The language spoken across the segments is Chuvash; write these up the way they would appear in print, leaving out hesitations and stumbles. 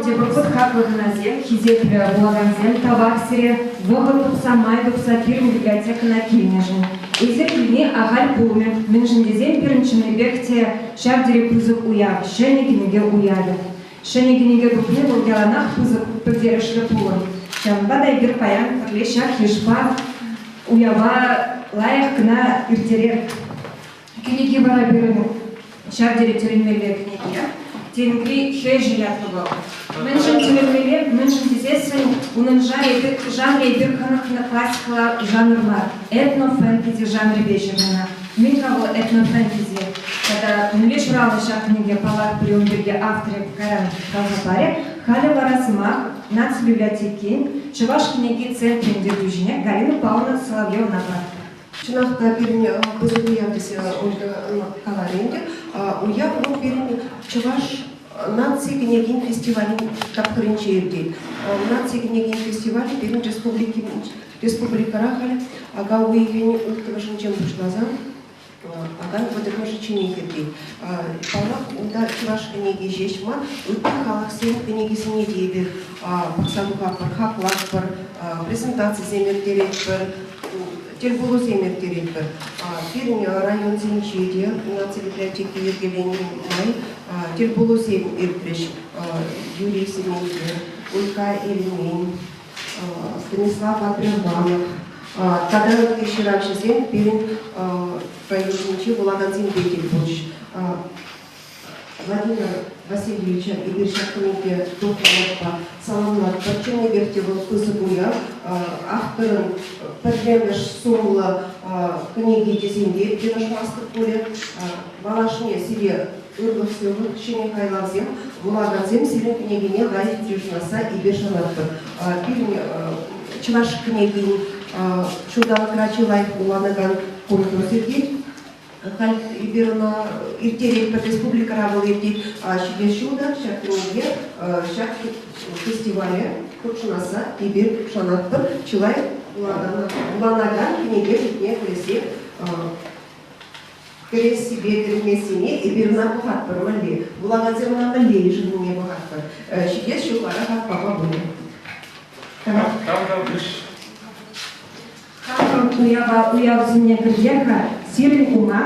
Тепӗр хут хаклӑ хӑнасем, хисеплӗ вулакансем, тавах сире вӑхӑт тупса, май тупса пирӗн библиотекӑна килнӗшӗн. Эсир килни ахаль пулмӗ, мӗншӗн тесен пирӗн чӑннипех те ҫав тери пысӑк уяв, ҫӗнӗ кӗнеке уявӗ. Ҫӗнӗ кӗнеке тухни вӑл яланах пысӑк пӗлтерӗшлӗ пулӑм. Ҫавӑнпа та эпир паян пӗрле ҫак йышпа уява лайӑх кӑна ирттерер. Кӗнеки вара пирӗн ҫав тери тӗлӗнмелле кӗнеке. Тенкри хӗҫӗ ятлӑ вӑл. Мӗншӗн тӗлӗнмелле? Мӗншӗн тесессӗн унӑн жанрӗ эпир хӑнӑхнӑ классикӑлла жанр мар, этнофэнтези жанрӗпе ҫыхӑннӑ. Мӗн-ха вӑл этнофэнтези? Тата мӗнле ҫуралнӑ ҫак кӗнеке паллах пӗри ун пирки авторӗ кайран каласа парӗ. Халӗ вара сӑмах Наци библиотекин Чӑваш кӗнеки центрӗн ертӳҫине Галина Павловна Соловьевӑна паратпӑр. Чӑнах та пирӗн пысӑк уяв тесе Ольга каларӗ ӗнтӗ. Уяв вӑл пирӗн чӑваш наци кӗнекин фестивалӗн тапхӑрӗнче иртет. Наци кӗнекин фестивалӗ пирӗн республикӑра халь ака уйӑхӗн улттӑмӗшӗнчен пуҫласан акан вӑтӑрмӗшӗчченех иртет. Паллах, унта чӑваш кӗнеки ҫеҫ мар, ытти халӑхсен кӗнекисене те эпир пӑхса тухатпӑр, хаклатпӑр, презентацисем ирттеретпӗр, тӗлпулусем ирттеретпӗр. Пирӗн районсенче те наци библиотеки йӗркеленнӗ май тӗлпулусем иртрӗҫ. Юрий Сементер, Улька Ильмин, Станислав Априванов тата ытти ҫыравҫӑсем пирӗн районсенчи вулакансемпе тӗл пулчӗҫ. Владимир Васильевича эпир ҫак кӗнеке тухнӑ саламлатпӑр. Чӑннипех те вӑл пысӑк уяв. Авторӑн пӗрремӗш сумлӑ кӗнеки тесен те йӑнӑшмастӑп пулӗ. Малашне сире ырлӑх-сывлӑх, ҫӗнӗ хайлавсем, вулакансем сирӗн кӗнекене лайӑх йышӑнасса эпир шанатпӑр. Пирӗн чӑваш кӗнекин ҫулталӑкра чи лайӑх вуланакан конкурс иртет. Халь эпир ӑна ирттеретпӗр, республикӑра вӑл иртет. Ҫитес ҫул та ҫак кӗнеке ҫак фестивале хутшӑнасса эпир шанатпӑр. Чылай вуланакан кӗнеке шутне кӗрессе кӗрессипе кӗртмессине эпир ӑна пӑхатпӑр мӗнле. Вулакансем ӑна мӗнле йышӑннине пӑхатпӑр. Ҫитес ҫул вара хак пулӗ. Тав пуҫ. Хамӑр уява уявсене кӗртер-ха, сирӗн ума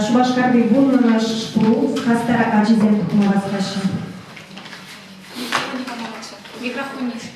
Шупашкарти вуннӑмӗш шкул хастар ачисем тухма васкаҫҫӗ. Микрофон есть.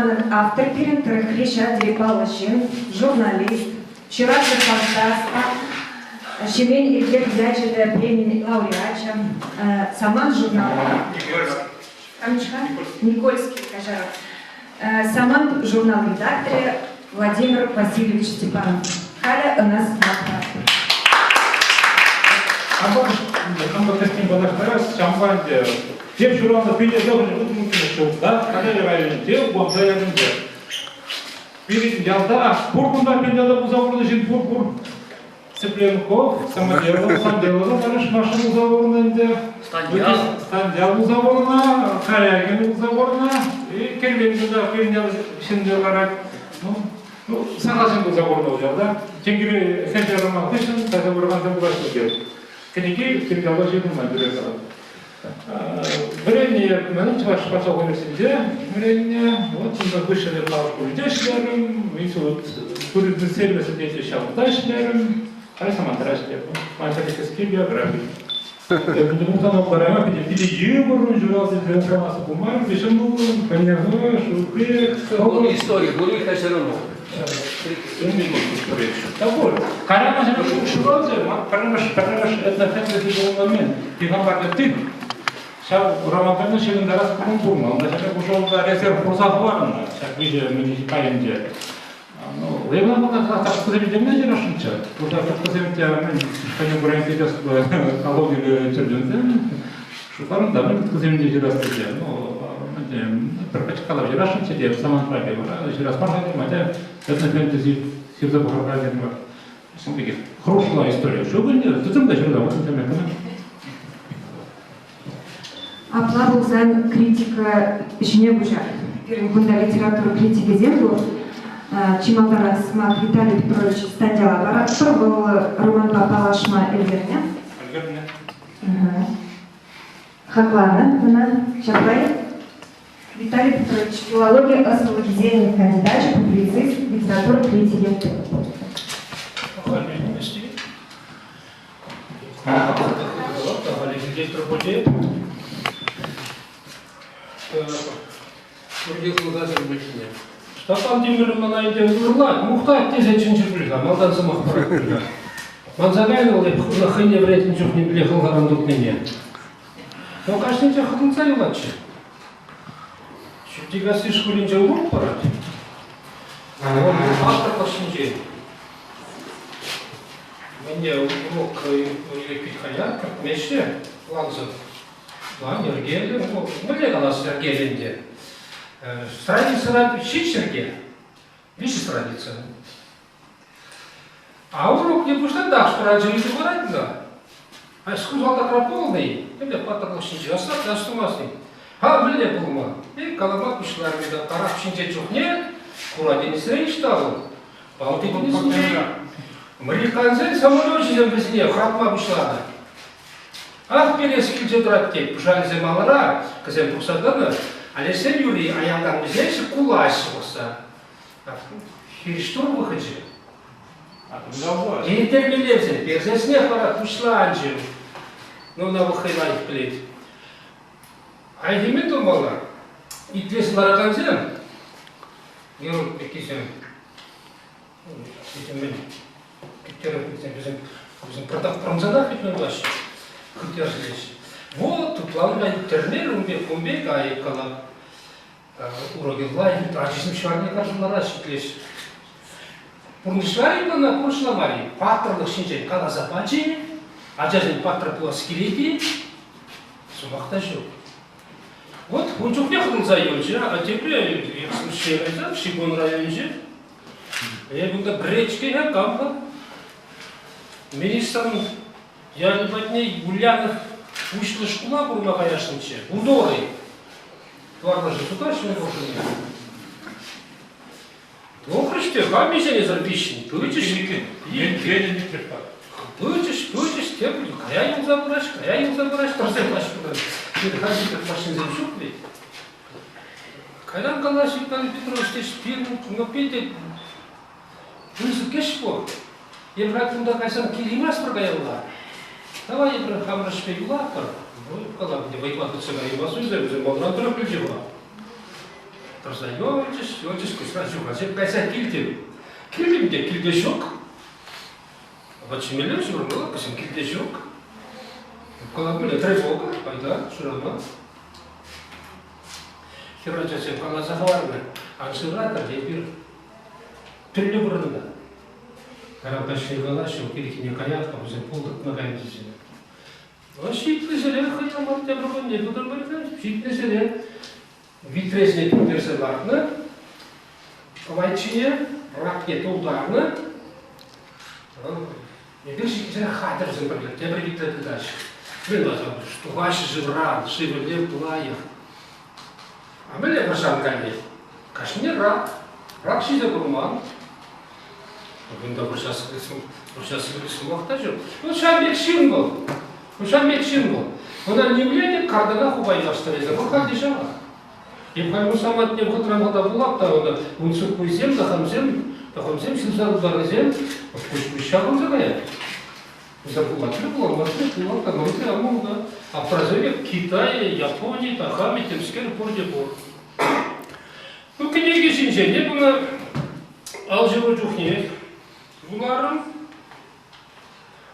Романӑн авторӗ пирӗн тӑрӑхри ҫав тери паллӑ ҫын, журналист, ҫыравҫӑ фантаст, Ҫемен Элкер ячӗллӗ премин лауреачӗ, Самант журнал. Камчка? Никольский, каҫарӑр. Самант журнал редакторӗ Владимир Васильевич Степанов. Халӗ ӑна сӑмах паратпӑр. Хамӑр кӗскен паллаштарас, ҫавӑнпа ӗнтӗ тем ҫуралнӑ пине тӑхӑнӗ утмӑлтмӗш ҫулта Канелӗ районӗнче Упамса ялӗнче. Пирӗн ялта пур кунта пин ялта пулса курнӑ ҫын пур пур. Цыпленков, Самоделов, Самделова тӑрӑшмашӑн пулса курнӑ ӗнтӗ. Станьял. Станьял пулса курнӑ, Карягин пулса курнӑ, и Кервен кунта пирӗн ял ҫынни ларать. Ну, ну, сахал ҫын пулса курнӑ вӑл ялта. Тенкӗпе хӗрсе роман хыҫҫӑн таса куракансем пулаҫҫӗ те. Кӗнеки пирӗн ялта ҫырӑнман тӳрех калать. Вӗреннӗ мӗн Чӑваш патшалӑх университетӗнче вӗреннӗ. Вот унта хыҫҫӑн эп халӑх шкулӗнче ӗҫлерӗм, институт туризм сервисӗ тесе ҫавӑнта ӗҫлерӗм. Халь самантра ӗҫлетӗп. Ман кӗске биографи. Мухтанма пултарайман, питӗ питӗ йывӑррӑн ҫуралса информаци пулмарӗ, ҫӑмӑллӑн, понятно, шутпе. Истори пур-и-ха все равно? Та пур. Кайран ҫуралчӗ, пӗрремӗш пӗрремӗш этнофэнтези пулнӑ Пихампарта тыт. Ҫав романсене ҫырӑнтарас кӑмӑл пулнӑ. Унта ҫак ушӑлта резерв пулса хӑварнӑ ҫак виҫӗ муниципалӗнче. Ну, Левна пока кӑткӑсем темме ҫырасшӑнччӗ. Кунта кӑткӑсем те мӗн конкуренци экологиллӗ чӗрчунсем. Шутларӑм та, мӗн кӑткӑсем те ҫырас тесе. Ну, пӗр пӗчӗк калав ҫырасшӑнччӗ те, самантра ҫырас мар-ха тем, атя этнофэнтези ҫырса пӑхар-ха тем. Ҫавӑн пекех хӑрушла истори. Ҫук ӗнтӗ, тытӑм та ҫырса вӑл темле кӑна. Апла пулсан критика ӗҫне куҫар. Пирӗн кунта литература критикӗсем пур. Чи малтанах сӑмах Виталий Петрович Станьяла паратпӑр. Вӑл романпа паллашма ӗлкӗрнӗ. Ӗлкӗрнӗ. Хакланӑ ӑна ҫапла-и? Виталий Петрович, филологи ӑслӑлӑхӗсен кандидачӗ, публицист, литература критикӗ. Пурте хӑлхасем пуҫне. Ҫтаппан Тимӗр мана ӗнтӗ ырлать, мухтать тесе чӗнчӗ пуль-ха, малтан сӑмах парать пуль-ха. Манса кайнӑ вӑл эп хӑйне вӗрентнӗ чухне пиле хӑлхаран туртнине. Но кашнинче хӑтӑлса юлатчӗ. Ҫӳлтикасси шкулӗнче урок парать. Вӑл паттӑрлӑх ҫинчен. Мӗне урок пит хаяр кӗртмеҫҫӗ плансӑр. План йӗркеллӗ, ну, мӗнле калас йӗркеллӗ ӗнтӗ. Страницӑна ҫич йӗрке, виҫӗ страница. А урокне пуҫлан та ашпӑрачӗ ыйту парать та. А шкул салтакра полный, мӗнле паттӑрлӑх ҫинче ӑслать та астумасть. Ха, мӗнле пулма? И калама пуҫларӗ та карап ҫинче чухне Хура тинӗсре ӑҫта вӑл? Балти тинӗсӗнче. Американсен самолечӗсем вӗсене хӑратма пуҫланӑ. Ах, перес килсе тӑрать тет, пушарӗсем алӑра, кӗсем тухса тӑнӑ. А лешсем юри аялтан вӗҫеҫҫӗ, кулаҫҫӗ пӑхса. Хирӗҫ тур вӑхӑчӗ. Ирттермелле персеснех вара пуҫланчӗ. Ну, ӑна вӑл хӑй лайӑх пӗлет. Айхиме тумалла. Итлесе ларакансем, Георг пеккисем, мӗн вӗсем, вӗсем пӑртак пӑрӑнсанах ведь мӗн хытерсеҫ. Вот, тутланма тӗрмер ун пек, кун пек, айӑп калап. Урокӗ лайӑх, ачисем ҫӑварне каршӑлара ҫитлеҫ. Пурнӑҫра-и ӑна, пурнӑҫламарӗ-и? Паттӑрлӑх ҫинчен каласа пачӗ-и? Ачасен паттӑр пулас килет-и? Сӑмах та ҫук. Вот ун чухне хӑтӑлса юлчӗ, а тепре экскурсие кайса Шигон районӗнче. Э, кунта гречка кам-ха? Министрӑн ялӗ патне Ульянов пуҫлӑ шкула курма каясшӑнччӗ. Удорый. Тӑварлӑшӗ сутаҫҫӗ ун Тухрӗҫ те, кам миҫенесӗр виҫҫӗн? Пычӗҫ. Пычӗҫ, пычӗҫ, те кая юлса пыраҫ, кая юлса пыраҫ, тӑрса юлаҫ пырать. Хальхи пек машинсем ҫук ведь. Кайран калаҫ Виталий Петрович теҫ, пирӗн ну, питӗ пысӑк ӗҫ пур. Эпир кунта кайсан килейместпӗр каялла. Давай эпир хамӑр ӗҫпе юлатпӑр. Ну, калам, вӑйпа тытса каймас вӗсем, вӗсем малран тӑрӑх пӗлчӗ-ха. Тӑрса юлчӗҫ, юлчӗҫ, куҫран ҫухалчӗ. Кайса килтӗм. Килтӗм те килте ҫук. Апат ҫимелле ҫурмалла, вӗсем килте ҫук. Калатмалла, тревога, пайта, шырама. Хӗрачасем каласа хӑварнӑ, ан шыратӑр, эпир тӗрлӗ вырӑнта. Каранташри калаҫҫӗ, ирхине каятпӑр, вӗсем пултӑртма кайнӑ тесе. Ҫитнӗ ҫӗре хӑямат тепӗр кунне тутӑрмӑр ҫитнӗ ҫӗре витресене тӳнтерсе лартнӑ, кӑвайт ҫине ракне тултарнӑ. Эпир ҫитнӗ хатӗрсем пӗрле тепӗр витре тытаҫҫӗ. Мӗн вара тухаҫҫӗ шывран, шывӗле лайӑх. А мӗнле вӑрҫан кайни? Кашни рак. Рак ҫисе курман. Кунта вӑрҫас сӑмах та ҫук. Ну, ҫав пек ҫын вӑл. Ну, ҫав пек ҫын вӑл. Ӑна нимле те картана хупаймастӑр эсӗ. Вӑл халь те ҫавах. Эп халь мусаматне вӑхӑтран вӑхӑта вулап та ӑна ун суккуйсем, тӑхӑмсем, тӑхӑмсем ҫырса тутарнисем куҫ-пуҫ ҫаврӑнса каять. Пулатли пуламасли пулат та мӑнти амунта. А Бразилия, Китай, Япони, Тахами, темскер пурте пур. Ну, кӗнеке ҫинчен эп ӑна ал ҫыру чухне вуларӑм,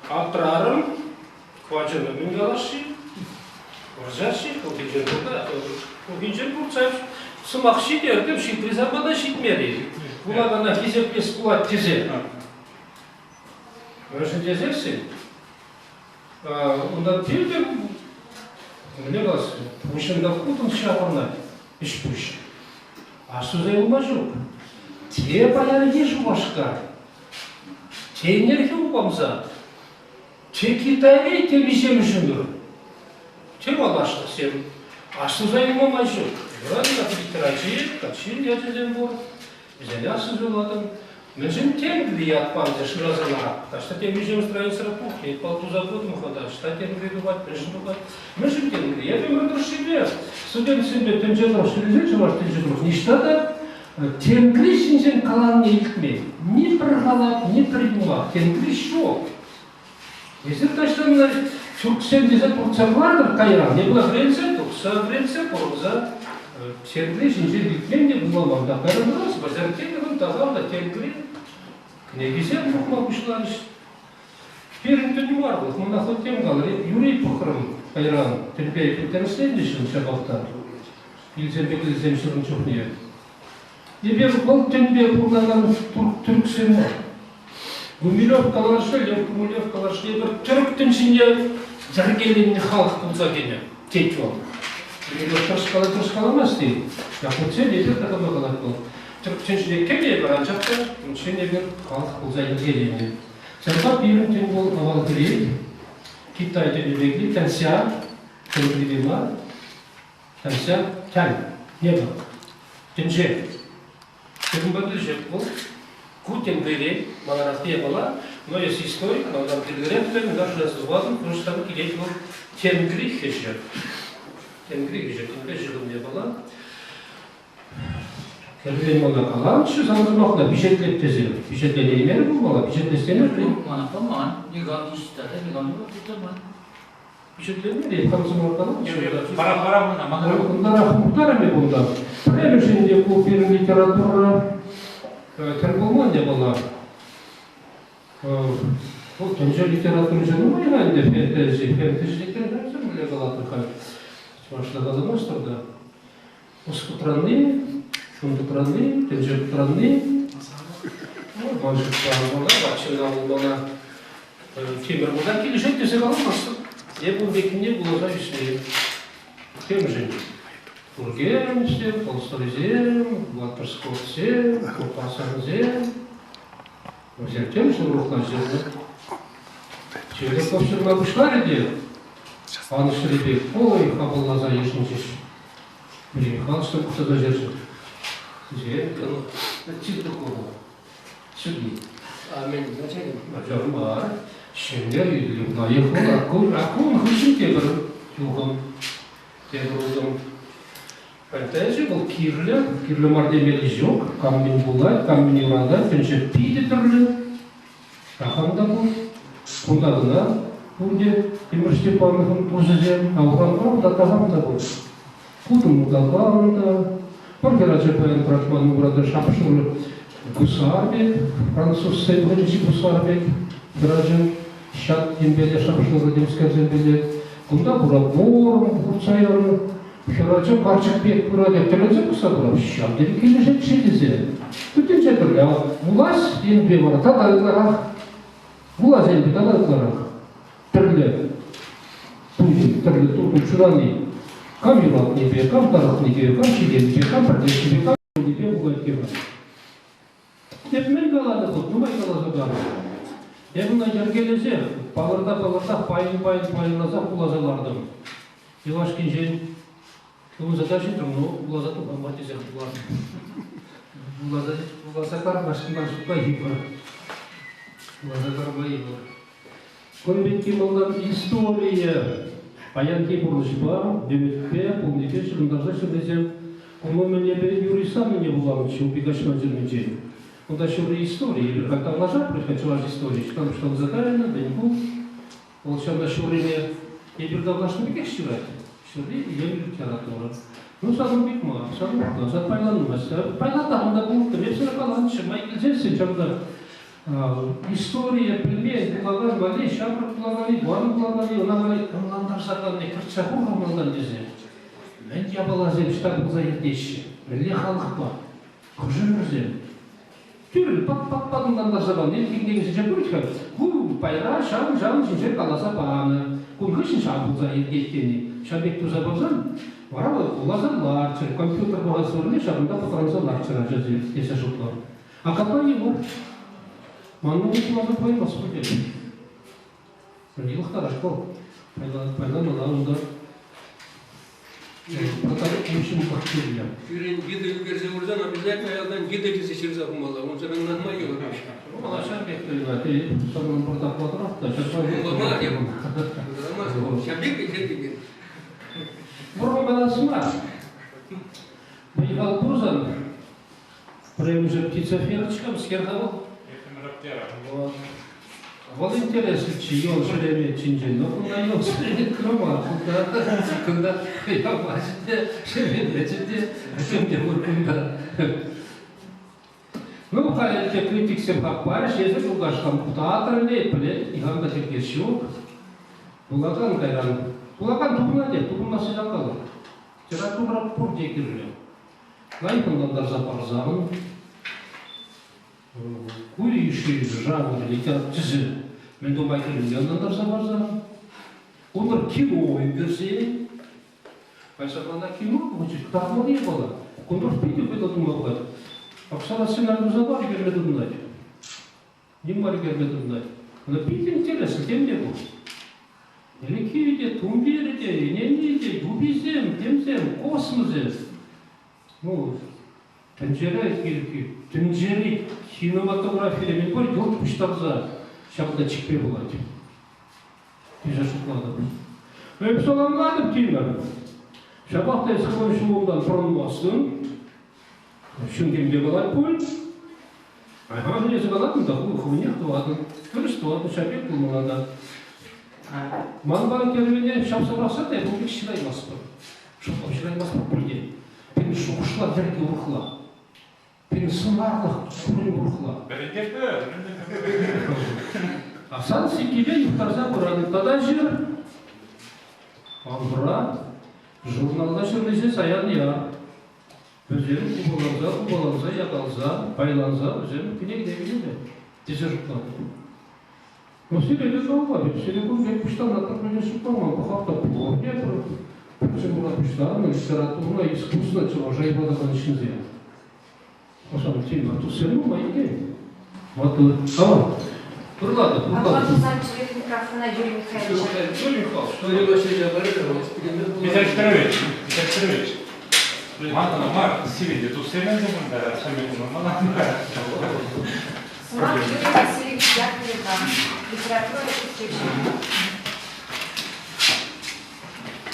аптрарӑм, хвачӑна мӗн калас-ши? Вӑрҫас-ши? Хӑлхинчен хӑлхинчен туртса сӑмах ҫитертӗм, ҫитри самана ҫитмерӗ. Вулакана хисеплес пулать тесе. Мӗншӗн тесессӗн унта тилтӗм, мӗнле калас, пуҫӑнта кутӑн ҫаврӑнать ӗҫ-пуҫ. Астуса юлма ҫук. Те паянхи Шупашкар, те ӗнерхи Упамса, те Китайри темиҫемӗш ӗмӗр, те малашлӑхсем. Астуса юлма май ҫук. Юрать-ха литератури, каччин ячӗсем пур. Вӗсене астуса юлатӑн. Мӗншӗн Тенгри ят панӑ шыраса ларап? Таҫта темиҫе страницӑра пухнӑ, пал туса пытӑм-ха та, ӑҫта Тенгри тухать, мӗншӗн тухать? Мӗншӗн Тенгри? Эпӗ ӗмӗр тӑршшӗпе студентсемпе тӗнче тӑрӑх ҫӳресе чӑваш тӗнче тӑрӑх ниҫта та Тенгри ҫинчен каланине илтмен. Ни пӗр халап, ни пӗр юмах. Тенгри ҫук. Эсир таҫтан тюрксем тесе туртса кӑлартӑр кайран. Не була вӗренсе, тухса вӗренсе, пурӑнса Тенгри ҫинчен илтмен те пулмалла. Та кайран тӑрас, Базаркеновӑн тахам та Тенгри кӗнекисем тухма пуҫларӗҫ. Пирӗн тӗн мар вӑл, мана хӑть тем калӑр. Юрий пӑхрӑм кайран тӗнпе тӗрӗсленчӗ ҫын ҫапах та. Килсемпе килсем ҫырнӑ чухне. Эпир вӑл тӗнпе пурӑнакан тюрксем мар. Гумилев калашле, Лев Гумилев калашле, эпир тӗрӗк тӗнчине йӗркеленнӗ халӑх пулса кӗнӗ, тет вӑл. Гумилев тӑрӑшкаламасть-и? Якутсен эпир те кама калать вӑл. Тӗрӗк тӗнчине кӗнӗ эпир, анчах та унччен эпир халӑх пулса йӗркеленнӗ. Ҫавӑнпа пирӗн тӗн вӑл авалхи Китай тӗнӗ пекли, тянься, тӗнпе мар, Тянься, тянь, небо, тӗнче. Ҫакӑнпа килӗшет вӑл. Ку тӗнчере маларахри япала, но эс историк, малтан кирлӗрех пӗлен, унта шыраса тухатӑн, пурнӑҫран килет вӑл тенгри хӗҫӗ. Тенгри хӗҫӗ, тӗнпе ҫыхӑннӑ япала. Хӗрлен мана каланччӗ сан сӑмахна пичетлет тесе. Пичетленеймерӗ пулмалла, пичетлесенех. Мана паман, никам ниҫта та никам та тытман. Пичетленмелле, комсомол Пара, пара мана, мана. Унтарах мухтарӑм эп унта. Пӗрремӗш ӗнтӗ ку пирӗн литература тӗл пулман япала. Вӑл тӗнче литературинче нумай-ха ӗнтӗ фэнтези. Фэнтези литературинче мӗнле калатӑр халь? Чӑвашла каламастӑр та. Ӑс пӑтранни, чун пӑтранни, тӗнче пӑтранни. Ман шутпа, мана, ватҫынна вӑл мана тимӗр пулсан килӗшет тесе каламастӑп. Эп ун пеккине вуласа ӳсмен. Темшӗн. Тургеневсем, Толстойсем, Владимирсковсем, Курпасансем. Вӗсем темшӗн урӑхла ҫырнӑ. Чебурашков ҫырма пуҫларӗ те Анӑҫри пек ой хапӑлласа йышӑнчӗҫ. Михайлович пухса ҫырчӗ. Сюди. Начар мар. Ҫӗнӗ лайӑх вӑл. Акун хыҫҫӑн тепӗр юхӑм, тепӗр утӑм. Фэнтези вӑл кирлӗ, кирлӗ мар темелли ҫук. Кам мӗн пулать, кам мӗн юратать, тӗнче питӗ тӗрлӗ. Такам та пур. Кунта кӑна пурте Тимӗр Степановӑн тусӗсем, а урамра унта такам та пур. Кутӑн утакан та, Пӗр хӗрача паян тӑратман умра шап-шурӑ гусар пек, французсен вӑхӑтӗнчи гусар пек хӗрача. Ҫак енпеле шап-шурӑ темскерсемпеле. Кунта пура ворон пуртса янӑ. Хӗрача карчӑк пек пырать, тӗлӗнсе пӑхса пырать. Ҫав тери килӗшет-ши тесе. Тытӑнчӗ пӗрле. Вулас енпе вара тата ытларах. Вулас енпе тата ытларах. Тӗрлӗ туйӑм, тӗрлӗ туртӑм ҫурални. Кам юратнипе, кам тарӑхнипе, кам ҫитеннипе, кам пӗрлешнипе, кам пулнипе пулать те-ха. Эп мӗн каланӑ хут, нумай каласа панӑ. Эп ӑна йӗркелесех, палӑрта-палӑртах пайӑн-пайӑн пайӑнласах вуласа лартӑм. Юлашкинчен ывӑнса та ҫитрӗм, ну, вуласа тухам-ха тесех вулатӑп. Вуласа, вуласа кармашкӑн ман шутпа йывӑр. Вуласа карма йывӑр. Кун пекки малтан историе паянхи пурнӑҫпа, ӗмӗтпе, пулнипе ҫыхӑнтарса ҫырнисем ун умӗн эпӗ Юрий Савнине вуланӑччӗ Упи-Каҫман ҫырнинчен. Унта ҫурри истори, эпир халь тавлашатпӑр-ха чӑваш историйӗ, ҫтан пуҫланса кайнӑ, мӗн ку. Вӑл ҫавна ҫуррине эпир тавлашнӑ пекех ҫырать. Ҫурри илемлӗ литература. Ну, санӑн пек мар, санӑн пулсан пайланмасть. Пайлатах унта пулӑттӑм, эп сана каланӑччӗ, май килсессӗн ҫавна Историе пӗлмен вулакан валли ҫамрӑк вулакан-и, ватӑ вулакан-и, ӑна валли ӑнлантарса калани кӗртсе хур-ха малтан тесе. Мӗн япаласем ӑҫта пулса иртеҫҫӗ? Мӗнле халӑхпа? Хӑш ӗмӗрсем? Тӳрӗ пат-пат-пат ӑнлантарса пани кӗнекесенче пур-ха. Ку пайра ҫавӑн-ҫавӑн ҫинчен каласа панӑ. Кун хыҫҫӑн ҫав пулса иртет тени. Ҫав пек туса парсан вара вӑл вуласа ларччӑр, компьютер пӑхас вырӑнне ҫакӑнта пӑтранса ларччӑр ачасем тесе шутлар. А какой его? Манӑн пуласа поймас пуль Йӑлӑхтарать вӑл. Пайланмалла унта. Уҫӑмлӑх кирлӗ. Пирӗн гида ӳкерсе хурсан обязательно аялтан гида тесе ҫырса хумалла. Унсӑрӑн ӑнланма йывӑр. Мала ҫав пек туйӑнать. Санӑн пӑртак ватрах та. Ҫав пек илсе Вӑрман калас мар. Вӑй-хал пурсан Пӗрремӗшӗ птицеферочка, мӗскер-ха вӑл? Вот. Вӑл интереслӗччӗ, йол ҫӳреме чинчен. Но кунта йол ҫӳреме кӑна Кунта, кунта ямаҫҫӗ те, шӗвеллечӗ те, тем те пур кунта. Ну, халӗ те критиксем хак парӗҫ, эсӗ юлташ мухтатӑр ӗнтӗ, пӗлет, никам та тиркес ҫук. Вулакан кайран. Вулакан тупӑнать, тупӑнмасси ҫав Литература пурте кирлӗ. Лайӑх ӑнлантарса парсан, ку йышши жанр тӗсӗ мӗн тума кирлине ӑнлантарса парсан, унӑн кино ӳкерсе, кайсаклана кино пулчӗ, кӑтартмалли япала. Кунтах питӗ вӑйлӑ тума пулать. Оксана сценарий туса пар ӳкерме тытӑнать. Ним мар ӳкерме тытӑнать. Ӑна питӗ интереслӗ, тем те пур. Ӗлӗкхи те, тумтирӗ те, ӗненни те, юписем, темсем, космосӗ. Ну, тӗнчере тӗнчери кинематографире мӗн пур йӑлт пуҫтарса ҫакна чикме пулать тесе шутлатӑп. Эп саламлатӑп, Тимӗр. Ҫапах та эс хӑвӑн ҫулунтан пӑрӑнмастӑн. Ҫын темпе калать пуль. Айхан эсӗ калатӑн та хӑвнех тӑватӑн. Тӗрӗс тӑватӑн, ҫав пек пулмалла та. Манпа кермене ҫапса пӑрахса та эпӗ ун пек ҫыраймастпӑр. Шутлап ҫыраймастпӑр пурте. Пирӗн шухӑшлав йӗрки урӑхла. Пирӗн сӑнарлӑх пурин урӑхла. Вӗрентетпӗр. А сан сиккипе юхтарса пыран тата ҫыр. Ан Журналта ҫырнисен саян яр. Вӗсем купаланса, купаланса, якалса, пайланса вӗсем кӗнекене кӗнӗ тесе шутлатӑп. Ну, сире те калама, сире кун пек пуҫтарнатӑр пӗлсе шутламан, пӑхап та пурте пӗр пӗр пуҫтарнӑ литературӑна, искусствӑна чӑваша юратакан ҫынсем. Асан тимӗр туссем нумай иккен. Ватӑ. Аван. Ырлатӑп, ырлатӑп. Аслан тусан чӗрех микрофона Юрий Михайлович. Юрий Михайлович. Виталий Петрович, Виталий Петрович, манӑн мар, сирӗн те туссем ӗнтӗ кунта, ҫамрӑк мана. Сӑмах Юрий Васильевич Яковлева, литература тӗпчевҫи.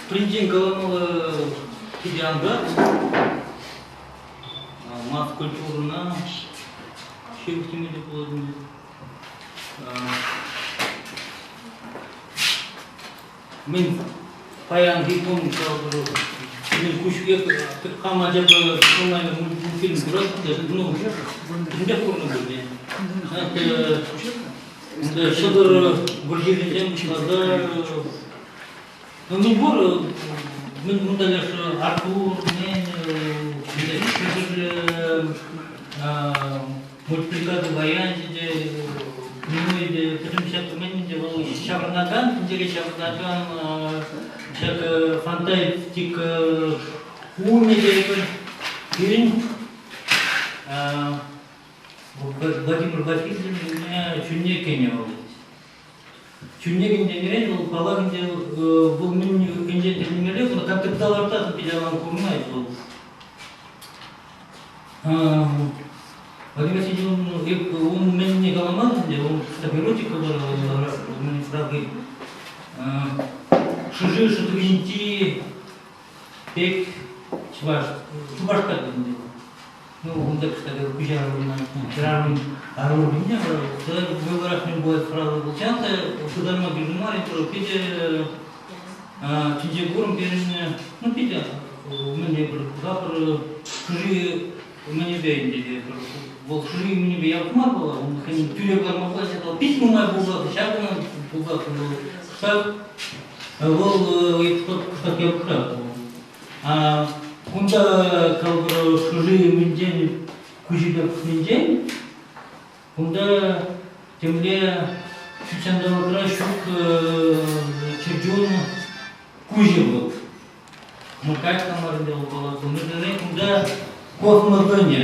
Принчен каламалла питӗ ансат. Масс-культурӑна ҫывӑх теме те пулать ӗнтӗ. Мӗн паянхи кун калӑпӑр. Куҫ хам ача онлайн мультфильм курать, даже, ну, пӗтӗмпех курнӑ пуль. Ҫӑкӑр вӑрҫисенчен пуҫласа ну, мӗн пур, мӗн кунта леш Артур, мӗн, мультипликаци варианчӗ те, кино те, пӗтӗм ҫак мӗн те вӑл ҫаврӑнакан, тӗнчере ҫаврӑнакан ҫак фантастика хумӗ тейӗпӗр. Пирӗн Владимир Васильевич чунне кӗнӗ вӑл. Чунне кӗнӗ тенӗрен вӑл паллах ӗнтӗ вӑл мӗн ӗнчен тӗлӗнмелле, вӑл концепта лартсан питӗ аван курӑнать вӑл. Владимир Васильевич, ун мӗнне каламан ӗнтӗ, ун эротика мӗн правди. Шӑши шӑтӑкӗнчи пек чӑваш, Шупашкар ӗнтӗ. Ну, унта кстати, куҫарнӑ хӗрарӑм арӑмне вӑйлӑрах мӗн пулать фраза пулсан та пытарма кирлӗ мар, питӗ тӗнче курӑм пирӗн, ну, питӗ мӗнле пӗр пӗр шӑши мӗнӗпе ӗнтӗ вӑл шӑши мӗнӗпе япӑх мар вӑл, ун хӑйне тӳре кӑларма пулать, вӑл пит нумай пулса ҫакӑн пулса кӑштах вӑл кӑштах япӑхрах. Кунта калӑпӑр шӑши мӗнтен куҫӗпе пӑхнинчен кунта темле ҫутҫанталӑкра ҫук чӗрчун куҫӗ вӑл. Муркаш камарӗнче вӑл паллах. Кунта космос тӑнӗ.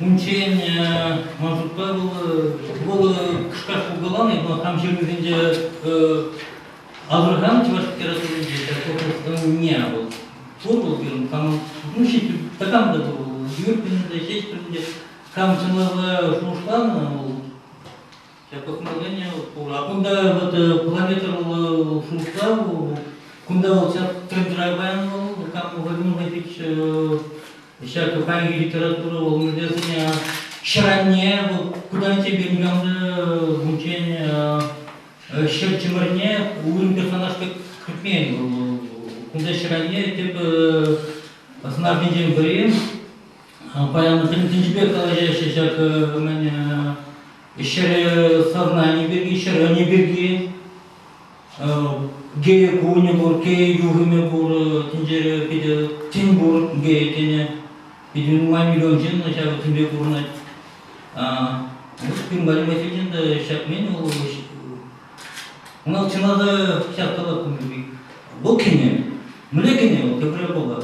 Унччен ман шутпа вӑл вӑл кӑштах пулкаланӑ, но хам ҫырнисенче Асӑрхан чӑваш литературинче не вӑл. Пур вӑл пирӗн, кам, ну, такам та пур вӑл. Юркин те, Ҫеҫпӗл те, кам чӑнласа шухӑшланӑ вӑл. Ҫак пӑхмаллине пур. А кунта вот планетӑллӑ шухӑшлав, кунта вӑл ҫак трендра паян вӑл, кам Владимир Владимирович ҫак паянхи литература вӑл мӗнлесене ҫӗр-анне вӑл куда тебе никам та унччен Ҫӗр чӑмӑрне уйрӑм персонаж пек кӗртмен. Кунта ҫӗр-анне тӗп сӑнарсенчен пӗри. Паян пӗтӗм тӗнчипе калаҫаҫҫӗ ҫак мӗн ҫӗр сознани пирки, ҫӗр ӑнӗ пирки. Гея кунӗ пур, гея юхӑмӗ пур, тӗнчере питӗ тӗн пур гея тӗнӗ. Питӗ нумай миллион ҫын ҫав тӗнпе пурӑнать. Пирӗн Владимир Васильевич та ҫак мӗн вӑл Унал чӑнласа ҫак калак кун Вӑл кӗнӗ. Мӗнле кӗнӗ вӑл тепре пулӑ.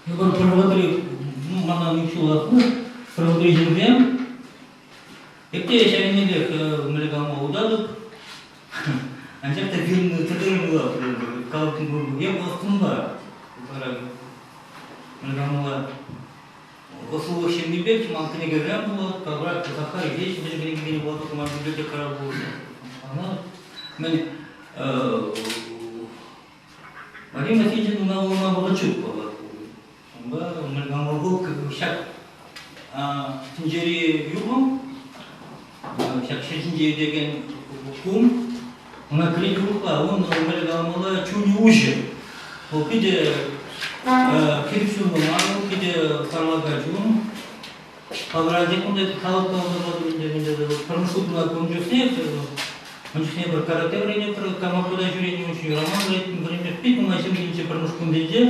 Эпир пӗр вӑхӑтри, ну, мана ҫулах пӗр вӑхӑтри ҫынсем Эп те ҫав еннеллех мӗнле калама утатӑп. Анчах та пирӗн тӗтӗрӗм калӑп эп ӑстӑнпа Мӗнле ӑслӑлӑх ҫемйипе ман кӗнекесем пулать, тавра Захар Ильич мӗн кӗнекисене вулатӑп, ман библиотекӑра пулнӑ. Ана мӗн Вадим Васильевич ӑна вулама вӑхӑт ҫук паллах. Унпа вӑл ҫак тӗнчери юхӑм, ҫак ҫӗр ҫинче иртекен кун, ӑна кӗрет урӑхла, ун мӗнле каламалла, чунӗ уҫӑ. Вӑл питӗ хирӗҫ чунлӑ мар, вӑл питӗ сарлака чун. Павралти кунта халӑх пӗрмӗш хутла кун чухне ун чухне пӗр карате вӗренетпӗр, Камакуда ҫӳренӗ ун чухне роман вӗренетпӗр, пит нумай ҫын килчӗ пӗрмӗш кунсенче.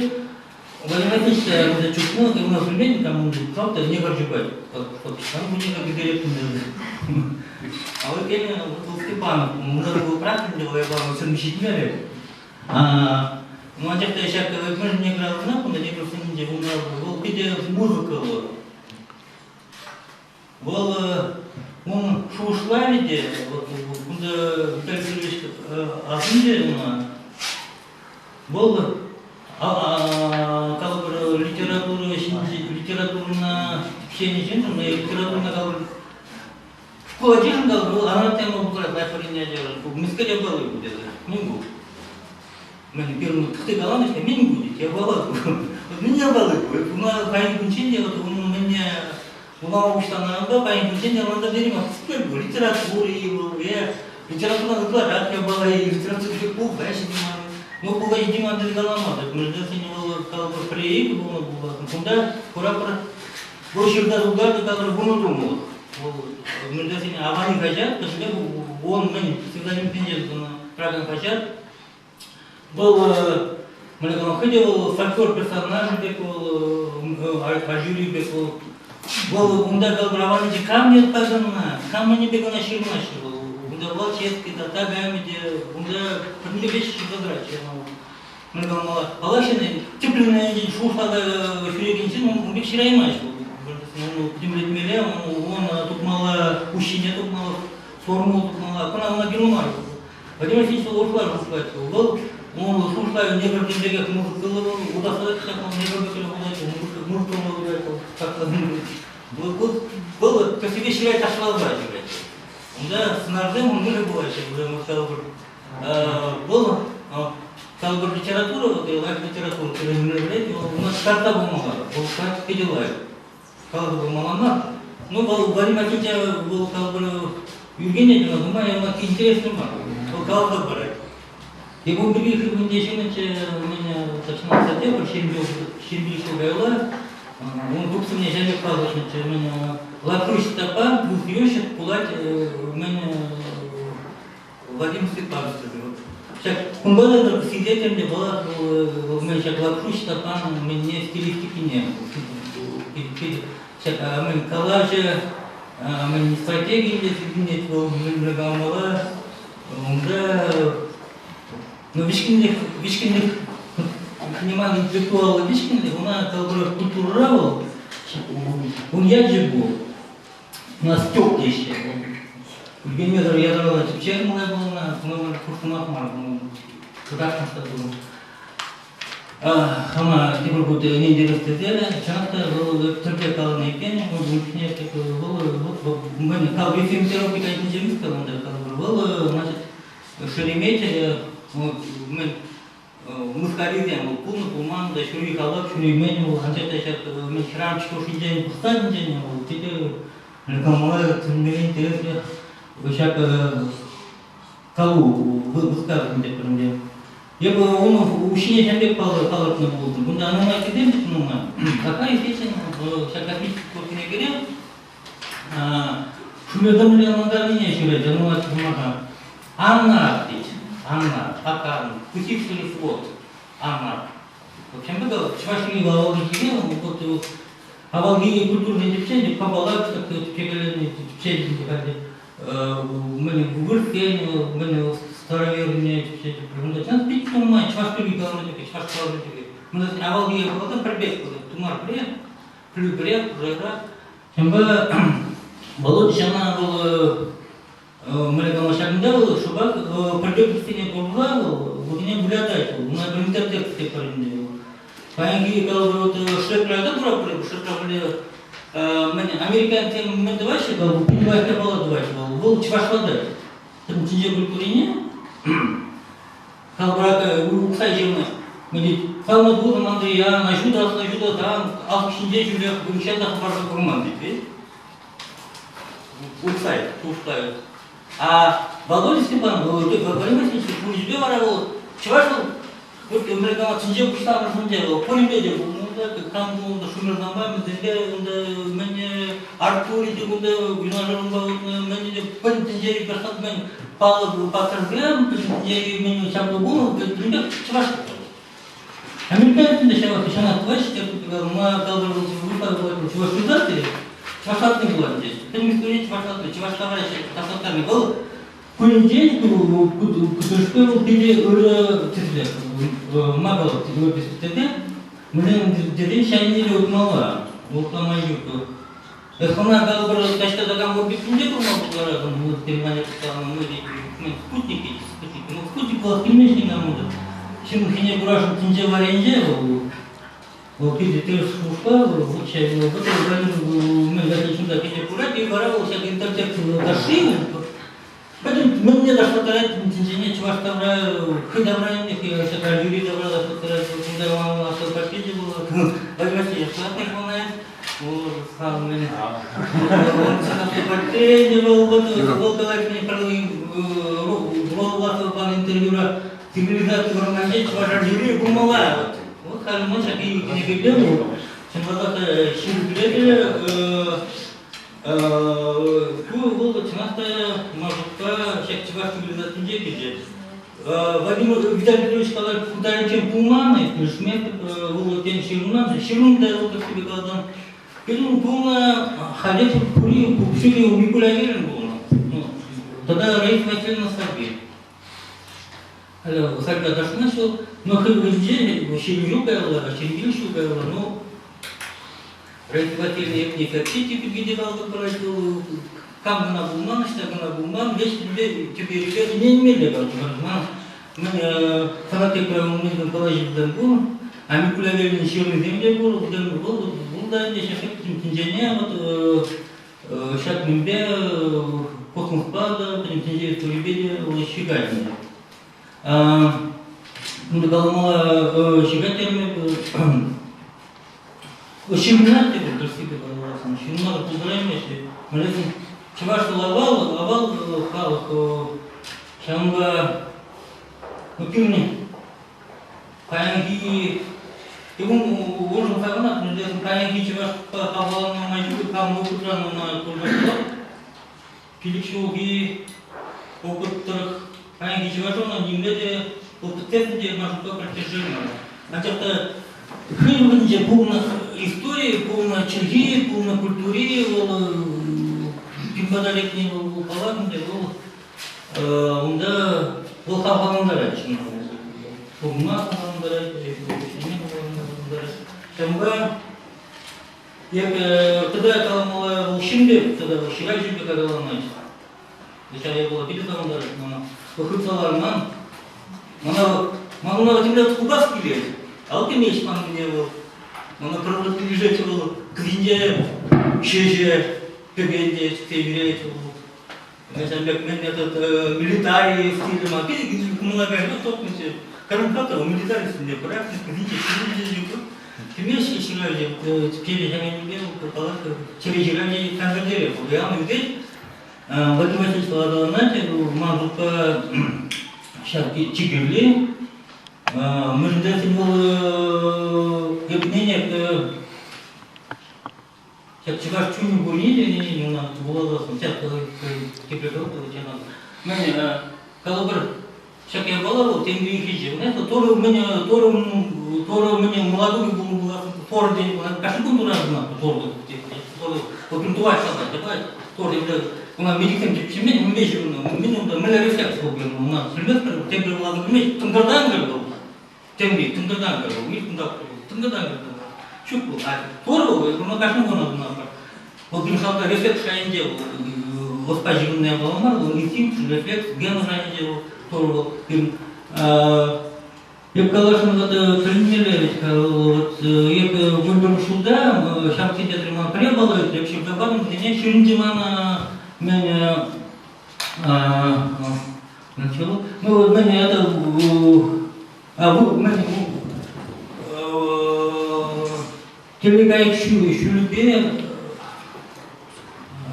Владимир Владимирович унта чухне у нас времени там правда не горжевать. Там мне как говорят, а вот я вот Степан, много было практики, я был все ҫитмерӗ. Ну, анчах та ҫак мӗншӗн не грамотна, кунта не просто нинче вӑл питӗ музыкаллӑ. Вӑл ун шухӑшлавӗ те, кунта Виталий Сергеевич асӑнчӗ ӑна, вӑл калӑпӑр литература ҫинче литературӑна тӗпченӗ ҫын, литературӑна калӑпӑр шкул ачишӗн калӑпӑр ана тема пултарать лайӑх мӗскер япали ку тесе мӗн ку? Мӗн пирӗн тӑхти каланӑ-ҫке мӗн ку тет япала ку. Мӗн япали ку? Уна паян кунччен те вот унӑн мӗнне вулама пуҫланӑранпа паян кунччен те ӑнланса пӗтереймӗн. Мӗскер ку? Литература-и вӑл е Литература ытларах япала, литература пулса ҫитман. Ну, пулса ҫитман тесе каламастӑп. Мӗншӗн вӑл калӑпӑр пӗрре пулнӑ пулсан. Кунта курапӑр, вӑл ҫырса тултарнӑ калӑпӑр вунӑ тумлӑх. Вӑл мӗншӗн аван хаҫат, пӗтӗмпех он мӗн псевдонимсенче тӑракан хаҫат. Вӑл мӗнле калам, хӑй те вӑл фольклор персонажӗ пек вӑл, альжюри пек вӑл. Вӑл унта калӑпӑр авалӗнче кам ятпа кӑна, кам мӗнӗпе кӑна ҫырмаҫҫӗ вӑл. Унта Волчевский та, Тагами те, унта пӗтӗмпех ҫырса тӑраҫҫӗ. Мӗн каламалла, паллах, тӗплӗн шухӑшласа ҫӳрекен ҫын ун пек ҫыраймасть вӑл. Он пӗтӗмлетмелле, он тупмалла, уҫҫине тупмалла, формула тупмалла. Кӑна ӑна кирлӗ мар. Владимир Васильевич урӑхла шухӑшлать. Вӑл шухӑшлавӗ не пӗр пекех музыкӑллӑ вӑл, утасса ҫак не пӗр пек пулать, музыкӑллӑ пулать, вӑл. Вӑл тӗсӗпе ҫырать ташласа ҫырать. Унта сӑнарсем ун мӗнле пулаҫҫӗ, калӑпӑр. Вӑл калӑпӑр литература, вот лайӑх литература, у нас карта пулмалла, вӑл карта питӗ лайӑх. Каласа пулмалла мар. Ну, вӑл Владимир Васильевича вӑл калӑпӑр ӳркенет ӑна нумай, ӑна интереслӗ мар. Вӑл каласа парать. Эпӗ ун пирки хыркунне ҫырнӑччӗ, у меня сочинал статья про ҫемье ҫул каялла. Ун тупсӑмне ҫамрӑк палӑртнӑччӗ. Мӗн Лапруҫ Степан двухъёщик пулать мӗн Владимир Степанович тесе. Ҫак кунпа та свидетель те была мӗн ҫак Лапшу Ҫтаппан мӗнне стилистикине ҫак мӗн калавҫӑ мӗн стратегийӗ сисӗнет вӑл мӗнле каламалла унта ну вичкӗнлӗх вичкӗнлӗх внимание интеллектуаллӑ вичкӗнлӗх ӑна калӑпӑр культурӑра вӑл ун ячӗ пур. У нас стёк теҫҫӗ. Ӳркенмесӗр ятарласа тӗпчев нумай пулнӑ, кунта хушӑнах мар, кӑтартмӑш та пулнӑ. Хама тепӗр хут ӗнентерес тесе, чӑнах та вӑл тӗрте каланӑ иккен, ун чухне вӑл мӗн калбисем китайсенче каланӑ, вӑл, значит, Шеремет мӗн мыскарисем пулнӑ пулман та ҫури халап ҫӳремен вӑл, анчах та ҫак мӗн хӗрарӑм хушшинчен пӑхса ӗнтӗ вӑл питӗ кӑмӑла тӗлӗнмелле интереслӗ ҫак калу высказывание тетпӗр ӗнтӗ. Эпӗ унӑн уҫҫине ҫав пек палӑртнӑ пултӑм. Кунта нумай кӗтем нумай. Пока естественно ҫак космический кӗнекере Шумерта мӗнле ӑнлантарнине ҫырать, ӑнланать сӑмаха. Анна тет. Анна, пока путивший флот. Анна. В общем, чӑваш чӗлхи авалхи вот авалхи культурный тӗпчен, капалак тӗпчекеленӗ тӗпчен халӗ мӗн вырӑссен, мӗн староверне тӗпчет. Унта пит нумай чӑваш чӗлхи каланӑ чухне, чӑваш каланӑ чухне. Авалхи япаласем пӗр пек пулать. Тымар пӗре, пӗлӳ пӗре, пушайра. Ҫавӑнпа Володя ҫавна вӑл мӗнле калама ҫакӑнта вӑл шӑпах пӗрпеклӗхсене курса вӑл вӗсене вылятать вӑл. Ӑна пӗр интертекст тетпӗр ӗнтӗ вӑл. Паянхи калӑпӑр вот Шрекра та куратпӑр, Шрекра мӗнле мӗн американцсем мӗн тӑваҫҫӗ, вӑл пинбайка япала тӑваҫҫӗ вӑл. Вӑл чӑвашлатать. Тӗнче культурине Халпӑрак укса ҫырнӑ. Мӗн Салма турӑм Андриян, аҫу та аслӑ ҫутӑ алӑк ҫинче ҫӳлех нихҫан та хӑпарса курман тет. Ухсай, Ухсай. А Володя Степанов, Владимир Васильевич пурнӑҫӗпе вара вӑл чӑваш вӑл вот Американла тӗнче пуҫламӑшӗнче вӑл пуринпе те пулнӑ унта, кам унта Шумерсанпа, мӗнсемпе унта мӗн Артур те кунта юнашар унпа мӗн пӗтӗм тӗнчери персонаж мӗн паллӑ паттӑрсем, пӗтӗм тӗнчери мӗн чаплӑ пулнӑ, пӗтӗмпех чӑваш. Американецсем те ҫавах ҫанах тӑваҫҫӗ, ма калӑпӑр чӑваш писатель, чӑвашлатни пулать здесь. Пӗтӗм историе чӑвашлатни, чӑваш таврашӗ ташлаттарни. Вӑл кунӗнчен кутӑшпе вӑл питӗ ырӑ тӗслӗх. Ма калӑп ырӑ тӗслӗх тесе, мӗншӗн тесен ҫав утмалла, утма май ҫук. Хӑна калӑпӑр таҫта такам пур пек те курма пултаратӑн, спутник, спутник. Ну, спутник пулас килмест никамӑн та. Ҫын хӑйне курашӑн тӗнче варринче вӑл, вӑл питӗ тӗрӗс шухӑшпа, вот ҫав вот мӗн патне чунта питӗ курать, и вара вӑл ҫак интертекст ташши, пӗтӗм мӗнне ташлаттарать тӗнчене чӑваш тавра, хӑй тавра ӗнтӗ, хӑй ҫак Юрий тавра ташлаттарать, кунта ман аслӑ патне те пулать, Владимир Васильевич, Вот. Хамӑн вӑл калать пан интервьюра цивилизаци вӑрманче чӑваш ҫырри пулмалла. Вот халь ман ҫак кӗнекепе чӑнласах ҫирӗплетӗ. Ку вӑл чӑнах та маршрутпа ҫак чӑваш цивилизацинче кӗчӗ. Владимир Виталий Петрович калать, кутарӗнчен пулман, килӗшместӗп, вӑл тен ҫырӑнман, ҫырӑн та вӑл тӗппипе каласан. Пирӗн пулнӑ халех пури пупсӳри Микуля Верин пулнӑ. Ну, тата Раиса Васильевна Сарпи. Сарпи аташнӑ ҫул, но хӑй вырӑнче ҫемье каялла, ҫемье ҫул каялла, ну, Раиса Васильевна епне сообщите пирки те каласа парать, кам кӑна пулман, ӑҫта кӑна пулман, веҫ тӳперипе ӗненмелле ман мӗн фанатик мӗн калаҫӑвӗсем пур, а Микуля Верин ҫырнисем те пур, вӗсем вӑл вӑл та ӗнтӗ ҫак тӗнчене вот ҫак мӗнпе космоспа та, пӗтӗм тӗнче историпе те вӑл ҫыхать ӗнтӗ. Кунта каламалла ҫыхать терме Ҫырмана тепӗр тӗрӗссипе каласан, ҫырма та пултараймаҫҫӗ. Мӗншӗн чӑваш вӑл авал, авал халӑх, ҫавӑнпа ну, пирӗн паянхи уншӑн савӑнать, мӗншӗн паянхи чӑвашпа хавхаланма май ҫук, кам опытран ӑна пултарать. Пилӗк ҫулхи опыт тӑрӑх паянхи чӑваш ӑна нимле те опытсем те ман шутпа пӗртте мар. Анчах та хӑй вырӑнӗнче пулнӑ истори, пулнӑ чӗлхи, пулнӑ культури вӑл пимпата лекни вӑл паллах ӗнтӗ вӑл унта вӑл хавхалантарать чӑн пурӑнма хавхалантарать, ӗҫлеме хавхалантарать. Ҫавӑнпа Эпӗ тата каламалла вӑл ҫын пек, тата вӑл ҫыравҫӑ пек аталанать. Ҫав япала питӗ савӑнтарать мана. Вӑл хытса ларман. Мана ман уна темле курас килет. Ал кӗмест ман умне вӑл. Мана пӗр вӑхӑт килӗшет вӑл. Кӗсенче ҫӗҫӗ пӗкенте чиксе ҫӳрет вӑл. Ҫавӑн пек мӗн этот милитари стилӗ ман питӗ кӑмӑла кайнӑ топнӑччӗ. Кӑрӑм-ха милитари стилне пырать, кӗсенче ҫӳрет. Кӗмеҫҫӗ ҫыравҫӑ, чӗре ҫавӑннипе паллах, чӗре ҫыравҫи концертере пул. Явнӑ ӳкет. Владимир Васильевич аталанать, ман шутпа ҫак чи кирли. Мӗншӗн тесен вӑл эпнене ҫак чӑваш чунӗ пурне те ӗненет, ӑна вуласассӑн ҫак тепре калӑпӑр, мӗн калӑпӑр, Ҫак япала вӑл темле хӗҫӗ. Знаете, Торӑ мӗне, Торӑ, Торӑ мӗне мӑлатукӗ пулнӑ пулас, Торӑ тенӗ пулас, кашни кун тура ӑна Торӑ Торӑ, вӑл пин тӑвать салать, тӑвать. Торӑ темле, ӑна медиксем тӗпчемен, мӗнпе ҫыхӑннӑ, мӗн унта, мӗнле рефлекс вӑл пулнӑ, ӑна пӗлместпӗр, тепӗр вуласа пӗлмест, тӑнкӑртан кӗр вӑл. Темли, тӑнкӑртан кӗр вӑл, кунта тӑнкӑртан кӗр вӑл. Ҫук вӑл, а Торӑ вӑл, ӑна кашни кун ӑна Вӑл пирӗн шалта рефлекс шайӗнче вӑл ӑспа ҫыхӑннӑ япала мар, вӑл инстинкт, рефлекс, ген шайӗнче вӑл Торӑ вӑл пирӗн. Эп каласшӑн вот тӗлӗнмелле вӗт-ха, вот эп вунпӗрмӗш ҫулта ҫамрӑксен театрӗ ман пӗрре паллӑ эп ҫырса патӑм вӗсене, ҫырӑнчӗ мана мӗн начало, ну мӗн это мӗн Тӗлӗкайӑк ҫулӗпе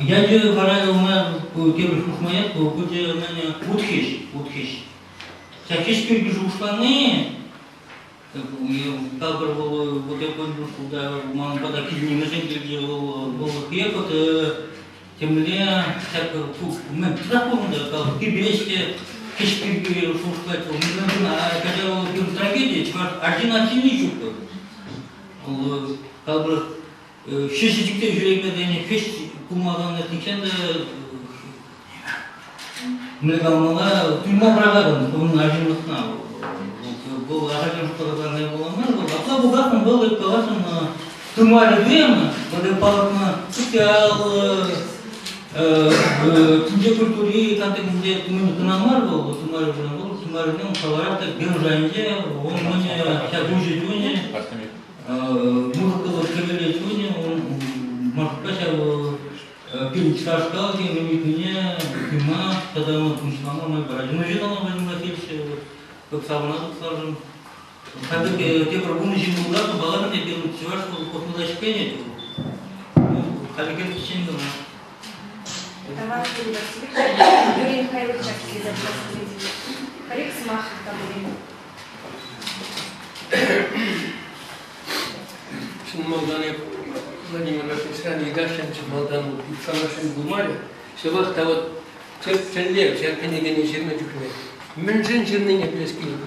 ячӗ вара ӑна тепӗр хушма ят пулчӗ мӗн вут-хӗҫ, вут-хӗҫ. Ҫак хӗҫ пирки шухӑшлани калпӑр вӑл вот я понял, шкулта ман пата килнӗшӗн килчӗ вӑл вӑл вот темле ҫак мӗн чӑнах пулнӑ калпӑр кирпӗч те хӗҫ пирки шухӑшлать вӑл. Хотя вӑл трагедия чӑваш арҫын арҫынни ҫук вӑл. Вӑл калӑпӑр ҫӗҫӗ чиксе ҫӳреймесен хӗҫ пулмасан нихҫан та мӗнле каламалла туйма пӑрахатӑн хӑвӑн арҫынлӑхна. Вӑл ахальтен шутлакан пулман. Вӑл апла пулсассӑн вӑл эп каласшӑн тымарӗсем вӑл палӑртнӑ социаллӑ тӗнче культури контекстӗнче кӑна мар вӑл тымарӗсем вӑл тымарӗсем хӑварах та ген шайӗнче ун мӗнӗ ҫак уҫӑ чунӗ музыкӑллӑ кӗвӗллӗ чунӗ ун маршрутпа ҫав пирӗн чӑваш халӑхӗ мӗн ыйтнине туйма тата ӑна пурнӑҫлама май парать. Ну, ҫын ӑна Владимир Васильевич как савӑнатӑп саршӑн. Хатӗр тепӗр вунӑ ҫын пулсан, паллах, ӗнтӗ пирӗн чӑваш вӑл космоса ҫӗкленет. Халӗ пӗччен кӑна. Тавах, Юрий Васильевич. Юрий Михайлович килсе Пӗр-ик сӑмах та пулин. Чӑн малтан эп Владимир Васильевичран ыйтасшӑнччӗ, малтан канашшӑн пулмарӗ. Ҫапах та вот тӗп тӗллев ҫак кӗнекене ҫырнӑ чухне мӗншӗн ҫырнине пӗлес килет.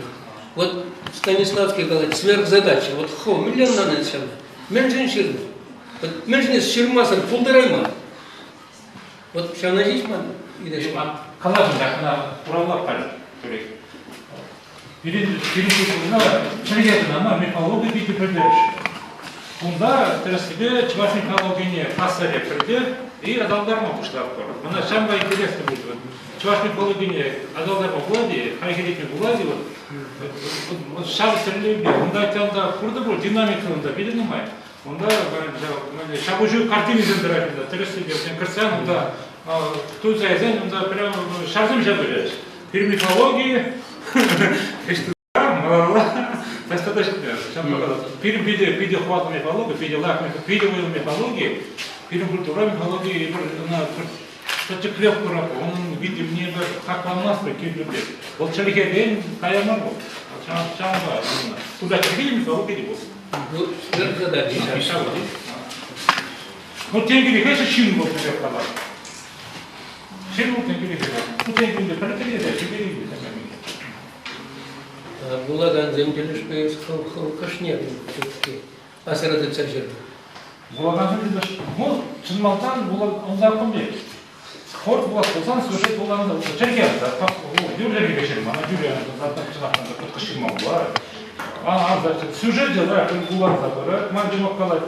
Вот Станиславский калать, сверхзадача. Вот хӑв мӗнле ӑнланать ҫавна? Мӗншӗн ҫырнӑ? Вот мӗншӗн эс ҫырмасӑр пултарайман? Вот ҫавна ҫеҫ ман ыйтас. Калаҫӑн ҫакна хуравлап халь, тӳрех. Пирӗн пирӗн культурӑна чӗлхе кӑна мар, мифологи питӗ пӗлтерӗшлӗ. Кунта тӗрӗссипе чӑваш мифологине касса лекрӗ и аталантарма пуҫлатпӑр. Мана ҫавӑнпа интереслӗ пулчӗ. Чӑваш мифологине аталантарма пулать-и, хальхи ретне пулать-и вот? Вот ҫав тӗллевпе. Унта унта пурте пур, динамика унта питӗ нумай. Унта ҫапӑҫу картинисем тӑраҫҫӗ унта, тӗрӗссипе. Кӗрсен унта туйса илсен унта прям ҫарсем ҫапӑҫаҫҫӗ. Пир мифологии, малалла таҫта та ҫитмӗ. Пирӗн питӗ, питӗ хӑватлӑ мифологи, питӗ лайӑх, питӗ вӑйлӑ мифологи. Пирӗн культура мифологи эпир ӑна пӗчӗкрех куратпӑр, унӑн витӗмне эпир хакланмастпӑр кирлӗ пек. Вӑл чӗлхерен кая мар вӑл. Ҫавӑнпа кунта чӗлхе мифологи те пур. Сверхзадача. Ну, тенкӗлӗхе ҫын вӑл тесе калать. Ҫын вӑл тенкӗлӗхе. Ну, тенкӗлӗхе пӗр тӗллесе, тӗлле Вулакансем тӗлӗшпе хӑв кӑшне все-таки асра тытса ҫырнӑ. Вулакансем тӗлӗшпе, ну, чӑн малтан унта кун пек. Спорт пулас пулсан сюжет пулсан чӗлхе юрӗ ҫырма, юрӗ чӑнах та кӑткӑс ҫырма пулать. А, значит, сюжечӗ лайӑх вуланса пырать. Ман йӑмӑк калать,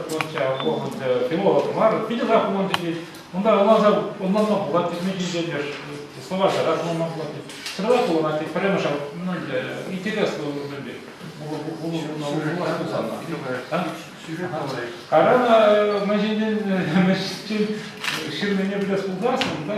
филолог мар, питӗ лайӑх вулан тет. Унта ӑнланса ӑнланма пулать, тет, ҫинчен слова жарах ӑнланма пулать. Сыралать пулать, тет, пӗрремӗш интереслӗ пек. Вулас пулсан. Каран мӗн ҫинчен ҫырнине пӗлес пулсассӑн, унта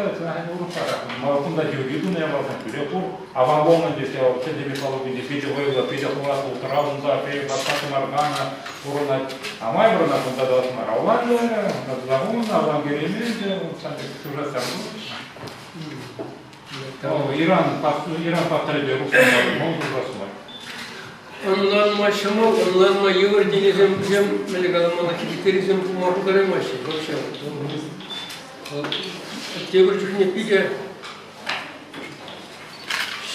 урӑхларах. Кунта юри тунӑ япаласем тӳрех пур. Аван пулнӑ тесе тӗнче мифологинче питӗ вӑйлӑ, питӗ хӑватлӑ утрав унта патша Тымаркана пурӑнать. А май пурӑнать унта та мар. Авлан унта тата авлан кеременчӗ, сан пек сюжетсем пур. Иран, Иран паттӑрӗпе Руслан мар. Ӑнланма ҫӑмӑл, ӑнланма йывӑр тенисем вӗсем, мӗнле каламалла, критерисем пулма пултараймаҫҫӗ вообще. Тепӗр чухне питӗ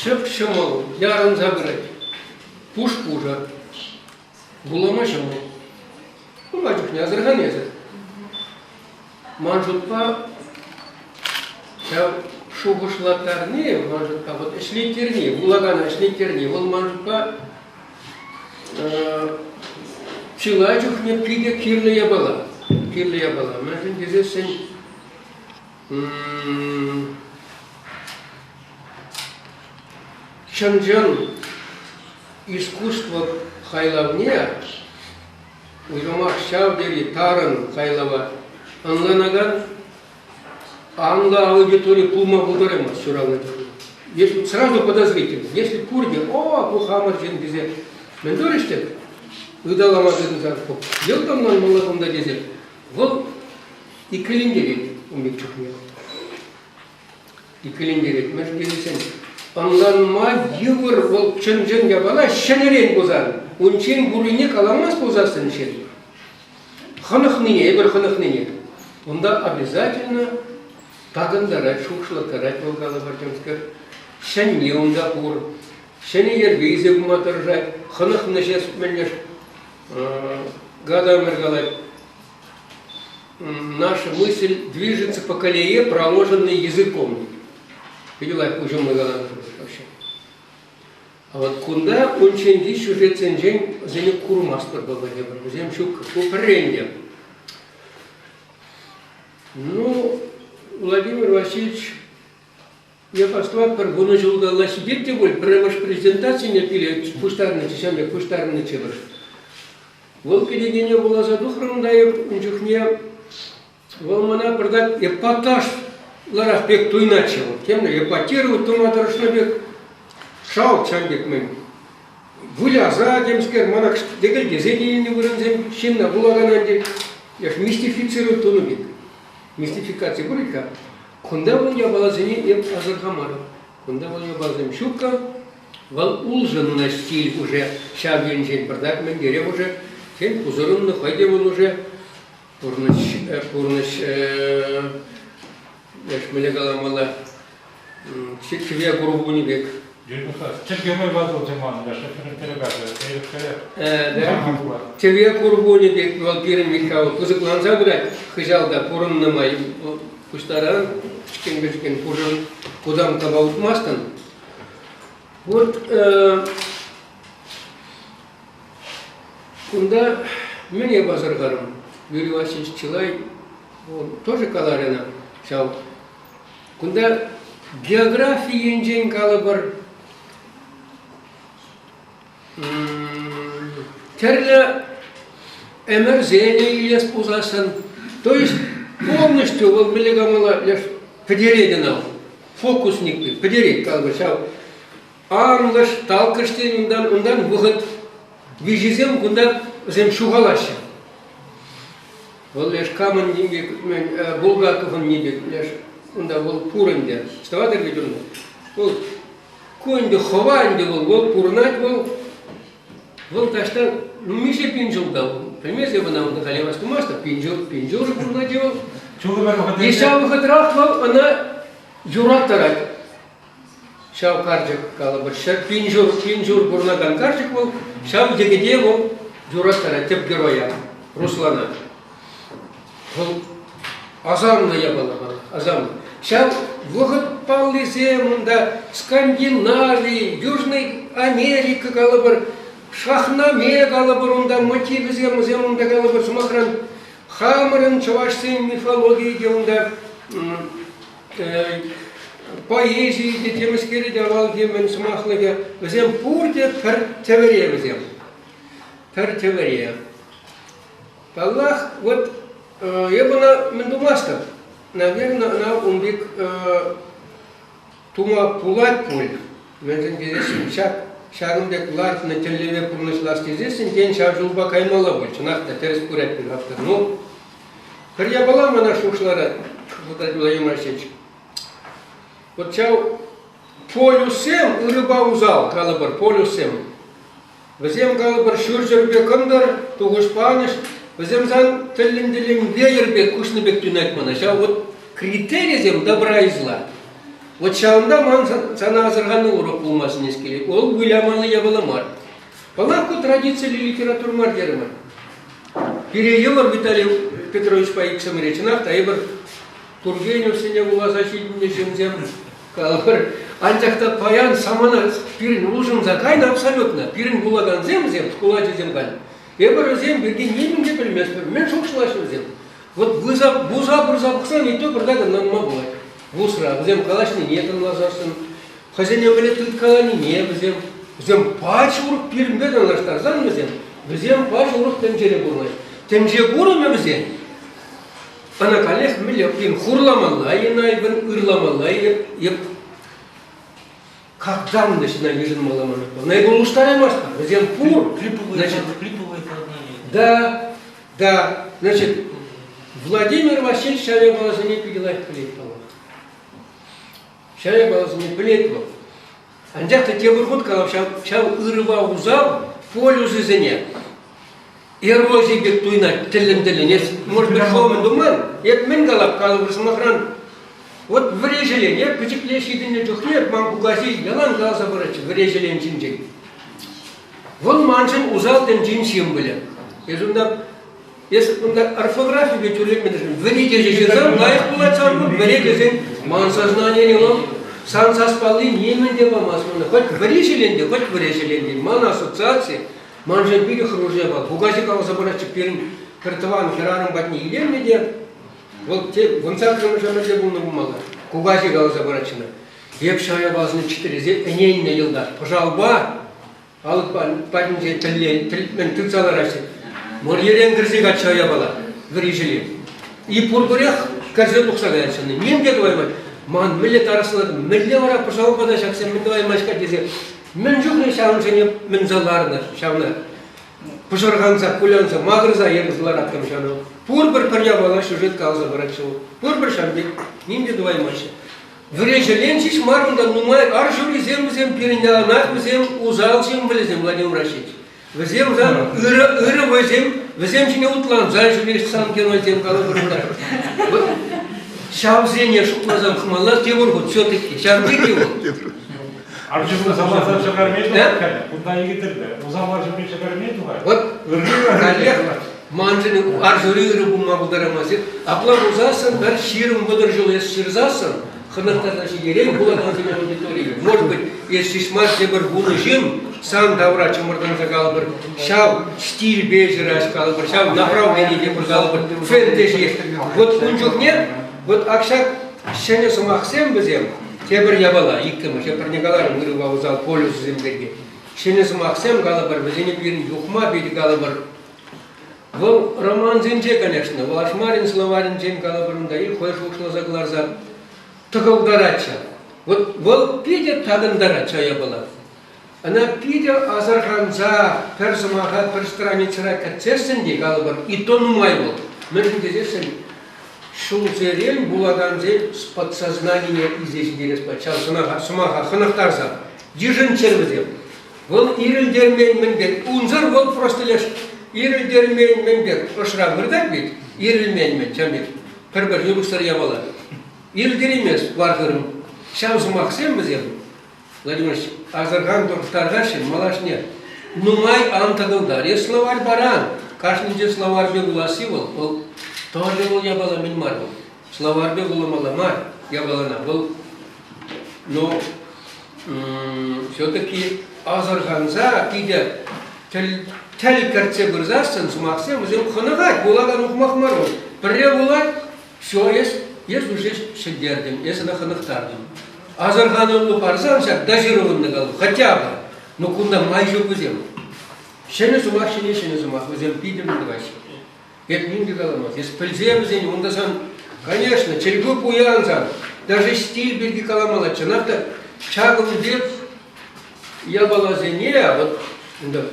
ҫӑп-ҫӑмӑл ярӑнса пырать. Пуш-пушӑ. Вулама ҫӑмӑл. Нумай чухне асӑрханӑ эсӗ. Ман шутпа, ҫав шухӑшлаттарни, ман шутпа, вот ӗҫлеттерни, вулакана ӗҫлеттерни, вӑл ман шутпа чылай чухне питӗ кирлӗ япала. Кирлӗ япала. Мӗншӗн тесессӗн чӑн-чӑн искусство хайлавне уйрӑмах ҫав тери тарӑн хайлава ӑнланакан анлӑ аудитори пулма пултараймасть ҫуралнӑ чухне. Если сразу подозрительно, если пурте, о, ку хамӑр ҫын тесе мӗн турӗҫ те, ыталама тытӑнсан, йӑлт ӑнланмалла кунта тесе, вӑл иккӗлентерет ун пек чухне. Иккӗлентерет. Мӗншӗн тесен ӑнланма йывӑр вӑл чӑн-чӑн япала ҫӗнӗрен пулсан, унччен пуррине каламасть пулсассӑн ҫын. Хӑнӑхнине, эпир хӑнӑхнине. Унта обязательно такӑнтарать, шухӑшлаттарать вӑл калӑпӑр темскер. Ҫӗнни унта пур. Ҫӗнӗ йӗрке илсе пыма тӑрӑшать. Хӑнӑхнӑ ҫеҫ мӗнле Гадамер калать, наша мысль движется по колее, проложенной языком. Питӗ лайӑх уҫӑмлӑ каланӑ вообще. А вот кунта унчченхи сюжетсенчен вӗсене курмастпӑр паллах эпир. Вӗсем ҫук. Ку пӗрре ӗнтӗ. Ну, Владимир Васильевич эп астӑвап, пӗр вунӑ ҫулталла ҫитет те пуль, пӗрремӗш презентацине пире пуҫтарнӑччӗ, ҫавӑн пек пуҫтарнӑччӗ пӗр. Вӑл кӗнекене вуласа тухрӑм та эп ун чухне вӑл мана пӗртак эпатажларах пек туйӑнатчӗ вӑл. Темле эпатировать тума тӑрӑшнӑ пек, шалт ҫавӑн пек мӗн. Выляса темскер мана текӗлтесе те илнӗ вырӑнсем ҫынна вулакана ӗнтӗ мистифицировать тунӑ пек. Мистификаци пур-ха. Кунта вӑл япаласене эп асӑрхамарӑм. Кунта вӑл япаласем ҫуккӑ. Вӑл улшӑннӑ стиль уже ҫав енчен пӑртак мӗнтерех уже тен пусӑрӑннӑ хӑй те вӑл уже пурнӑҫ пурнӑҫ мӗнле каламалла кӗве курупуни пек. Тӗп герой ватӑлчӗ ман, Тӗве курпунӗ пек вӑл пирӗн Михаил пысӑкланса пырать хыҫалта пурӑннӑ май пуҫтаран пӗчӗккӗн-пӗчӗккӗн пушӑ кутамккапа утмастӑн. Вот кунта мӗн эп асӑрхарӑм? Юрий Васильевич чылай тоже каларӗ ӑна ҫав. Кунта географи енчен калӑпӑр, тӗрлӗ ӗмӗрсене илес пулсассӑн, то есть полностью вӑл мӗнле калама леш пӗтерет ӑна, фокусник пек пӗтерет калӑпӑр ҫав анлӑш, талкӑш тен унтан, унтан вӑхӑт виҫисем кунта вӗсем ҫухалаҫҫӗ. Вӑл леш камӑн ним пек, Булгаковӑн ни пек леш унта вӑл пур ӗнтӗ. Тӑватӑр вӗт унта. Вӑл ку ӗнтӗ хӑва ӗнтӗ вӑл, вӑл пурӑнать вӑл. Вӑл таҫта ну миҫе пин ҫулта пӗлмест эп ӑна унта халь астумастӑп. Пин ҫул, пин ҫул пурӑнать вӑл. И ҫав вӑхӑтрах вӑл ӑна юраттарать. Ҫав карчӑк, калӑпӑр, 1000 пин ҫур пурӑнакан карчӑк вӑл, ҫав йӗкӗте вӑл юраттарать, тӗп героя, Руслана. Вӑл асамлӑ япала вӑл, асамлӑ. Ҫав вӑхӑт паллисем унта Скандинави, Южный Америка калӑпӑр, Шахнаме калӑпӑр унта, мотивӗсем вӗсем унта калӑпӑр, сӑмахран, хамӑрӑн чӑвашсен мифологийӗ те унта поэзийӗ те, темӗскерӗ те авалхи мӗн сӑмахлӑхӗ, вӗсем пурте пӗр тӗвӗре вӗсем. Пӗр тӗвӗре. Паллах, вот эп ӑна мӗн тумастӑп. Наверное, ӑна ун пек тума пулать пуль. Мӗншӗн тесессӗн ҫак ҫакӑн пек лартнӑ тӗллеве пурнӑҫлас тесессӗн, тен, ҫав ҫулпа каймалла пуль. Чӑнах та, тӗрӗс пырать пуль автор. Ну, Пӗр япала мана шухӑшларать, шухӑшлать Владимир Васильевич. Вот ҫав полюссем, ырӑпа усал, калӑпӑр, полюссем, вӗсем, калӑпӑр, ҫурҫӗрпе кӑнтӑр, тухӑҫпа анӑҫ, вӗсем сан тӗллӗн-тӗллӗн веер пек куҫнӑ пек туйӑнать мана. Ҫав вот критерисем добра и зла. Вот ҫавӑнта ман сана асӑрхану урок пулма сӗнес килет. Вӑл вылямалли япала мар. Паллах, ку традициллӗ литература мар терӗмӗр. Пире йывӑр Виталий Петровичпа иксӗмӗре чӑнах та эпир Тургеневсене вуласа ҫитӗннӗ ҫынсем калӑпӑр. Анчах та паян самана пирӗн улшӑнса кайнӑ абсолютно. Пирӗн вулакансем вӗсем, шкул ачисем халь, эпир вӗсем пирки нимӗн те пӗлместпӗр. Мӗн шухӑшлаҫҫӗ вӗсем? Вот вуза, вуза пырса пӑхсан и то пӑртак ӑнланма пулать. Вузра вӗсем калаҫнине тӑнласассӑн, хӑйсене мӗнле тыткаланине вӗсем, вӗсем пач урӑх пирӗнпе танлаштарсан вӗсем, вӗсем пач урӑх тӗнчере пурӑнаҫҫӗ. Тӗнче курӑмӗ вӗсен ӑна каллех мӗнле пин хурламалла е найпӑн ырламалла е, е как данность ӑна йышӑнмалла мар. Ӑна эпир улӑштараймастпӑр. Вӗсем пур. Значит, клиповое сознание. Да, да. Значит, Владимир Васильевич ҫав япаласене питӗ лайӑх пӗлет, паллах. Ҫав япаласене пӗлет вӑл. Анчах та тепӗр хут калап, ҫав, ҫав ырӑпа усал полюсӗсене эрози пек туйӑнать тӗллӗн-тӗллӗн. Эс, может быть, хӑв мӗн туман, эп мӗн калап, калӑпӑр сӑмахран, вот вӗреҫӗлен, эп пӗчӗкле ҫитӗннӗ чухне ман кукаҫи ялан каласа паратчӗ вӗреҫӗлен ҫинчен. Вӑл маншӑн усал тӗнчин символӗ. Эс унта Эс унта орфографипе тӳрлетме тӑрӑшӑн. Вӗри тесе ҫырсан лайӑх пулать сан кун, вӗри тесен ман сознание вӑл сан саспалли нимӗн те памасть мана. Хоть вӗри ҫӗлен те, хоть вӗре ҫӗлен те. Ман ассоциаци маншӑн питӗ хӑрушӑ япала. Кукаҫи каласа паратчӗ пирӗн пӗр тӑван хӗрарӑм патне иленнӗ те, вӑл те вунсаккӑрмӗш ӗмӗрте пулнӑ пулмалла. Кукаҫи каласа паратчӗ ӑна. Эп ҫав япаласене чӗтресе ӗненнӗ йӑлтах. Пӑшалпа Алӑк патӗнче тӗллен тытса лараҫҫӗ. Мӑрьерен кӗрсе качча япала вӗри ҫӗлен. И пурпӗрех кӗрсе тухса каяҫҫӗ. Ним те тӑваймасть. Ман мӗнле тарӑхсӑлатӑп, мӗнле вара пӑшалпа та ҫаксем мӗн тӑваймасть-ха тесе мӗн чухлӗ ҫавӑншӑн мӗнсе ларнӑ ҫавна. Пӑшӑрханса, кулянса, макӑрса йӗрсе лараттӑм ҫавна. Пурпӗр пӗр япала сюжет каласа паратчӗ вӑл. Пурпӗр ҫав пек ним те тӑваймаҫҫӗ. Вӗреҫӗлен ҫеҫ мар унта нумай арҫурисем вӗсем пирӗн яланах вӗсем усал ҫын вӗлесем, Владимир Васильевич. Вӗсем сан ырӑ, ырӑ вӑйсем, вӗсем ҫине утланса ҫӳреҫ сан геройсем калӑпӑр унта. Вот ҫавсене шутласан хумалла тепӗр хут все-таки. Ҫав пирки вӑл. Арҫынна самаса чакармей тухать. Кунта икӗ Усал арҫынни чакармей тухать. Вот каллех маншӑн арҫури ырӑ пулма пултарамасть. Апла пулсассӑн пӗр 20-30 ҫул эс ҫырсассӑн хӑнӑхтарса ҫитерен вулакансене аудиторие. Может быть, эс ҫеҫ мар тепӗр вунӑ ҫын сан тавра чӑмӑртанса калӑпӑр, ҫав стильпе ҫыраҫ калӑпӑр, ҫав направление те калӑпӑр, фэнтези. Вот ун чухне вот ак ҫак ҫӗнӗ сӑмахсем вӗсем тепӗр япала, иккӗмӗш, я пӗрне каларӑм ырӑпа усал полюсӗсем пирки. Ҫӗнӗ сӑмахсем калӑпӑр, вӗсене пирӗн юхма питӗ калӑпӑр. Вӑл романсенче, конечно, вӑл Ашмарин словарӗнчен калӑпӑр унта и хӑй шухӑшласа кӑларса тӑкӑлтаратчӗ. Вот вӑл питӗ такӑнтаратчӗ япала. Ӑна питӗ асӑрханса пӗр сӑмаха пӗр страницӑра кӗртсессӗн те калӑпӑр, и то нумай вӑл. Мӗншӗн тесессӗн ҫулсерен вулакансен подсознанине илсе ҫитерес пулать ҫав сӑмаха хӑнӑхтарса. Йышӑнччӑр вӗсем. Вӑл ирӗлтермен-мӗн пек. Унсӑр вӑл просто леш ирӗлтермен-мӗн пек. Ӑшра выртать ведь, ирӗлмен-мӗн, ҫав пек. Пӗр-пӗр юрӑхсӑр япала. Ирӗлтереймест вар-хырӑм. Ҫав сӑмахсем вӗсем Владимир Ильич, асӑрхан тархасшӑн малашне нумай ан тӑкӑлтар. Эс словарь паран. Кашнинче словарьпе вуласси вӑл, вӑл тоже вӑл япала мӗн мар вӑл. Словарьпе вуламалла мар япалана. Вӑл, но все-таки асӑрханса питӗ тӗл, тӗл кӗртсе пырсассӑн сӑмахсем вӗсем хӑнӑхать, вулакан ухмах мар вӑл. Пӗрре вулать, Все, эс, эс уже ҫӗнтертӗн, эс ӑна хӑнӑхтартӑн. Асӑрхануллӑ парсан ҫак дозированный калу, хотя бы, но кунта май ҫук вӗсем. Ҫӗнӗ сӑмах ҫине ҫӗнӗ сӑмах, вӗсем питӗ мӗн тӑваҫҫӗ. Эп ним те каламас. Эс пӗлсе вӗсен, унта сан, конечно, чӗлхӳ пуян сан, даже стиль пирки каламалла. Чӑнах та, ҫакӑн пек япаласене, вот, унта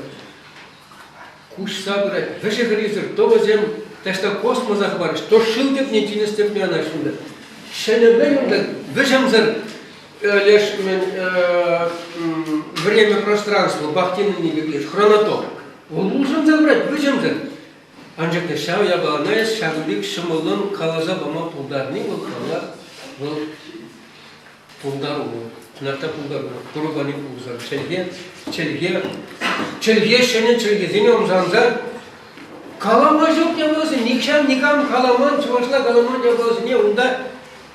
куҫса пырать. Вӗҫӗ-хӗррисӗр то вӗсем таҫта космоса хӑпарӗҫ, то шыв тӗпне, тинӗс тӗпне анаҫ унта. Ҫӗнӗ мӗн унта вӗҫӗмсӗр леш мӗн время пространство Бахтинӑн пек хронотоп. Вӑл улшӑнса пырать вӗҫӗмсӗр. Анчах та ҫав япалана эс ҫакӑн пек ҫӑмӑллӑн каласа пама пултарни вӑл паллах вӑл Пултарулӑх. Чӑнах та пултарулӑх. Турӑ пани пулсан. Чӗлхе, чӗлхе, чӗлхе ҫӗнӗ чӗлхесене ӑмсанса калама ҫук япаласене, нихҫан никам каламан, чӑвашла каламан япаласене унта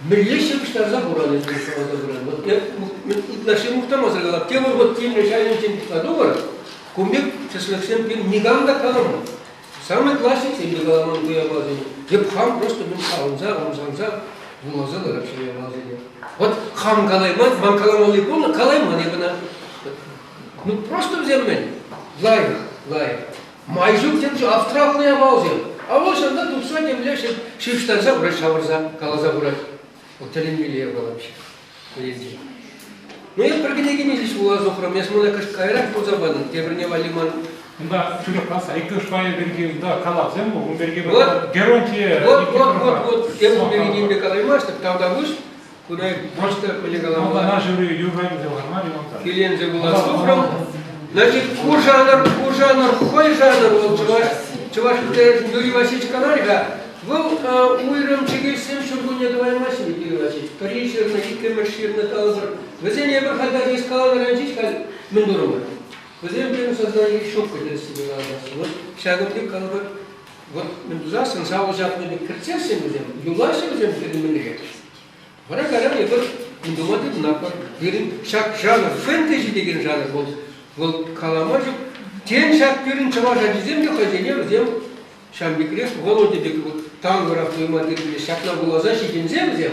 мӗнле ҫыпӑҫтарса хуран эсӗ каласа пыран. Вот ытлашши мухтамасӑр калап. Тепӗр вот темле шайӗнчен пӑхса тухӑр, кун пек тӗслӗхсем пирӗн никам та каламан. Самый классиксем те каламан ку япаласене. Эп хам просто мӗн савӑнса, ӑмсанса вуласа ларап ҫав япаласене. Вот хам калайман, ман каламалли пулнӑ, калайман эп ӑна. Ну просто вӗсем мӗн? Лайӑх, лайӑх. Май ҫук тем абстрактный япаласем. А вӑл ҫавна тупса темле ҫыпҫтарса пырать, ҫавӑрса каласа пырать. Вӑл тӗлӗнмелле япала вообще. Ну, эп пӗр кӗнекене ҫеҫ вуласа тухрӑм. Эс мана кӑшт каярах пулса патӑн. Тепӗрне валли ман Унта тӳрех каласа иккӗмӗш пайӗ пирки унта калавсем пур. Ун пирки вот, Геронтий Вот, вот, вот, вот. Эп ун пирки нимпе калаймастӑп. Тавтапуҫ. Куна просто мӗнле каламалла. Малтанах жюри юрра илсе хӑварман унта. Киленсе вуласа тухрӑм. Значит, ку жанр, ку жанр хӑй жанр вӑл чӑваш, чӑваш литературин Юрий Васильевич каларӗ-ха. Вӑл уйрӑм чӗкеҫсем ҫуркунне тӑваймаҫҫӗ, Юрий Васильевич. Пӗри ҫырнӑ, иккӗмӗш ҫырнӑ, калӑпӑр. Вӗсен эпир халь даже эс каланӑран ҫеҫ халь мӗн турӑмӑр. Вӗсем пирӗн сознание ҫук тӗрӗссипе каласан. Вот ҫакӑн пек калӑпӑр. Вот мӗн тусассӑн савӑл ҫапнӑ пек кӗртсессӗн вӗсем, юлаҫҫӗ вӗсем пирӗн мӗнле. Вара кайран эпир ун тума тытӑнатпӑр. Пирӗн ҫак жанр, фэнтези текен жанр вӑл, вӑл калама ҫук. Тен, ҫак пирӗн чӑваш ачисем те хӑйсене вӗсем Ҫав пекрех Володя пек танлӑрах туйма тытӑнчӗ. Ҫакна вуласа ҫитӗнсе вӗсем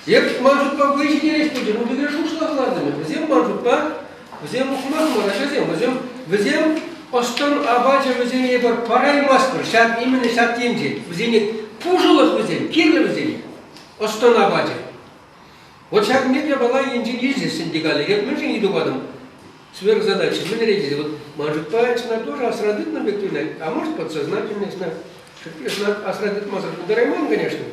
Эп ман шутпа вӑй ҫитерес пулчӗ, ун пекрех шухӑшла кӑлартӑм. Вӗсем ман шутпа, вӗсем ухмах мар ачасем, вӗсем, вӗсем ӑс-тӑн апачӗ вӗсене эпир параймастпӑр. Ҫак именно ҫак енчен. Вӗсене пушӑлӑх вӗсен, кирлӗ вӗсене ӑс-тӑн апачӗ. Вот ҫак мир япала енчен илсессӗн те каллех эп мӗншӗн ыйту патӑм? Сверхзадача мӗнре тесе, вот ман шутпа, чӑнах тоже асра тытнӑ пек туйӑнать, а может подсознательно, не знаю. Асра тытмасӑр пултарайман, конечно.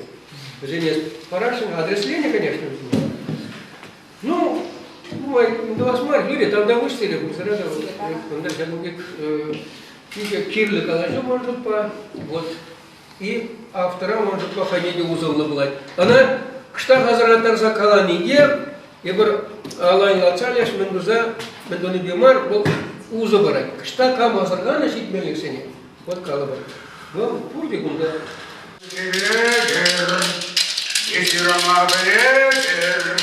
Вӗсене парасшӑн, адресленӗ, конечно, вӗсене. Ну, тӑвас мар, Юрий, тавта пуҫ сире пурсӑра та кунта ҫакӑн пек питӗ кирлӗ калаҫу ман шутпа. Вот. И автора ман шутпа хӑйне те усӑллӑ пулать. Ӑна кӑштах асӑрхаттарса калани те эпир алайлатса леш мӗн туса мӗн тунипе мар, вӑл усӑ парать. Кӑштах кам асӑрханӑ ҫитменлӗхсене, вот калӑпӑр. Вӑл пурте кунта. Пӗлетӗр, эсир ӑна пӗлетӗр,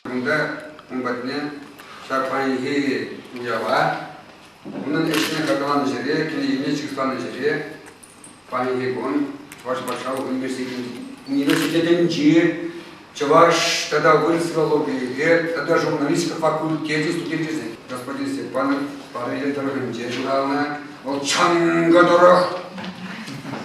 Кунта ун патне ҫак паянхи уява, унӑн ӗҫне хакланӑ ҫӗре, кӗнекине чысланӑ ҫӗре паянхи кун Чӑваш патшалӑх университетӗнчи чӑваш тата вырӑс филологийӗпе тата журналистика факультечӗн студенчӗсем господин Степанов Патӑрьел тӑрӑхӗнче ҫуралнӑ. Вӑл чӑнкӑ тӑрӑх.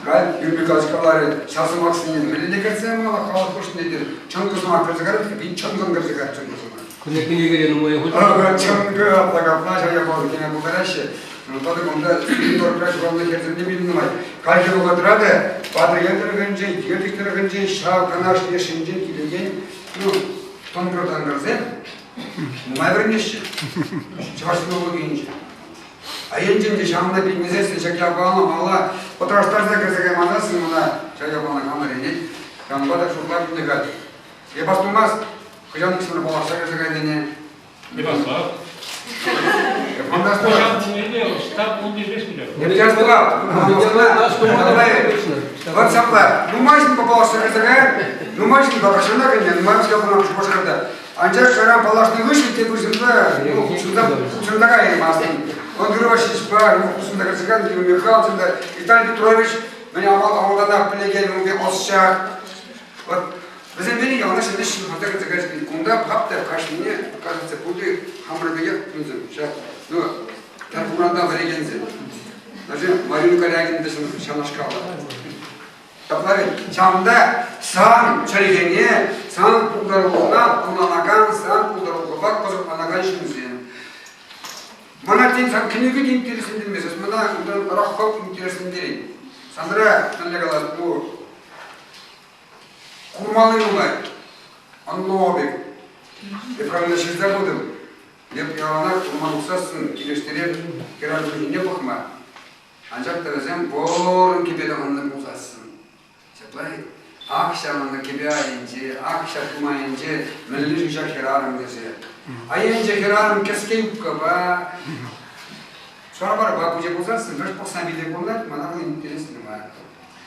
Халь Юрий Михайлович каларӗ, ҫав сӑмахсене мӗнле кӗртсе ямалла халӑх хушшине те чӑнкӑ сӑмах кӗрсе кайрӗ, пин чӑнкӑн кӗрсе кайрӗ чӑнкӑ сӑмах. Кунне кӗнекере нумай хут. Чӑнкӑ апла капла ҫав япала кӗме пултараҫҫӗ. Унта та кунта тӑрӑхра ҫуралнӑ хӗрсем те питӗ нумай. Хальхи вӑхӑтра та Патӑрьел тӑрӑхӗнчен, Елчӗк тӑрӑхӗнчен ҫав Канаш лешӗнчен килекен ну, тӑнкӑр-тӑнкӑрсем нумай вӗренеҫҫӗ чӑваш филологийӗнче. А енчен те ҫавӑнта пилмесессӗн ҫак япалана мала пӑтраштарса кӗрсе каймасассӑн ӑна ҫак япалана кам вӗренет, кампа та шутлать ӗнтӗ халь. Эп астумасть, хӑҫан иксӗмӗр паллашса кӗрсе кайнине. Эп астӑвап. Вот ҫапла, нумай ҫынпа паллашса кӗрсе кайрӑм, нумай ҫынпа тахҫанах ӗнтӗ, нумай ҫынпа Шупашкарта. Анчах кайран паллашнӑ хыҫҫӑн тепӗр ҫынпа ну, хутшӑнса каяймастӑн. Он Григорьевичпа хутшӑнса кӗрсе кайнӑ, Юрий Михайлович та, Виталий Петрович, мӗн авалтанах пӗлекен ун пек ӑсчах. Вот Вӗсем пирки яланах ҫӗнӗ ҫывӑхланса кӗрсе кайрӗҫ. Кунта пап та кашнине, кажется, пурте хамӑр пекех кунсем. Ҫак, ну, пӗр хуранта вӗрекенсем. Даже Марина Корягина та ҫавнашкал. Ҫапла ведь, ҫавӑнта сан чӗлхене, сан пултарулӑхна ӑнланакан, сан пултарулӑхпа кӑсӑкланакан ҫынсем. Мана тен сан кӗнеке те интереслентермест, мана унтан раххоп интереслентерет. Санра, мӗнле калас, ку Курмалли нумай. Ӑнлӑ пек. Эп халӗ ҫырса пытӑм. Эп яланах курма тухсассӑн килӗштереп хӗрарӑм ҫине пӑхма. Анчах та вӗсем вӑрӑм кӗпе тӑхӑннӑ пулсассӑн. Ҫапла-и? Ах ҫавӑнта кӗпе айӗнче, ах ҫак тум айӗнче мӗнле-ши ҫак хӗрарӑм тесе. Айӗнче хӗрарӑм кӗске юбкӑпа, шарпарпа пуҫа пулсассӑн кӑшт пӑхсан питӗ курӑнать, мана вӑл интереслӗ мар.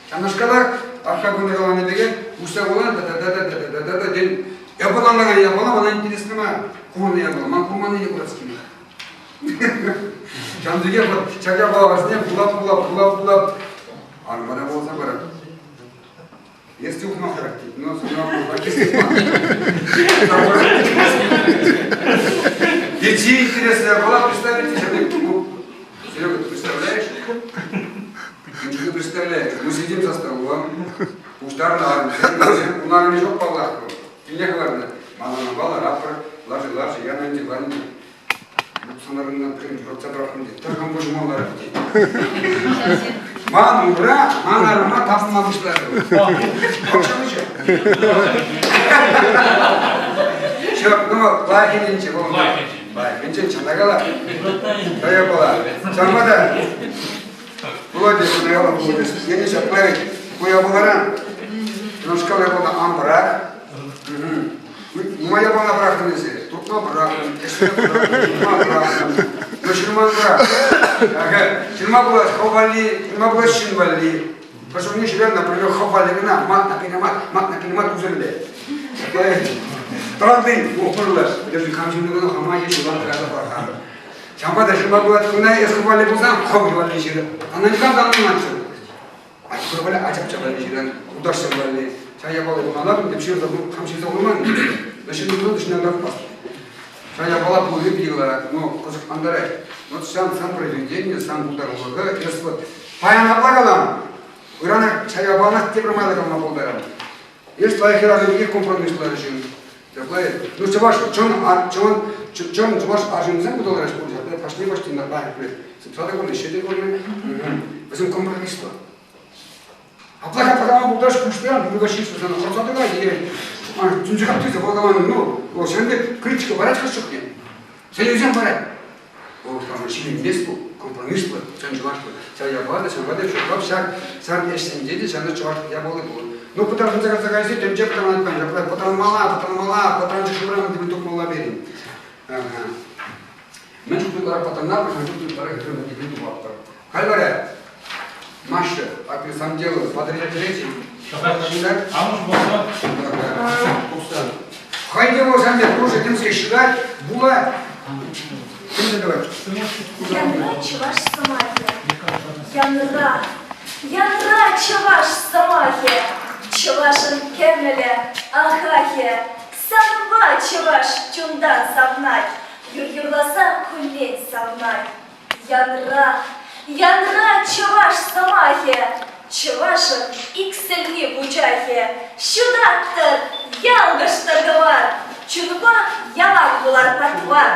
Ҫавнашкалах Арха кунӗ каланӑ пекех уҫса вулан та-та-та-та-та-та-та тен япаланакан япала мана интереслӗ мар. Курнӑ япала, ман курманнине курас килет. Ҫавӑн пекех вот ҫак япаласене вулап-вулап, вулап-вулап армана пулса парать. Если ухмахрах тет, но Ведь интересная была, представите себе, Серега, ты представляешь? Ты представляешь, мы сидим за столом, пуҫтарнӑ арӑмсем, ун арӑмӗ ҫук паллах. Килне хӑварнӑ. Манӑн ларатпӑр, ларчӗ, ларчӗ, яна ӗнтӗ, ваннӑ. Сӑнарӑнна пӗрин юратса пӑрахрӑм тет. Тӑрхам пуҫӑма ларать тет. Ман умра, ман арӑма тапӑнма пуҫларӗ. Ҫак, ну, лайӑх енче, вӑл. Лайӑх енче, чӑн та кала. Тая пала. Ҫавӑнпа та Володя, куна пулать. Ене ҫапла ведь, ку япаларан тунашкал япала ан пӑрах. Нумай япала пӑрахнӑ эсӗ. Туртма пӑрахрӑм, ӗҫме пӑрахрӑм, ҫырма пӑрахрӑм. Но ҫырман пӑрах. Ага, ҫырма пулать хӑв валли, ҫырма пулать ҫын валли. Хӑш чухне ҫыран, например, хӑв валли кӑна мат на перемат, мат на перемат ӳсӗрле. Тӑранти, ухмӑрлӑ. Держи, хам ҫырнӑ кӑна хама е ҫулан тӑраса пӑрахатӑп. Ҫавӑнпа та ҫырма пулать куна эс хӑв валли пулсан хӑв валли ҫыр. Ана никам та ӑнланманччӗ. Ача валли ачапча валли ҫыран, хутаҫсем валли. Ҫав япала пӑханатӑн, теп ҫырса хам ҫырса курман. Но ҫын пулсан та ҫын Ҫав япала пулни питӗ ларать, но кӑсӑклантарать. Вот сан, сан произведение, сан пултарулӑха, эс вот паян апла калам, ырана ҫав япалана тепӗр майлӑ калама пултарам. Эс лайӑх хӗрарӑм пекех компромисслӑ ҫын. Ҫапла ну чӑваш чӑн чӑн чӑн чӑваш арҫынсем пултараҫ пуль ҫапла кашни почти лайӑх пуль. Сыпса та курнӑ, ӗҫе те курнӑ. Вӗсем компромисслӑ. Апла капла пулташ пуҫлан, ну вообще что хӑрса тӑрать е тӳнче каптырса вӑл ну, вӑл ҫавӑн пек критика парать хӑш чухне. Сӗнӳсем парать. Вӑл хамӑр ҫитӗнмест ку, компромисслӑ, чӑн чӑвашлӑ. Ҫав япала та ҫавӑнпа та шутлап ҫак сан ӗҫсенче те ҫавна чӑваш япали пур. Ну, пытарханса кайса кайса тӗнче пытарман ҫапла пытармалла, пытармалла, пытарчӗ шывран тӗпӗн тухмалла пирӗн. Мӗн чухлӗ ытларах пытарнатпӑр, ҫавӑн чухлӗ ытларах эпир тупатпӑр. Халь вара Маша, так на самом деле, Патӑрьел третий. Амӑш пулса. Хӑй те пулсан те тоже тӗмске ҫырать, вулать. Тӗмсе тӑвать. Янра чӑваш сӑмахӗ. Янра, янра чӑваш сӑмахӗ. Чӑвашӑн кӗмӗлӗ, ахахӗ. Санпа чӑваш чунтан савнать, юр юрласа куллен савнать. Янра, янра чӑваш сӑмахӗ, чӑвашӑн иксӗлми вучахӗ. Ҫутаттӑр, ялкӑштӑр кӑвар, чунпа ялан пулар патвар.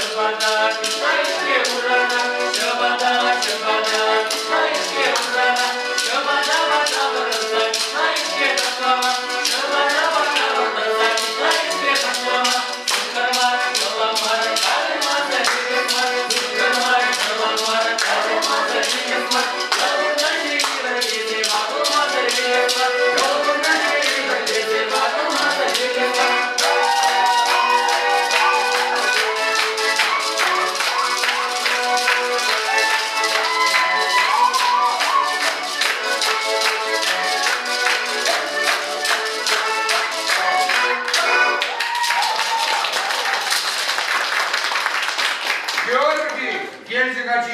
Шабада, шабада,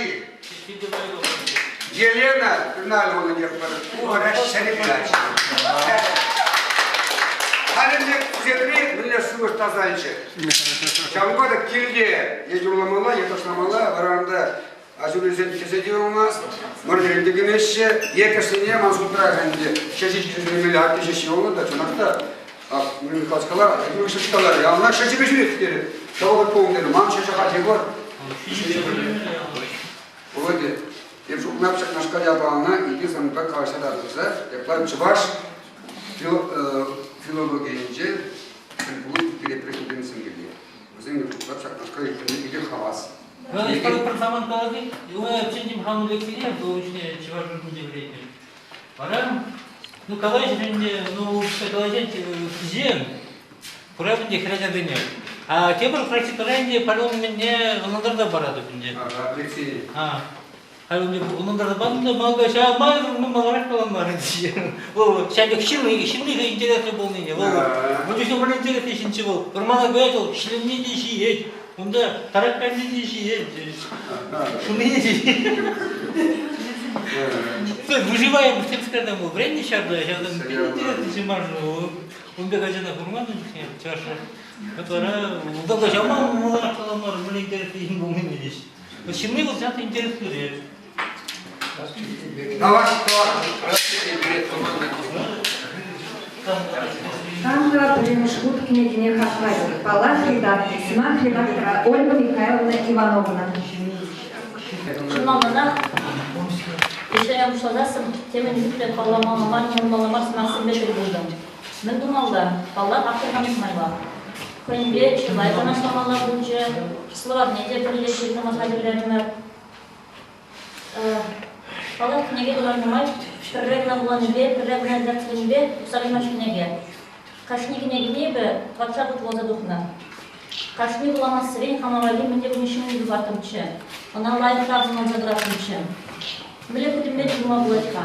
ачи. Елена Геннадьевна тетпӗр. Ку вара ҫӗнӗ ачи. Халӗ ӗнтӗ кусетри мӗнле сывлӑш тасалчӗ. Ҫавӑнпа та килте е юрламалла, е ташламалла, вара унта Аҫулисем килсе те юлмасть, мӑрсем те кӗмеҫҫӗ. Е кӗсене ман шутра ӗнтӗ ҫӗҫӗ ҫӳремелле атте ҫеҫ юлнӑ та, чӑнах та, Юрий Михайлович калар, Юрий Михайлович калар, яланах ҫӗҫӗпе ҫӳрет терӗ. Ҫавӑ пулнӑ терӗ, ман ҫӗҫӗ хати пур. Володя, эп шутлап ҫакнашкал япалана икӗ санпа калаҫса татӑлса, япла чӑваш филологийӗнче тӗлпулу перепрекуденсем килнӗ. Вӗсем шутлап ҫакнашкал ирттерме питӗ хавас. Пӗр самант каласси, чӗнтӗм хамӑн лекцине, вӑл ӗҫне чӑваш шкулӗнче вӗрентнӗ. Вара, ну, калаҫ ӗнтӗ, ну, калаҫать кӗсем, пура ӗнтӗ хӗрачасене. А тепӗр практикӑра ӗнтӗ паром мӗнне ӑнлантарса паратӑп ӗнтӗ. Лекцине. Халь ӑнлантарса панӑ та малта ҫав май маларах каламарӗ. Вӑл ҫав пек ҫынни, ҫынни интереслӗ пулнине. Вӑл вӑл чухне мӗнле интереслӗ ҫынччӗ вӑл. Вӑрмана каять вӑл, ҫӗленне те ҫиет. Унта тараканне те ҫиет. Шунине те ҫиет. Выживаем тем скажем, вӑл вӗреннӗ ҫарта, ҫавӑн питӗ интереслӗ мар Ун пек ачана курман ун чухне чӑвашра. Вот вара унта та ҫавма маларах каламар, мӗнле интереслӗ ҫын пулнине теҫ. Ҫынни вӑл ҫак интереслӗрех. Давай, давай. Кам-ха пӗрремӗш хут кӗнекене хаклать? Паллах, редактор, сӑмах редактора Ольга Михайловна Ивановна. Чӑн малтанах ӗҫе пуҫласассӑн темӗн чухлӗ палламалла мар, манмалла мар сӑмахсемпе тӗл пултӑм. Мӗн тумалла? Паллах, автор канӑҫмалла. Хӑйӗнпе чылай канашламалла пулчӗ, словарьне те пӗрле ҫыртӑмӑр хатӗрлерӗмӗр. Паллах, кӗнеке кӑларнӑ май пӗрре кӑна вуланипе, пӗрре кӑна редакциленипе тухса каймасть кӗнеке. Кашни кӗнекене эпӗ патша хут вуласа тухнӑ. Кашни вуламассерен хама валли мӗн те пулин ҫӗнни тупаттӑмччӗ, ӑна лайӑхрах ӑнланса тӑраттӑмччӗ. Мӗнле пӗтӗмлетӳ тума пулать-ха?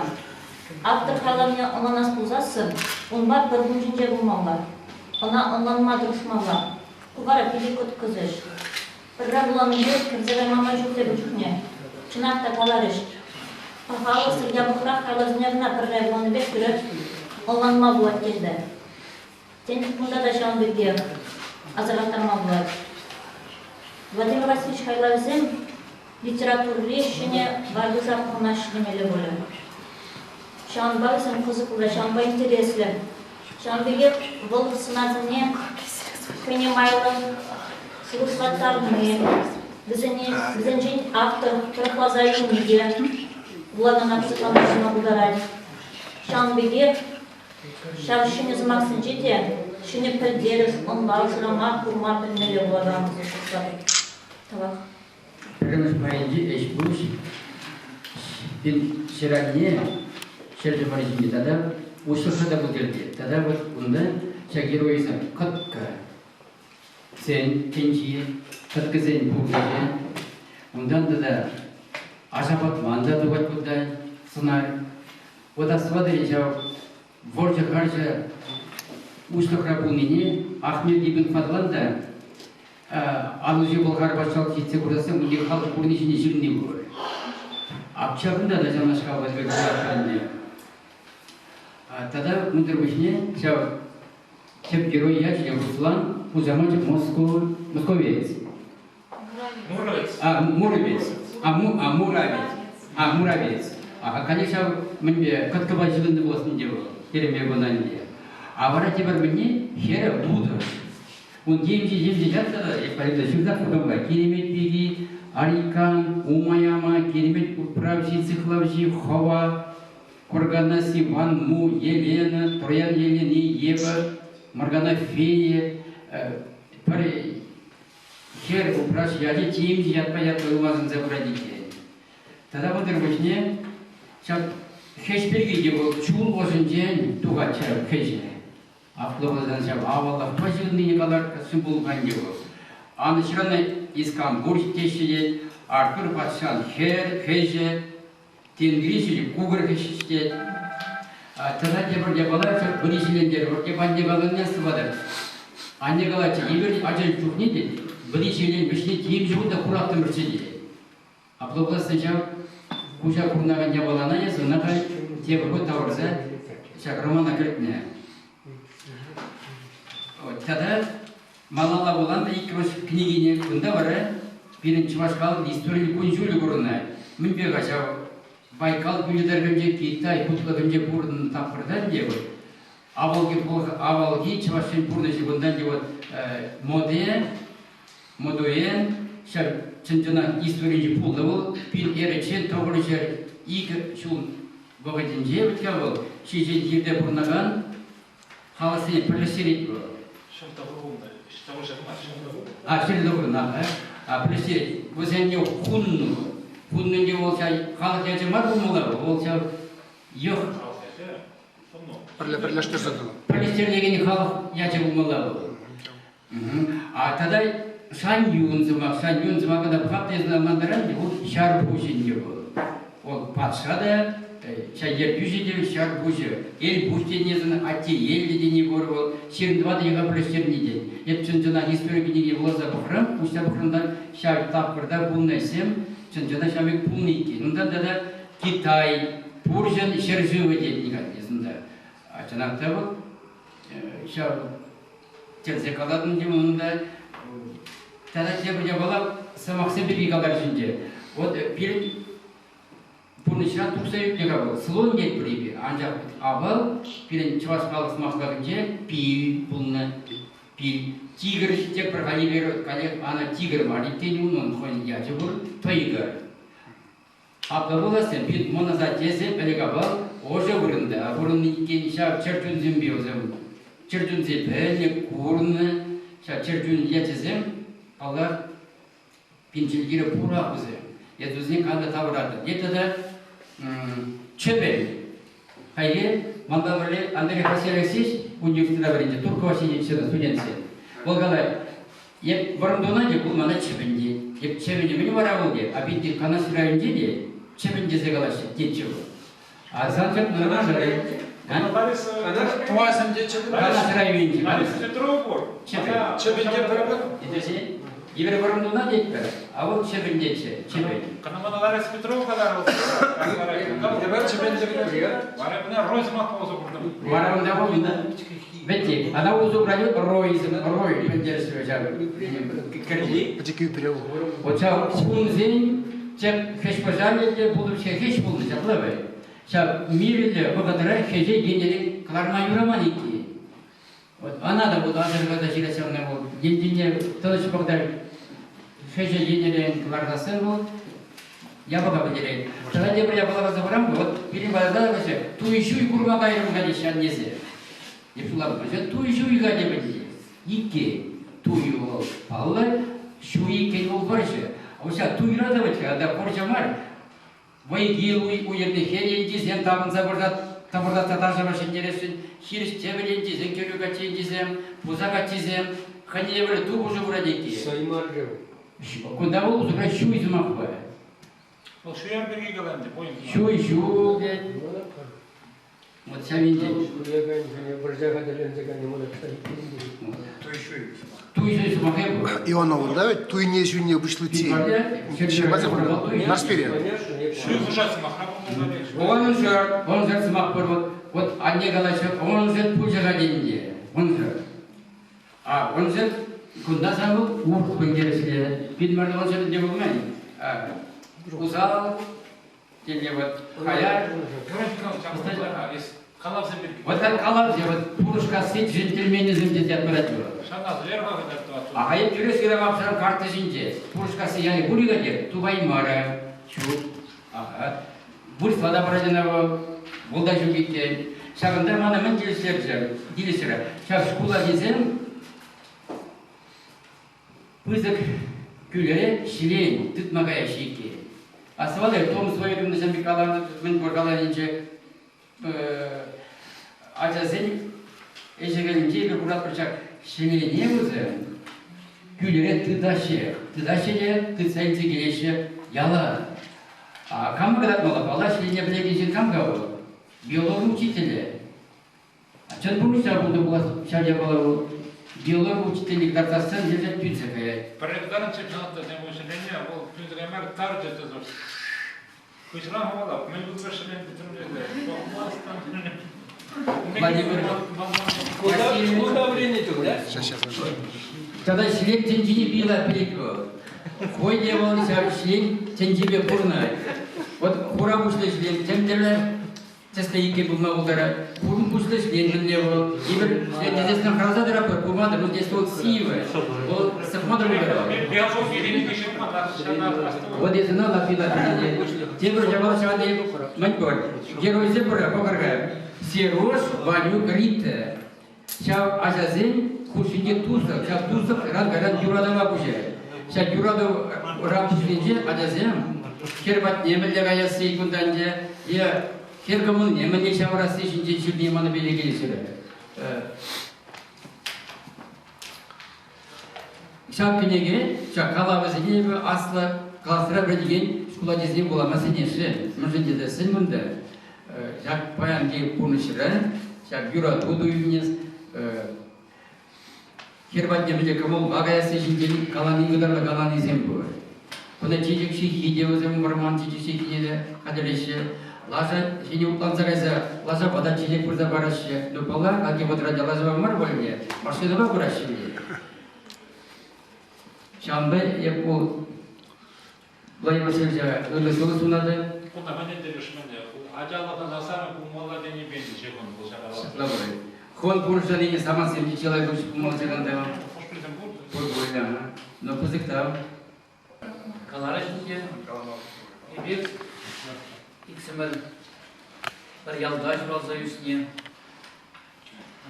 Автор хайлавне ӑнланас пулсассӑн унпа пӗр кун ҫинче пулмалла, ӑна ӑнланма тӑрӑшмалла. Ку вара питӗ кӑткӑс ӗҫ. Пӗрре вуланипе кӗрсе кайма май ҫук тепӗр чухне. Чӑнах та каларӗҫ, пахалӑхсӑр япӑхрах хайлавсене кӑна пӗрре вуланипех тӳрех ӑнланма пулать тесе. Тен, кунта та ҫавӑн пирки асӑрхаттарма пулать. Владимир Васильевич хайлавӗсем литературӑри ҫӗнӗ варвиса пурӑнаҫҫӗ темелле пулӗ. Ҫавӑнпа вӗсем кӑсӑклӑ, ҫавӑнпа интереслӗ. Ҫавӑн пекех вӑл сӑнарсене хӑйне майлӑ шухӑшлаттарни, вӗсене вӗсенчен автор тӑрӑхласа илни те вулакана кӑсӑклантарма пултарать. Ҫавӑн пекех Ҫав ҫӗнӗ сӑмахсенче те ҫӗнӗ пӗлтерӗш, ӑнлав шырама, курма пӗлмелле вулакан тесе шутлатӑп. Тавах. Пӗрремӗш пайӗнчи ӗҫ-пуҫ ҫӗр-анне ҫӗршывӑн ҫинче тата уҫлӑхра та пултӑр те. Тата вот кунта ҫак геройсем кӑткӑ сен тӗнчи, кӑткӑсен пурнӑҫӗ. Унтан тата Ашапатман та тухать кунта сӑнар. Вот астӑватӑр-и ҫав вӑрҫӑ-харҫӑ уҫлӑхра пулнине Ахмед ибн Фадлан та Атӑлҫи Пӑлхар патшалӑх ҫитсе курсассӑн унти халӑх пурнӑҫ ҫине ҫырни пур. Апчакӑнта та ҫавнашкал ӗнтӗ. Тата унсӑр пуҫне ҫав тӗп герой ячӗ Руслан хушамачӗ Москов, Московец. Муровец. А, Муровец. А, му, а Муравец. А, Муравец. А, конечно, ҫав мӗнпе кӑткӑпа ҫыхӑннӑ пулас ӗнтӗ вӑл, терӗм эпӗ ӑна ӗнтӗ. А вара тепӗр мӗнне хӗрӗ вутӑ. Ун темҫе темҫе ят та эп ҫырсах хутӑм-ха. Киремет пики, Арикан, Умаяма, Киремет управҫи, сыхлавҫи, Хӑва, Кургана Сиван, Му, Елена, Троян Елени, Ева, Моргана Фея, пӗр Хӗр упраҫ ячӗ темҫе ятпа ятлӑ ылмашӑнса пырать иккен. Тата унсӑр пуҫне ҫак хӗҫ пирки те вӑл чул ӑшӗнчен тухать ҫав хӗҫӗ. Аплӑ пулсан ҫав аваллӑхпа ҫыхӑннине каларкасси пулсан те вӑл. Анӑҫран Искамбур теҫҫӗ тет, Артур патшан хӗр хӗҫӗ, Тенгри ҫил кукӑр хӗҫ тет. Тата тепӗр япала вӗри ҫилентерӗр. Эп анне каланине астӑватӑп. Анне калатчӗ, эпир ача чухне тет, вӗри ҫилен вӗҫне темиҫе кун та кураттӑмӑрччӗ тет. Апла пуласса ҫав куҫа курӑнакан япалана эсӗ ӑна халь тепӗр хут тавӑрса ҫак романа кӗртнӗ. Тата малалла вуланӑ иккӗмӗш кӗнекине кунта вара пирӗн чӑваш халӑх историйӗн кун-ҫулӗ курӑнать. Мӗнпе-ха ҫав Байкал кӳлӗ тӑрӑхӗнче Китай хутлӑхӗнче пурӑннӑ тапхӑрта ӗнтӗ вот авалхи авалхи чӑвашсен пурнӑҫӗ кунта ӗнтӗ вот моде Модуэн ҫав чӑн-чӑнах историнче пулнӑ вӑл пин эрӗччен 902 ҫул вӑхӑтӗнче вӗт-ха вӑл ҫичен хирте пурӑнакан халӑхсене пӗрлештерет вӑл. А, ҫӗр тӑвӑр, а, пӗрлештерет. Вӗсене хуннӑ. Хуннинче вӑл ҫав халӑх ячӗ мар пулмалла, вӑл ҫав йӑх. Пӗрле пӗрлештерсе тӑнӑ. Пӗрлештерекен халӑх ячӗ пулмалла вӑл. А тата Шаньюн сӑмах, Шаньюн сӑмаха та пӑхап та эсӗ ӑнлантаран, вӑл ҫар пуҫӗ ӗнтӗ вӑл. Вӑл патша та, ҫав ертӳҫӗ те ҫар пуҫӗ. Элпуҫ тени ӑна атте еллӗ тени пур вӑл. 24 йӑха пӗрлештерни тет. Эп чӑн-чӑнах истори кӗнеки вуласа пӑхрӑм, уҫса пӑхрӑм та ҫав тапхӑрта пулнӑ ӗҫсем чӑн-чӑнах ҫав пек пулнӑ иккен. Унтан тата Китай, пурҫӑн ҫӗршывӗ тет никак А чӑнах та вӑл ҫав тӗлсе калатӑн те унта тата тепӗр япала сӑмахсем пирки калар ҫинче. Вот пирӗн пурнӑҫран тухса ӳкнӗ-ха вӑл. Слон тетпӗр эпир. Анчах авал пирӗн чӑваш халӑх сӑмахлӑхӗнче пил пулнӑ. Пил. Тигр тепӗр халӗ каллех ана тигр мар иккен унӑн хӑйӗн ячӗ пур. Тӑйкӑр. Апла пуласси пит мӑн асаттесем ӗлӗк-авал ӑшӑ вырӑнта пурӑннӑ иккен ҫав чӗрчунсемпе вӗсем чӗрчунсем пӗлнӗ, курнӑ. Ҫав чӗрчун ячӗсем, паллах, пинчӗлкире пурах вӗсем. Эс вӗсене кантӑ тавӑратӑн. Е тата чӗвен. Хайхи манпа пӗрле Андрей Васильевич университетра вӗреннӗ Туркова ҫинчен студентсем. Вӑл калать, Эп вӑрӑмтуна те пул мана чӗпӗн тет. Эп чӗпӗнӗ мӗн вара вӑл те, а пит Канаш районӗнче те чӗпӗн тесе калаҫҫӗ, тетчӗ вӑл. А сан ҫак Канаш Канаш тӑвасем те чӗпӗн. Канаш районӗнче. Лариса Петрова пур. Чӗпӗн. Чӗпӗн те пӗр-пӗр. Тесе Евер вӑрӑмтуна тетпӗр, а вӑл чӗпӗн тетчӗ, чӗпӗн. Канамана Лариса Петрова каларӑл. Эпир чӗпӗн те Вара мына Рой сӑмах усӑ куртӑм. Вара унта вӑл Вӗтти, ана усӑ курать рой, рой пӗлтерӗшлӗ ҫав кӗрли. Пӗчӗкки ӳпре вӑл. Вот ҫав хунсен тӗп хӗҫ-пӑшалӗ те пулнӑ, хӗҫ пулнӑ ҫапла вӗт. Ҫав мирлӗ вӑхӑтра хӗҫе енерен кӑларма юраман иккен. Вот ана та вот асӑрхаса ҫырать ҫавна вӑл. Енчине тӑнӑҫ вӑхӑта хӗҫе енерен кӑларсассӑн вӑл япала пӗтерет. Тата тепӗр япала каласа парам, вот пирӗн патӑрта калаҫҫӗ, туй-ҫуй курма кайрӑм-ха теҫҫӗ аннесе. Эп шутлатӑп, туй-ҫуй-ха тепӗр тесе. Иккен, туй вӑл паллӑ, ҫу иккен вӑл вӑрҫӑ. Ҫав туйра та вӗт-ха, та вӑрҫӑ мар. Вӑйки уйӑрнӑ хӗр енчисем тапӑнса пырса тӑпӑртатса ташӑра ҫӗнтересшӗн, хирӗҫ тепӗр енчисем, кӗрӳ каччи енчисем, пуса каччисем, хӑйне евӗр тупӑшу пырать иккен. Сӑймаррӗ. Кунта вӑл усӑра ҫуй сӑмах пулать. Вӑл ҫуяр пирки каланӑ, понял. Ҫуй ҫул тет. Вот ҫав енчен. Вӑрҫа хатӗрленсе кайнӑ мана Туй ҫуй. Туй ҫуй сӑмахӗ пур. Ивановӑн да ведь туйне ҫуйне пуҫлытти. Нарспире. Ҫуй хушать сӑмахра Оншӑр, оншӑр сӑмах пур. Вот, вот анне калаҫҫӗ, оншӑр пулчӗ-ха тенӗ. Оншӑр. А оншӑр кунта сан вӑл урӑх пӗлтерӗшлӗ. Пин мар оншӑр те пулман. Усал тене вот хаяр. Калавсем пирки. Вот как калавсем, вот Пурӑшкасси джентльменӗсем тесе ят парать вӑл. Шанас, верха кӑтарту. А эп тӳрех сыравапсӑрам карта ҫинче. Пурӑшкасси ялӗ пур-и-ха те, тупаймарӗ. Ҫук. Ага. Вырӑсла та парать ӑна вӑл. Вӑл та ҫук иккен. Ҫакӑнта мана мӗн килӗштерчӗ? Килӗшрӗ. Ҫав шкул ачисем пысӑк кӳлӗре ҫӗлен тытма каяҫҫӗ иккен. Астӑватӑр, Том Сойер мӗн каланӑ, мӗн пур каланинче ачасен ӗҫӗ-хӗлӗнче эпир куратпӑр ҫак ҫӗлене вӗсем кӳлӗре тытаҫҫӗ. Тытаҫҫӗ те тытса илсе килеҫҫӗ яла. А кам кӑтартмалла? Паллах, ҫӗлене пӗлекен ҫын кам-ха вӑл? Биологи учителӗ. Чӑн пурнӑҫра пулнӑ пулас ҫав япала вӑл. Биологи учительне кӑтартсассӑн лешӗ тӳнсе каять. Пӗрре кӑтарнӑччӗ чӑнах та ҫӗлене, вӑл тӳнсе каймарӗ, тарчӗ тесе. Хыҫран хӑвалап, мӗн пулса ҫӗлен пӗтӗмлетӗ. Пӑхмастӑн. Владимир Шкулта вӗреннӗ чух, да? Тата ҫӗлен тӗнчине пила пӗлет вӑл. Хӑй те вӑл ҫав ҫӗлен тӗнчипе пурӑнать. Вот хура пуҫлӑ ҫӗлен тем тӗрлӗ тӗслӗ иккен пулма пултарать. Хурӑн пуҫлӑ ҫӗлен мӗнле вӑл? Эпир ҫӗлен тесессӗн хӑраса тӑратпӑр, пулман вӑл тес вӑл сивӗ. Вӑл сӑхма та пултарать. Вот эсӗ на лапи лапи Тепӗр япала ҫавӑнти мӗн пур? Геройсем пур, пӑхӑр-ха. Серуш, Ванюк, Рита. Ҫав ачасен хушшинче туслӑх, ҫав туслӑх ыран-кайран юратӑва куҫать. Ҫак юрату рамки ачасем хӗр патне мӗнле каясси кунта ӗнтӗ е хӗр кӑмӑлне мӗнле ҫавӑрасси ҫинчен ҫырни мана питӗ килӗшрӗ. Ҫак кӗнеке, ҫак калавӗсене эпӗ аслӑ класра вӗренекен шкул ачисене вулама сӗнесшӗн. Мӗншӗн тесессӗн кунта ҫак паянхи пурнӑҫра ҫак юрату туйӑмне хӗр патне мӗнле кӑмӑлпа каясси ҫинчен калани ытарлӑ каланисем пур. Кунта чечек ҫыххи те вӗсем вӑрман чечек ҫыххине те хатӗрлеҫҫӗ. Лаша ҫине утланса кайса лашапа та чечек пырса параҫҫӗ. Ну, паллах, хальхи вӑхӑтра те лашапа мар пуль машинӑпа пыраҫҫӗ ӗнтӗ. Ҫавӑнпа эп ку Владимир Васильевича ырӑ ҫул сунатӑп. Кунта мӗн тӗлӗшменне, ачалӑхӑн асамӗ пулмалла тенипе те ҫыхӑннӑ вӑл ҫакӑ. Ҫапла пулать. Хӑвӑн пурнӑҫра самантсем те чылай пулчӗ пулмалла ҫакӑнта. Хӑш-пӗрисем пур. Пур пуль, ага. Но пысӑк тав. Каларӗҫ ӗнтӗ. Эпир иксӗмӗр пӗр ялта ҫуралса ӳснӗ.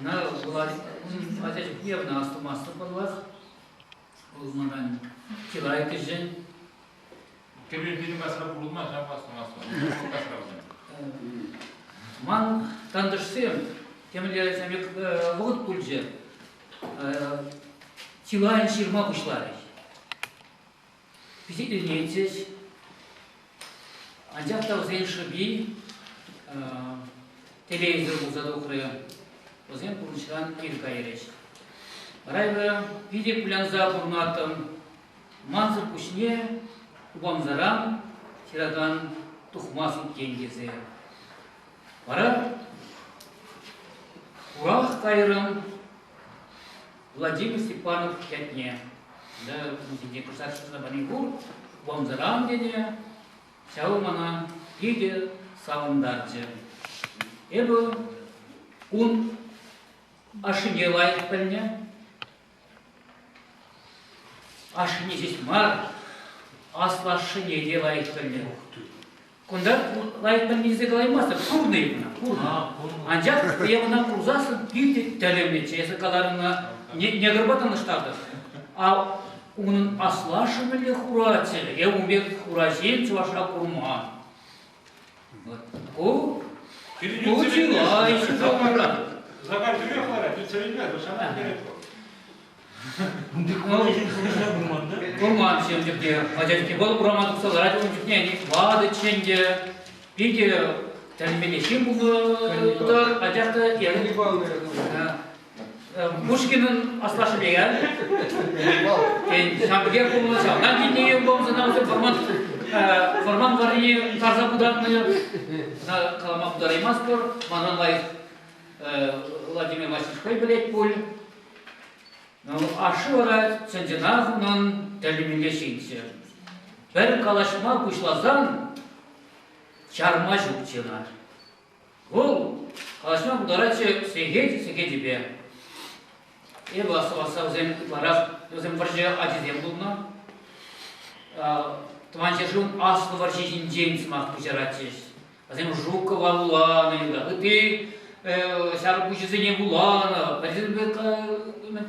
Ӑна ун ача чухне ӑна астумастӑп паллах. Вӑл манран чылай кӗҫӗн. Кӗпе пирӗн касра пурӑнман, ҫав астумастӑп. Ман тантӑшсем темле пек вӑхӑт пулчӗ. Чылайӑн ҫырма пуҫларӗҫ. Пичетленетчӗҫ. Анчах та вӗсен шӑпи телейсӗр пулса тухрӗ. Вӗсем пурнӑҫран ир кайрӗҫ. Вара эпӗ питӗ кулянса пурӑнаттӑм. Мансӑр пуҫне упамсаран ҫыракан тухмасть иккен тесе. Вара хурах кайрӑм Владимир Степанов ятне. Да, ун кӑштах шыраса пани пур, упамсаран тенӗ. Ҫавӑ мана питӗ савӑнтарчӗ. Эпӗ ун ашшӗне лайӑх пӗлнӗ. Ашшӗне ҫеҫ мар, аслашшӗне те лайӑх пӗлнӗ. Кунта лайӑх пӗлнӗ тесе калаймастӑп, курнӑ эп ӑна, курнӑ. Анчах эп ӑна курсассӑн питӗ тӗлӗннӗччӗ. Эсӗ каларӑн ӑна негрпа танлаштартӑн. А унӑн аслашшӗ мӗнле хураччӗ, эп ун пек хура ҫын чӑвашра курман. Ку, ку чылай ҫуталмаран. Закар тӳрех ларать, ӳтсӗрӗнме, шана керек вӑл. Курман ҫын чухне, ача чухне вӑл урама тухса ларать ун чухне ватӑччӗ ӗнтӗ, питӗ тӗлӗнмелле ҫын пулнӑ-тӑр, анчах та Пушкинӑн аслашшӗ пек, Тен, ҫав пекех пулнӑ, ҫавна килнӗ пулсан вӗсем вӑрман вӑрман варрине тарса пытарнӑ. Ӑна калама пултараймастпӑр. Манран лайӑх Владимир Васильевич хӑй пӗлет пуль. Ну, ашшӗ вара чӑн-чӑнах унӑн тӗлӗнмелле ҫынччӗ. Пӗр калаҫма пуҫласан чарма ҫукчӗ ӑна. Вӑл калаҫма пултаратчӗ сехет-сехечӗпе. Эпӗ астӑвасса вӗсем ытларах вӗсем вӑрҫӑ ачисем пулнӑ. Тӑван ҫӗршывӑн Аслӑ вӑрҫи ҫинчен сӑмах пуҫаратчӗҫ. Вӗсем Жукова вуланӑ, ытти ҫар пуҫӗсене вуланӑ, пӗрисемпе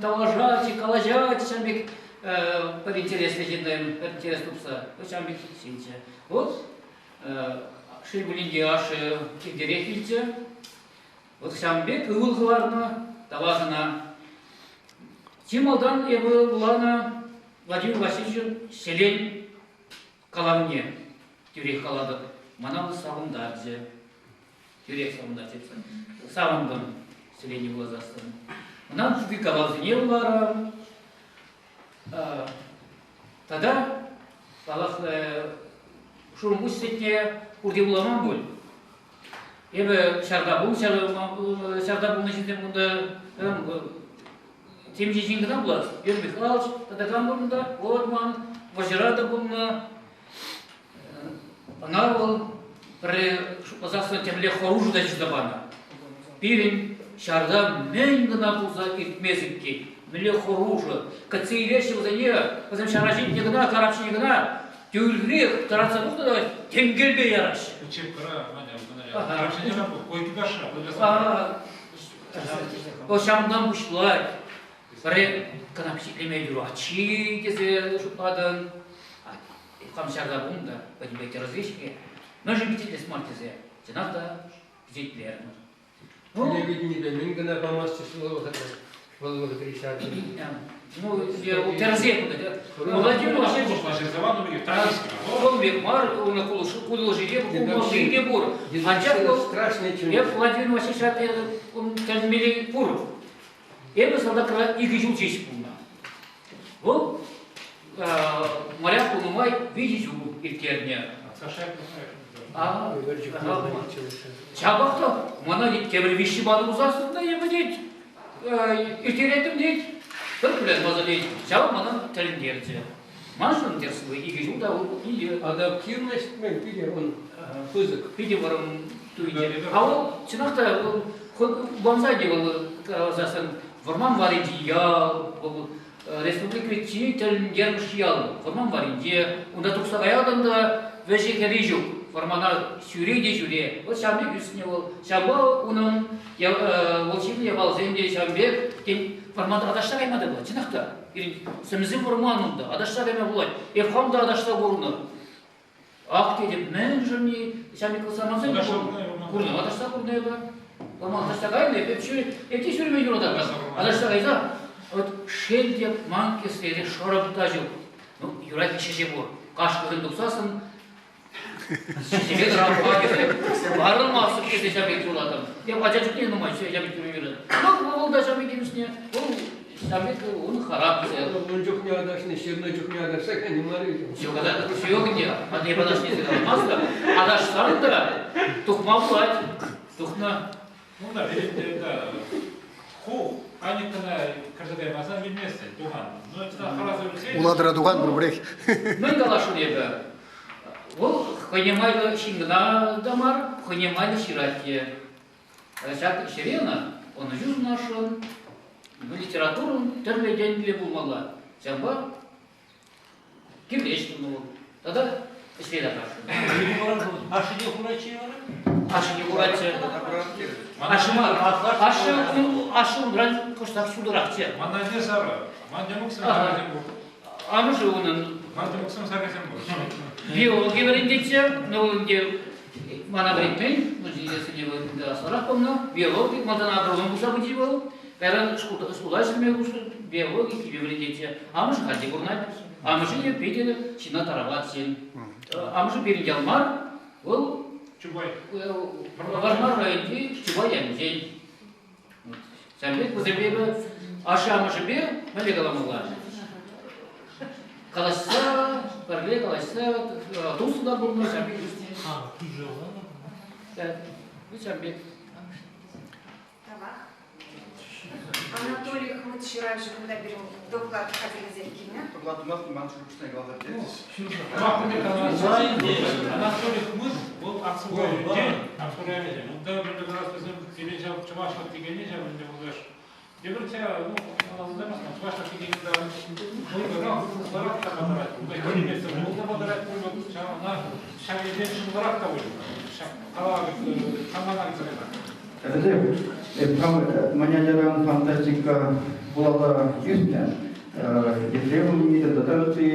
тавлашатчӗ, калаҫатчӗ ҫавӑн пек пӗр интереслӗ ҫынсем, пӗр интерес тупса. Ҫавӑн пек ҫынччӗ. Вот шел пулин те ашшӗ иртерех вилчӗ. Вот ҫавӑн пек ывӑл хӑварнӑ, тавах ӑна. Чи малтан эпӗ вуланӑ Владимир Васильевичӑн Ҫӗлен калавне тӳрех калатӑп. Мана вӑл савӑнтарчӗ. Тӳрех савӑнтарчӗ. Савӑнтӑм ҫӗлене вуласассӑн. Унтан ытти калавсене вуларӑм. Тата, паллах, шурӑмпуҫ сетне пурте вуламан пуль. Эпӗ ҫарта пулнӑ, ҫарта пулнӑ ҫынсем кунта темиҫе ҫын кӑна пулас. Юрий Михайлович тата кам пур кунта? Вот ман вӑрҫӑра та пулнӑ. Ӑна вӑл пӗрре шутласассӑн темле хӑрушӑ та ҫырса панӑ. Пирӗн ҫарта мӗн кӑна пулса иртмест иккен, мӗнле хӑрушӑ. Кӗтсе илеҫҫӗ вӗсене, вӗсем ҫара ҫитнӗ кӑна, карап ҫине кӑна тӳрех тӑратса тухнӑ та тенкелпе яраҫҫӗ. Учебкӑра, Ваня, карап ҫине койкӑпа Вӑл ҫавӑнтан пуҫлать. Пӗрре кӑна пичетлеме юрать-ши тесе шутлатӑн. Хам ҫарта пулнӑ та, пӗтӗмпе тӗрӗслеҫ-ҫке. Мӗншӗн пичетлес мар тесе, чӑнах та пичетлерӗмӗр. Телевиденипе мӗн кӑна памастчӗҫ вӑл вӑхӑтра, вӑл вӑхӑтри ҫарта. Ну, тӗрӗсех кунта. Владимир Васильевич вӑл пек мар, унӑн кулӑшӗ те, те пур. Анчах вӑл эп Владимир Васильевич тӗлӗнмелли пур. Эпӗ салтакра икӗ ҫул ҫеҫ пулнӑ. Вӑл моряк пулнӑ май виҫӗ ҫул ирттернӗ. Ҫапах та мана тепӗр виҫҫӗ панӑ пулсассӑн та эпӗ тет, ирттереттӗм тет, пӗр кулянмасӑр тет. Ҫавӑ мана тӗлӗнтерчӗ. Маншӑн тӗрӗслӗ икӗ ҫул та питӗ... Адаптивность мӗн питӗ он пысӑк. Питӗ вӑрӑм туйӑнчӗ. А вӑл чӑнах та вӑл бонсай те вӑл каласассӑн вӑрман варринчи ял, вӑл республикӑри чи тӗлӗнтермӗш ял вӑрман варринче. Унта тухса каятӑн та вӗҫӗ-хӗрри ҫук. Вӑрмана ҫӳре те ҫӳре. Вӑл ҫавӑн пек ӳснӗ вӑл. Ҫавӑнпа унӑн вӑл ҫырнӑ япаласем те ҫавӑн пек, тен, вӑрманта аташса кайма та пулать. Чӑнах та. Пирӗн сӗмсӗм вӑрман унта, аташса кайма пулать. Эп хам та аташса курнӑ. Ах тетӗп, мӗншӗн ҫав пек самантсем курнӑ, аташса курнӑ эпӗ. Вӑрман аташса кайнӑ, эп эп те ҫӳреме юрататӑп. Аташса кайса, вот шел те ман кӗсьере шӑрӑх та ҫук. Ну, юрать ҫӗҫӗ пур. Кашкӑрсем тухсассӑн Ҫӗҫӗпе тӑраппа тесе, варӑлмастӑп тесе ҫав пек юратӑм. Эп ача чухне нумай ҫав пек юратӑм. Ну, вӑл та ҫав пек ӳснӗ, вӑл ҫав пек ун характерӗ. Ун чухне аташнӑ, ҫырнӑ чухне аташса кайнӑ мар-и? Ҫук, ҫук ӗнтӗ. Эп аташни каламастӑп. Аташсан та тухма пулать. Тухнӑ. Ну да, да. Ху паникӑна кӗрсе каймасан вилместӗн, тухан. Ну, хӑраса ӳксен... Улатӑра тухан пурпӗрех. Мӗн каласшӑн эпӗ? Вӑл хӑйне майлӑ ҫын кӑна та мар, хӑйне майлӑ ҫырать те. Ҫак ӗҫре ӑна ӑнӑҫу сунасшӑн, литературӑн тӗрлӗ енлӗ пулмалла. Ҫавӑнпа Кирлӗ ӗҫ тунӑ вӑл. Тата ӗҫле тапрашнӑ. Ашшӗне хуратчӗ вара? Ашшӗне хуратчӗ. Ашшӗ мар. Ашшӗ, ашшӗ унран кӑштах ҫутӑрахчӗ. Ман анне сарӑ. Ман йӑмӑксем сарӑсем пур. Амӑшӗ унӑн. Ман йӑмӑксем сарӑсем пур. Биологи вӗрентетчӗ, но ӗнтӗ мана вӗрентмен, ӗнтӗ вӑл аслӑрах пулнӑ. Биологи, малтан агроном пулса пычӗ вӑл. Кайран шкулта ӗҫлеме биологи хими вӗрентетчӗ. Амӑшӗ халь те пурӑнать. Амӑшӗ те питӗ ҫынна тарават ҫын. Амӑшӗ пирӗн ял мар, вӑл Чупай. Вӑрмар районти Чупай ялӗнчен. Ҫавӑн пек вӗсемпе эпӗ ашшӗ-амӑшӗпе мӗнле каламалла? Калаҫса, пӗрле калаҫса, туслӑ та пулнӑ ҫав пек ӳснӗ. Ҫавӑн пек. Тавах. Анатолий Хмыт ҫыравҫӑ кунта пирӗн доклад хатӗрлесех килнӗ. Доклад тумастӑн, ман шухӑшне каласа пӗтерчӗҫ. Анатолий Хмыт вӑл Аксу районӗнчен, Аксу районӗнчен. Унта мӗнле калас вӗсем сире ҫав чӑвашлӑх текенни ҫав ӗнтӗ пулташ. Тепӗр ну, чӑвашлӑх текенни та вӑйлӑрах та патӑрать. Унта килмесӗр вӑл та патӑрать пуль, ӑна ҫав енчен ҫӑмӑлрах та пуль. Ҫак калава самана Вӗсем маньячаран фантастика вуласа ӳснӗ. Ефремов тата ытти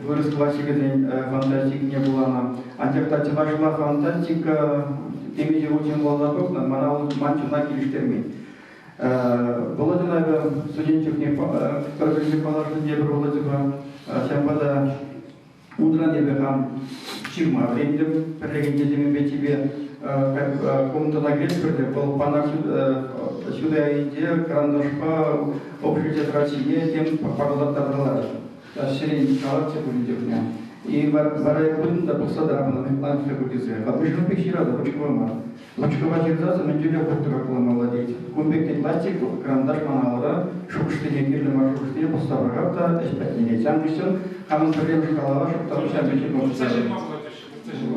вырӑс классикӗсен фантастикине вуланӑ. Анчах та чӑвашла фантастика темиҫе хутчен вуласа пӑхнӑ, мана вӑл ман чуна килӗштермен. Володьӑна эпӗ студент чухне пӗр-пӗринпе паллашнӑ тепӗр Володьӑпа. Ҫавӑнпа та Унран эпӗ хам ҫырма вӗрентӗм. Пӗррехинче темӗнпе чипе комнатӑна кӗретпӗр те вӑл пана ҫутӑ айӗнче кӑранташпа общий тетрадь ҫине тем пакӑлтаттарса ларать. Ҫӗрен калатчӗ пулин чухне. И вара пытӑм та пӑхса тӑрапӑн лайӑх пуль тесе. Обычно пек ҫыратӑп, ручкӑпа мар. Ручкӑпа ҫырсассӑн мӗн тӳлев хут тӑкакламалла тет. Кун пек тет ластик, кӑранташ ман алӑра, шухӑшсене кирлӗ мар шухӑшсене пӑсса пӑрахап та ӗҫ патне. Ҫавӑн хыҫҫӑн хамӑн пӗрремӗш калава шӑп ҫав пек ҫырма пуҫларӑм.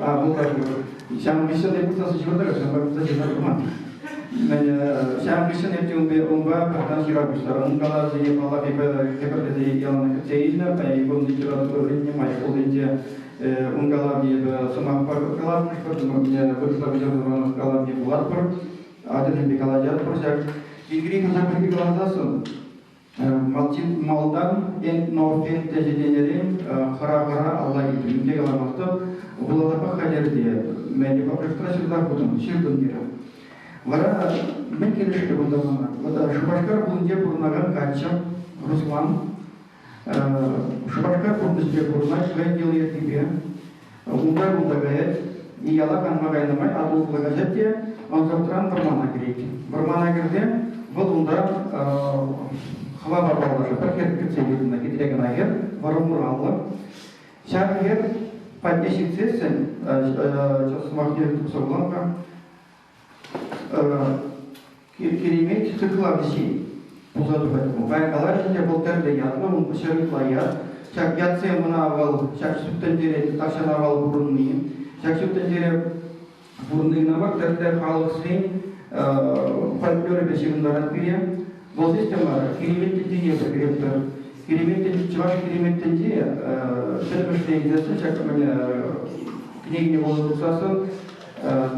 А, пултарулӑх. Ҫавӑн хыҫҫӑн эп пултарса ҫыртӑр, ҫавӑнпа пултарса ҫырса курман. Ҫавӑн хыҫҫӑн эп те унпа пӗртан ҫыра пуҫларӑм. Ун калавӗсене, паллах, эпӗ хӗпӗртесе яланах кӗтсе илнӗ. Паянхи кун литература вӗреннӗ май шкулсенче ун калавне эпӗ сӑмахпа калатпӑр, вырӑсла куҫарса калавне вулатпӑр, ачасемпе калаҫатпӑр ҫак. Игорь Хусанпа каласассӑн Малтан этнофен тӗнченерен хӑра-хӑра алла илтӗм. Нимте каламастӑп. Вуласа хатӗр те мӗн паприкӑра ҫырса хутӑм, ҫыртӑм терӗ. Вара мӗн килӗшрӗ кунта мана? Вот Шупашкар хулинче пурӑнакан каччӑ Руслан Шупашкар пурнӑҫӗпе пурӑнать, хӑйӗн йӑли-йӗркипе. Унта-кунта каять, яла канма кайнӑ май Атӑл урлӑ каҫать те ӑнсӑртран вӑрмана кӗрет. Вӑрмана кӗрсе вӑл унта хӑвапа паллашать. Пӗр хӗр кӗтсе юлнӑ, хитре кӑна хӗр, вӑрӑм ураллӑ. Ҫак хӗр патне ҫитсессӗн, сӑмахне тупса вулам-ха, Киремет сыхлавҫи пулса тухать ку. Паян калаҫҫӗ те вӑл тӗрлӗ ятлӑ, ун ҫӗр ытла ят. Ҫак ятсем ӑна вӑл ҫак ҫут тӗнчере тахҫан авал пурӑнни. Ҫак ҫут тӗнчере пурӑнни кӑна мар, тӗрлӗ халӑхсен фольклорӗпе ҫыхӑнтарать пире. Вӑл ҫеҫ те мар, Киремет тӗнчине пӗлетпӗр. Киремет чӑваш Киремет тӗнчи пӗтӗмӗшле илсессӗн ҫак кӗнекене вуласа тухсассӑн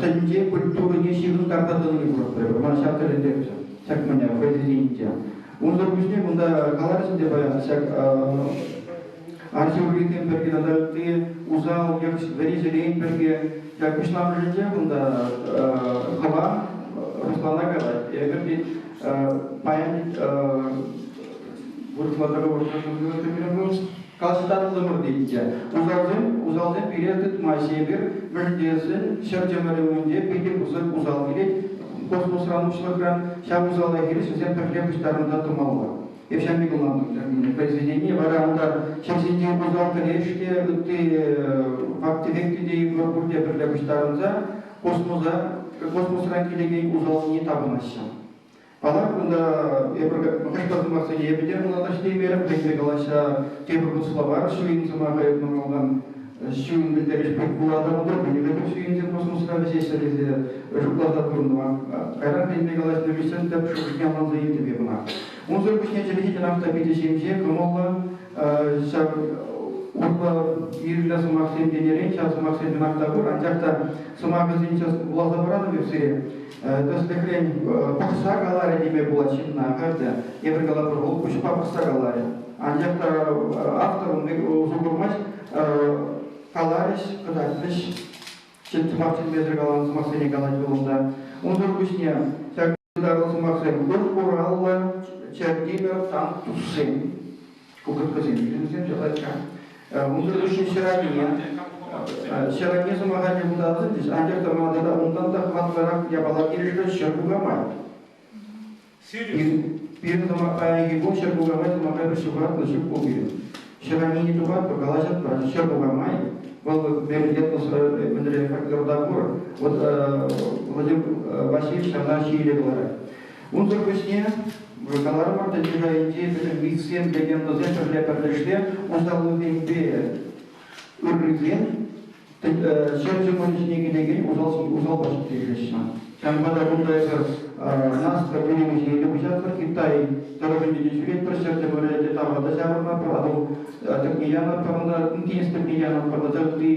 тӗнче культурине ҫыхӑнтарса тӑнине куратпӑр. Мана ҫав тӗлӗнтерчӗ ҫак мӗне произведенинче. Унсӑр пуҫне кунта каларӗҫ ӗнтӗ паян ҫак археологисем пирки тата ытти усал йӑх вӗри-ҫӗлен пирки ҫак пуҫламӑшӗнче кунта хӑва Руслана калать. Эпир те паян вырӑсла договор Калаҫса татӑлтӑмӑр тетчӗ. Усалсем, усалсем пире тытмаҫҫӗ эпир, мӗншӗн ҫӗр чӑмӑрӗ умӗнче питӗ пысӑк усал килет космосран, уҫлӑхран. Ҫав усала хирӗҫ вӗсем пӗрле пуҫтарӑнса тӑмалла. Эп ҫав пек ӑнлантӑм произведение. Вара унта ҫӗр ҫинчи усал кӗреш те, ытти вак-тӗвек те пурте пӗрле пуҫтарӑнса космоса, космосран килекен усалсене тапӑнаҫҫӗ. Паллах, кунта эпир хӑш-пӗр сӑмахсене эпӗ те ӑнланса ҫитеймерӗм, хӑйпе калаҫса тепӗр хут словарь ҫуйӑн сӑмаха эп малтан ҫуйӑн пӗлтерӗш пек вуласа пытӑм, мӗнле ҫуйӑнсем космосра вӗҫеҫҫӗ тесе шутласа пурӑнтӑм. Кайран хӑйпе калаҫнӑ хыҫҫӑн тӗп шухӑшне ӑнланса илтӗм эп ӑна. Унсӑр пуҫне чӗлхе чӑнах та питӗ ҫемҫе, кӑмӑллӑ, ҫав урлӑ ирлӗ сӑмахсем тенӗрен ҫав сӑмахсем чӑнах та пур, анчах та сӑмахӗсене сейчас вуласа паратӑп эп сире. Тӗслӗхрен, пӑхса каларӗ теме пулать ҫынна, хатя. Эпир калатпӑр, вӑл куҫпа пӑхса каларӗ. Анчах та автор ун пек усӑ курмасть, каларӗҫ, кӑтартрӗҫ. Сӑмах чӗнмесӗр каланӑ сӑмахсене калать вӑл унта. Унсӑр пуҫне ҫак ытарлӑ сӑмахсем ыр-ураллӑ чӗртимӗр танк туссем, кукӑткӑсем вӗсем ҫапла. Унсӑр пуҫне ҫӗране, ҫӗране сӑмаха те кунта асӑнчӗҫ, анчах та мана тата унтан та хӑватлӑрах япала килӗшрӗ ҫӗр кукамай. Пирӗн сӑмах паянхи кун ҫӗр кукамай сӑмаха пӗр ҫухатнӑ ҫук пул пирӗн. Ҫӗр аннене тухатпӑр, калаҫатпӑр, ҫӗр кукамай, вӑл мӗнле фольклорта пур, вот Владимир Васильевич ҫавна ҫиеле кӑларать. Унсӑр пуҫне каларӑмӑр тӗнче шайӗнчи пӗтӗм мифсем, легендӑсем пӗрле пӗрлешсе усаллисемпе ыррисем ҫӗр чӑмӑрӗ ҫине килекен усал усалпа ҫитсе Ҫавӑнпа та кунта эпир Наска пӳлӗмӗ ҫине те куҫатпӑр, Китай тӑрӑхӗнче те ҫӳретпӗр, ҫӗр чӑмӑрӗ те тавра та ҫаврӑнатпӑр, Атӑл тӗпне янатпӑр, унта тинӗс тӗпне янатпӑр тата ытти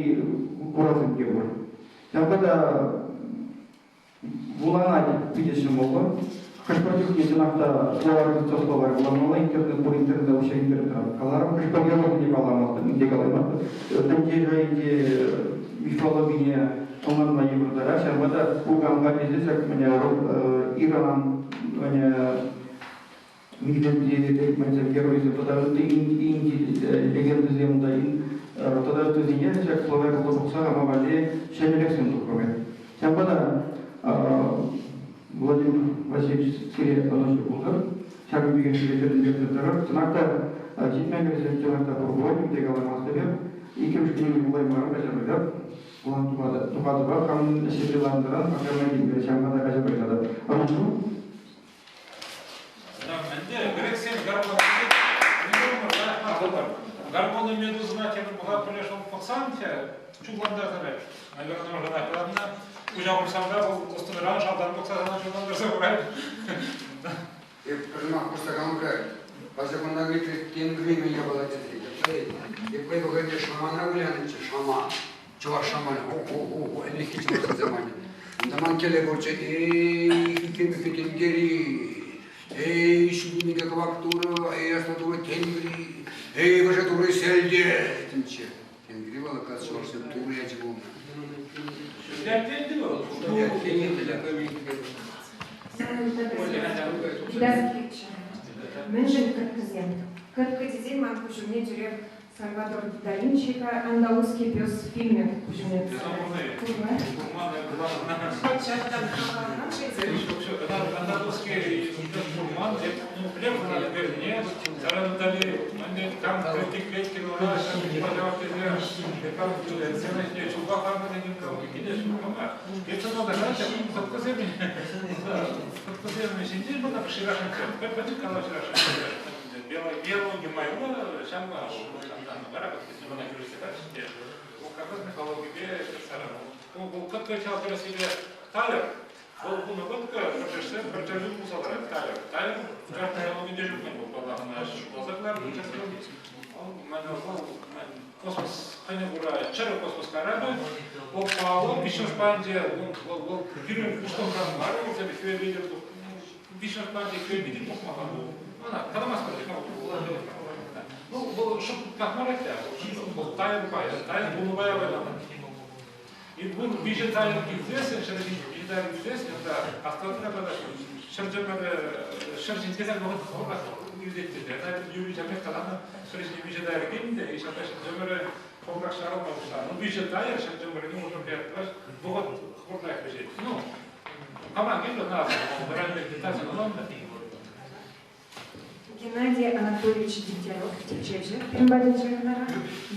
куравсем те пур. Ҫавӑнпа та Вуланать питӗ ҫӑмӑллӑ. Хӑш-пӗр чухне чӑнах та словарь тытса словарь вуламалла, интернет пур интернета уҫӑ интернетра каларӑм. Хӑш-пӗр япалине палламастӑп, ним те калаймастӑп. Тӗнче шайӗнче мифологине ӑнланма йывӑртарах. Ҫавӑнпа та ку кам-ха тесе ҫак мӗне Иран мӗне мифӗнчи мӗнсем геройсем тата ытти Инди легендисем унта. Тата ыттисене ҫак словарь пулса тухса хама валли ҫӗнӗлӗхсем тупрӑм. Ҫавӑнпа та Владимир Васильевич сире ӑнӑҫу пултӑр. Ҫакӑн пекех сире тӗлӗнтерсе тӑрӑр. Чӑнах та ҫитменлӗхсем чӑнах та пур пулать, те каламастӑп эп. Иккӗмӗш кӗнеке вулаймарӑм, каҫарӑр. Вулан тухатӑпах хамӑн ӗҫӗпе ларнӑран пахчана килмерӗ, ҫавӑнпа та каҫа кайсатӑп. Ӑнӑҫу. Ӗнтӗ грексен гармоны медузӑна тепӗр пӑха пӗрлешӳ пӑхсан чуллантарса тӑрать. Наверное, ӑна кӑларнӑ. Куҫа хурсан та вӑл ӑстӑнран шалтан пӑхса сана чуллантарса пырать. Эп пӗрмах курса калӑм-ха, Вася кунта ыйтрӗ, тем время япала тесе. Эп хӑй вӑхӑтӗнче шамана вылянӑччӗ, шама. Чӑваш шаманӗ, ху-ху-ху, ӗлӗкхи чӑваш заманӗ. Унта ман кӗлӗ пурччӗ, эй, хӳхӗм тенкери, эй, ҫутинӗке кӑвак турӑ, эй, аслӑ турӑ тенгри, эй, вӑшӑ турӑ селте, тенччӗ. Тенгри вӑл, оказывается, чӑвашсен турӑ ячӗ пулнӑ. Мӗншӗн кӑткӑсем? Кӑткӑ тесен ман куҫ умне тӳрех Сальвадор Далинчика «Андалузский пес» фильмӗ куҫ умне Андалузский курман, ну, хлеб берне, там Вӑл пулнӑ кӑткӑ пӗрлешсе пӗр тӗрлӗ пулса ларать. Талер. Талер технологинче ҫук вӑл, паллах, ӑна шутласа кӑларнӑ. Вӑл космос хӑйне кура чӗрӗ космос карапӗ. Вӑл паллӑ, виҫҫӗмӗш пайӗнче вӑл пирӗн пуҫлӑхран мар, вӑл хӗвел витӗр виҫҫӗмӗш пайӗнче хӗвел витӗр тухма ӑна каламастпӑр. Ну, вӑл шӑп так мар та, вӑл тайӑн пайӗ, тайӑн пулнӑ пая вайланать. И вун виҫӗ тайӑн килсессӗн, 102 виҫӗ тайӑн килсессӗн, унта астӑватӑр тата 100 чӗмӗр 100 ҫинче вӑхӑт хӑвӑртрах иртет тесе. Ӑна Юрий Чапаев каланӑ, 100 ҫине виҫӗ тайӑр килнӗ те, и ҫапла 100 чӗмӗрӗ хӑвӑртрах ҫарӑлма пуҫланӑ. Ну, виҫӗ тайӑр 100 чӗмӗрне уже вӑхӑт хӑвӑртрах вӗҫет. Ну, кама кирлӗ, ӑна детальсем ӑнланнӑ. Геннадий Анатольевич Дегтярев тӗпчевҫӗ пирӗн патӗнче хӑнара.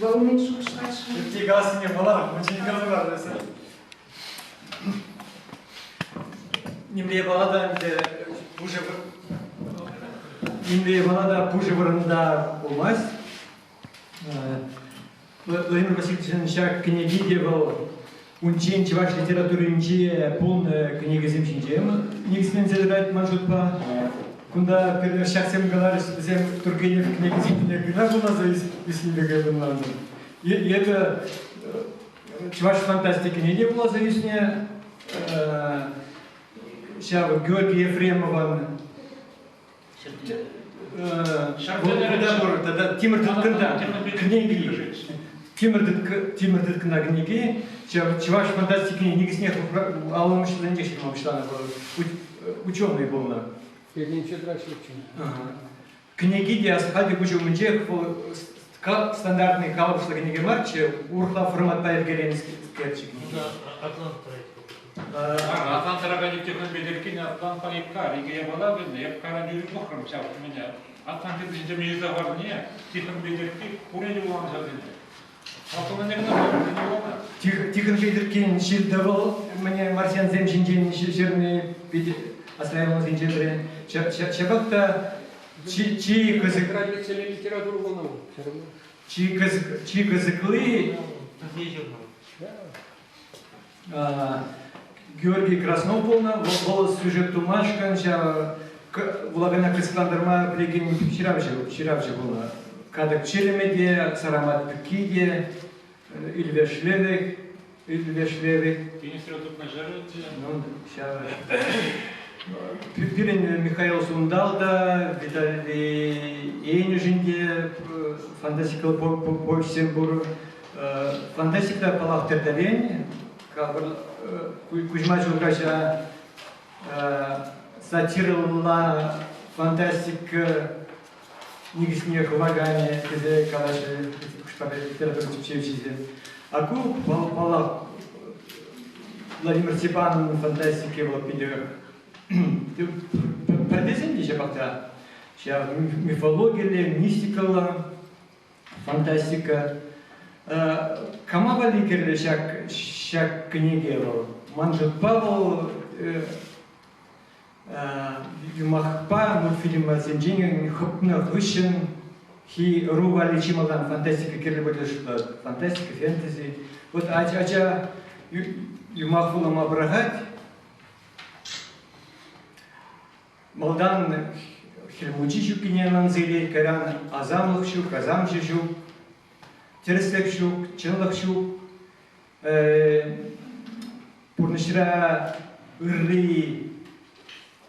Вӑл мӗн шухӑшлать-ши? Ытти калассине маларах мӗншӗн каласа Нимле япала та ӗнтӗ пушӑ нимле япала та пушӑ вырӑнта пулмасть. Владимир Васильевичӑн ҫак кӗнеки те вӑл унччен чӑваш литературинче пулнӑ кӗнекесем ҫинче никӗсленсе тӑрать ман шутпа. Кунта пирӗн ҫаксем каларӗҫ, вӗсем Тургенев кӗнекисене кӑна вуласа ӳснӗ пек ӑнлантӑм. Эпӗ чӑваш фантастикине те вуласа ӳснӗ, ҫав Георгий Ефремовӑн Тата тата Тимӗр тыткӑнта кӗнеки. Тимӗр тыткӑна кӗнеки чӑваш фантастикин никӗсне аллӑмӗш ҫулсенче ҫырма пуҫланӑ вӑл ученый пулнӑ. Кӗнеки те халь те куҫ умӗнчех вӑл стандартный калӑпӑшлӑ кӗнеке марччӗ, урӑхла форматпа йӗркеленӗскерччӗ кӗнеке. Атлант тараканӗ тихӑн пӗтеркин Атлантпа Икар икӗ япала пӗлнӗ. Эп каран юри пӑхрӑм ҫав мӗне. Атлант тытӑҫӗнче мӗн хӑварнине Тихон Петӗркки пурне те вуланӑ ҫавсене. Алтӑнне кӑна пурне вуланӑ. Тихон Петӗрккин ҫил-тӑвӑл мӗне марсиансем ҫинчен ҫырни питӗ асра юлнисенчен пӗри. Ҫапах та чи чи кӑсӑк литература пулнӑ. Чи кӑсӑк чи кӑсӑкли Георгий Краснов пулнӑ. Вӑл сюжет тумашкӑн ҫав вулакана кӑсӑклантарма пӗлекен ҫыравҫӑ пулнӑ. Катӑк чӗлӗмӗ те, сарамат пӗкки те, Ильвешлевик, Ильвешлевик. Тинӗсре тупнӑ ҫӗрӗ те. Ну, ҫав. Пирӗн Михаил Сундал та, Виталий Енюшин те фантастикӑллӑ повеҫсем пур. Фантастика паллах тӗрлӗрен. Куҫма Чулкаҫа сатирӑлла фантастика никӗсне хываканӗ тесе калаҫҫӗ. хӑш-пӗр литература тӗпчевҫисем. А ку, паллах, Владимир Степановӑн фантастики вӑл питӗ пӗр тесен те ҫапах та ҫав мифологилле, мистикӑллӑ фантастика. Кама валли кирлӗ ҫак, ҫак кӗнеке вӑл? Ман шутпа вӑл юмахпа мультфильмсенчен хӑпнӑ хыҫҫӑн хи ӑру валли чи малтан фантастика кирлӗ пуль шутлать. Фантастика, фэнтези. Вот ача юмах вулама пӑрахать. Малтан Хӗл Мучи ҫуккине ӑнланса илет, кайран асамлӑх ҫук, асамҫӑ ҫук, тӗрӗслӗх ҫук, чӑнлӑх ҫук. Пурнӑҫра ырри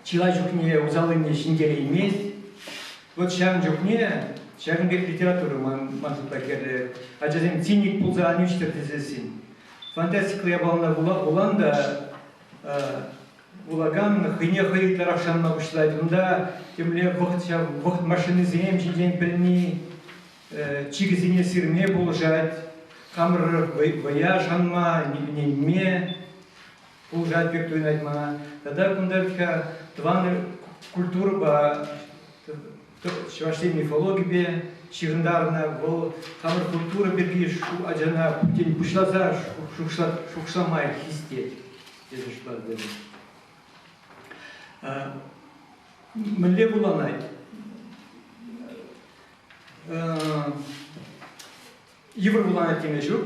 чылай чухне усаллине ҫӗнтереймест. Вот ҫавӑн чухне ҫакӑн пек литература ман, ман шутпа кирлӗ. Ачасем циник пулса ан ӳстӗр тесессӗн. Фантастика япалана вулан та вулакан хӑйне хӑй ытларах шанма пуҫлать. Унта темле вӑхӑт ҫав вӑхӑт машинисем ҫинчен пӗлни чикӗсене сирме пулӑшать, хамӑр вӑя шанма, ӗненме пулӑшать пек туйӑнать мана. Тата кунта вӗт-ха тӑван культурӑпа, чӑвашсен мифологипе ҫыхӑнтарнӑ. Вӑл хамӑр культура пирки ачана тен пуҫласа шухӑшлама хистет тесе шутлатӑп эпӗ. Мӗнле вуланать? Йывӑр вуланать теме ҫук.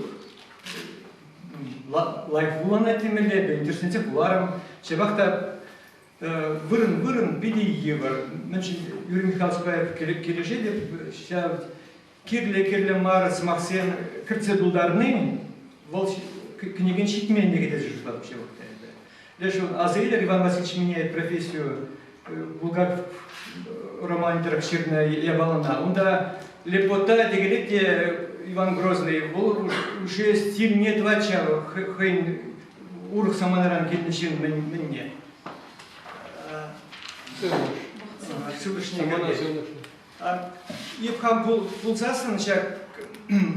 Лайӑх вуланать темелле, эпӗ интересленсех вуларӑм. Ҫапах та вырӑн-вырӑн питӗ йывӑр. Мӗншӗн Юрий Михайловичпа килӗшетӗп, ҫав кирлӗ-кирлӗ мар сӑмахсем кӗртсе тултарни вӑл кӗнекен ҫитменлӗхӗ тесе шутлатӑп ҫывӑх та эпӗ. Леш аса илер Иван Васильевич меняет профессию Булгаков романӗ тӑрӑх ҫырнӑ япалана. Унта лепота текелет те Иван Грозный, вӑл уже стильне тӑвать ҫав хӑйӗн урӑх саманаран килнӗ ҫын мӗнне. Сывлӑшне кӗртет. Эп хам пулсассӑн ҫак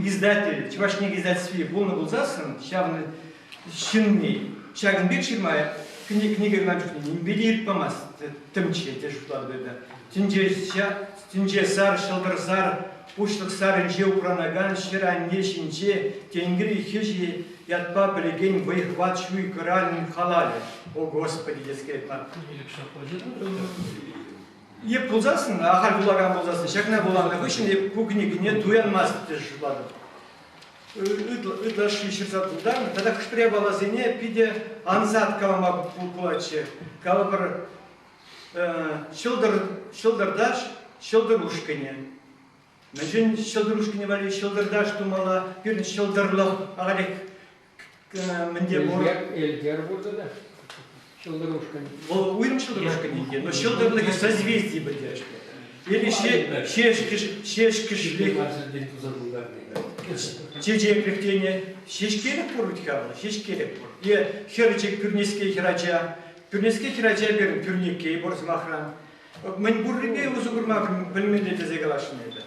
издатель, Чӑваш кӗнеке издательстви пулнӑ пулсассӑн, ҫавӑн ҫынни ҫакӑн пек ҫырма кӗнеке кӑларнӑ чухне нимпе те ирт памасть тӗнче те шутлатӑп эпӗ. Тӗнче, тӗнче сар, ҫӑлтӑр сар, пуҫлӑх сарӗнче упранакан ҫӗр-анне ҫинче тенкӗри хӗҫӗ ятпа пӗлекен вӑй-хӑват ҫуй-кӑралӗн халалӗ. О, Господи, тес килет ман. Эп пулсассӑн, ахаль вулакан пулсассӑн, ҫакна вуланӑ хыҫҫӑн эп ку кӗнекене туянмастӑп тесе шутлатӑп. Ытлашши ҫырса тултарнӑ тата хӑш-пӗр япаласене питӗ ансат калама пулатчӗ. Калӑпӑр, ҫӑлтӑр, ҫӑлтӑрташ, ҫӑлтӑр ушкӑнӗ. Мӗншӗн ҫӑлтӑр ушкӑнӗ валли ҫӑлтӑрташ тумалла? Пирӗн ҫӑлтӑрлӑх ахалех мӗнте пур. Эльгер пур тата. Ҫӑлтӑр ушкӑнӗ. Вӑл уйрӑм ҫӑлтӑр ушкӑнӗ иккен, но ҫӑлтӑрлӑхӗ созвездие пӗлтерӗшлӗ. Или ҫеҫкӗшлӗх. Чечеклӗх тенӗ. Ҫеҫкелӗх пур вӗт-ха вӑл, ҫеҫкелӗх пур. Е хӗрчӗк, пӳрнеске хӗрача. Пӳрнеске хӗрача пирӗн пӳрнеккей пур сӑмахран. Мӗн пуррипе усӑ курма пӗлмелле тесе каласшӑн эпӗ.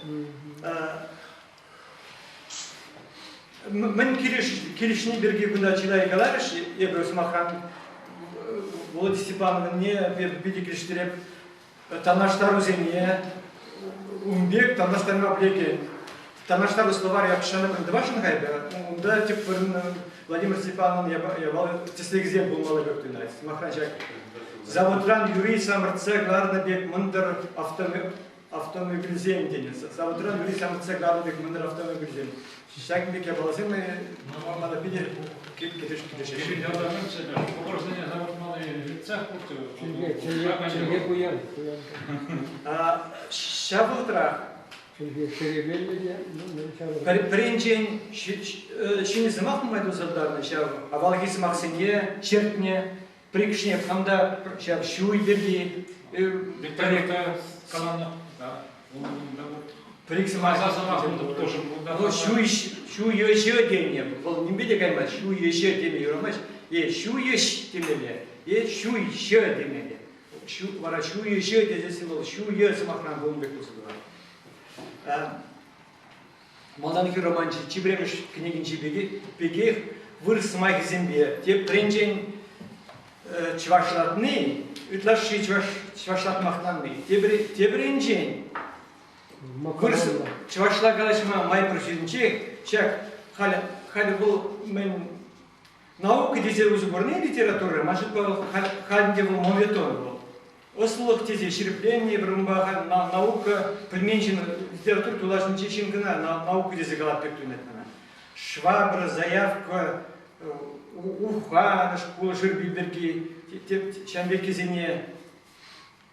Мӗн килӗшни пирки кунта чылай каларӗҫ. Эпӗ, сӑмахран, Володя Степановне эпӗ питӗ килӗштереп. Танлаштарусене ун пек танлаштарма пӗлекен танлаштару словарь япшанӑ тӑвасшӑн-ха эпӗ. Унта тӗп вырӑн Владимир Степановӑн япала тӗслӗхӗсем пулмалла пек туйӑнать. Сӑмахран, ҫак заводран юри самӑртса кӑларнӑ пек мӑнтӑр автомобильсем тенӗ. Заводран юри самӑртса кӑларнӑ пек мӑнтӑр автомобильсем. Ҫакӑн пек япаласем мана питӗ килӗшеҫҫӗ. Образсене самӑртмалли цех пурччӗ. Чӗлхе пуян. Ҫав вӑхӑтрах Пӗринчен ҫӗнӗ сӑмах нумай туса тӑрнӑ ҫав авалхи сӑмахсене чӗртнӗ, пӗрикшне хам та ҫав ҫуй пирки каланӑ. Пӗрик сӑмах Ну, ҫуй ҫуй ӗҫӗ тенӗ. Вӑл нимпе те каймасть. Ҫуй ӗҫӗ теме юрамасть. Е ҫуй ӗҫ темелле, е ҫуй ҫӗ темелле. Ҫу, вара ҫу ӗҫӗ тесессӗн вӑл ҫу е сӑмахран пулнӑ пек пулса тухать. Малтанхи романчи чи пӗрремӗш кӗнекинчи пекех вырӑс сӑмахӗсемпе тепринчен чӑвашлатни, ытлашши чӑвашлатмахланни, тепринчен вырӑс чӑвашла калаҫма май пур ҫинчех ҫак халь халь вӑл мӗн наука тесе усӑ курни литература, ман шутпа, халь ӗнтӗ вӑл моветон вӑл. Ӑслӑлӑх тесе ҫирӗпленнӗ эпир унпа халь наука пӗлмен ҫын, литература тулашӗнчи ҫын кӑна наука тесе калать пек туйӑнать мана. Швабра, заявка, уха, шкул шӳрпи пирки, ҫавӑн пеккисене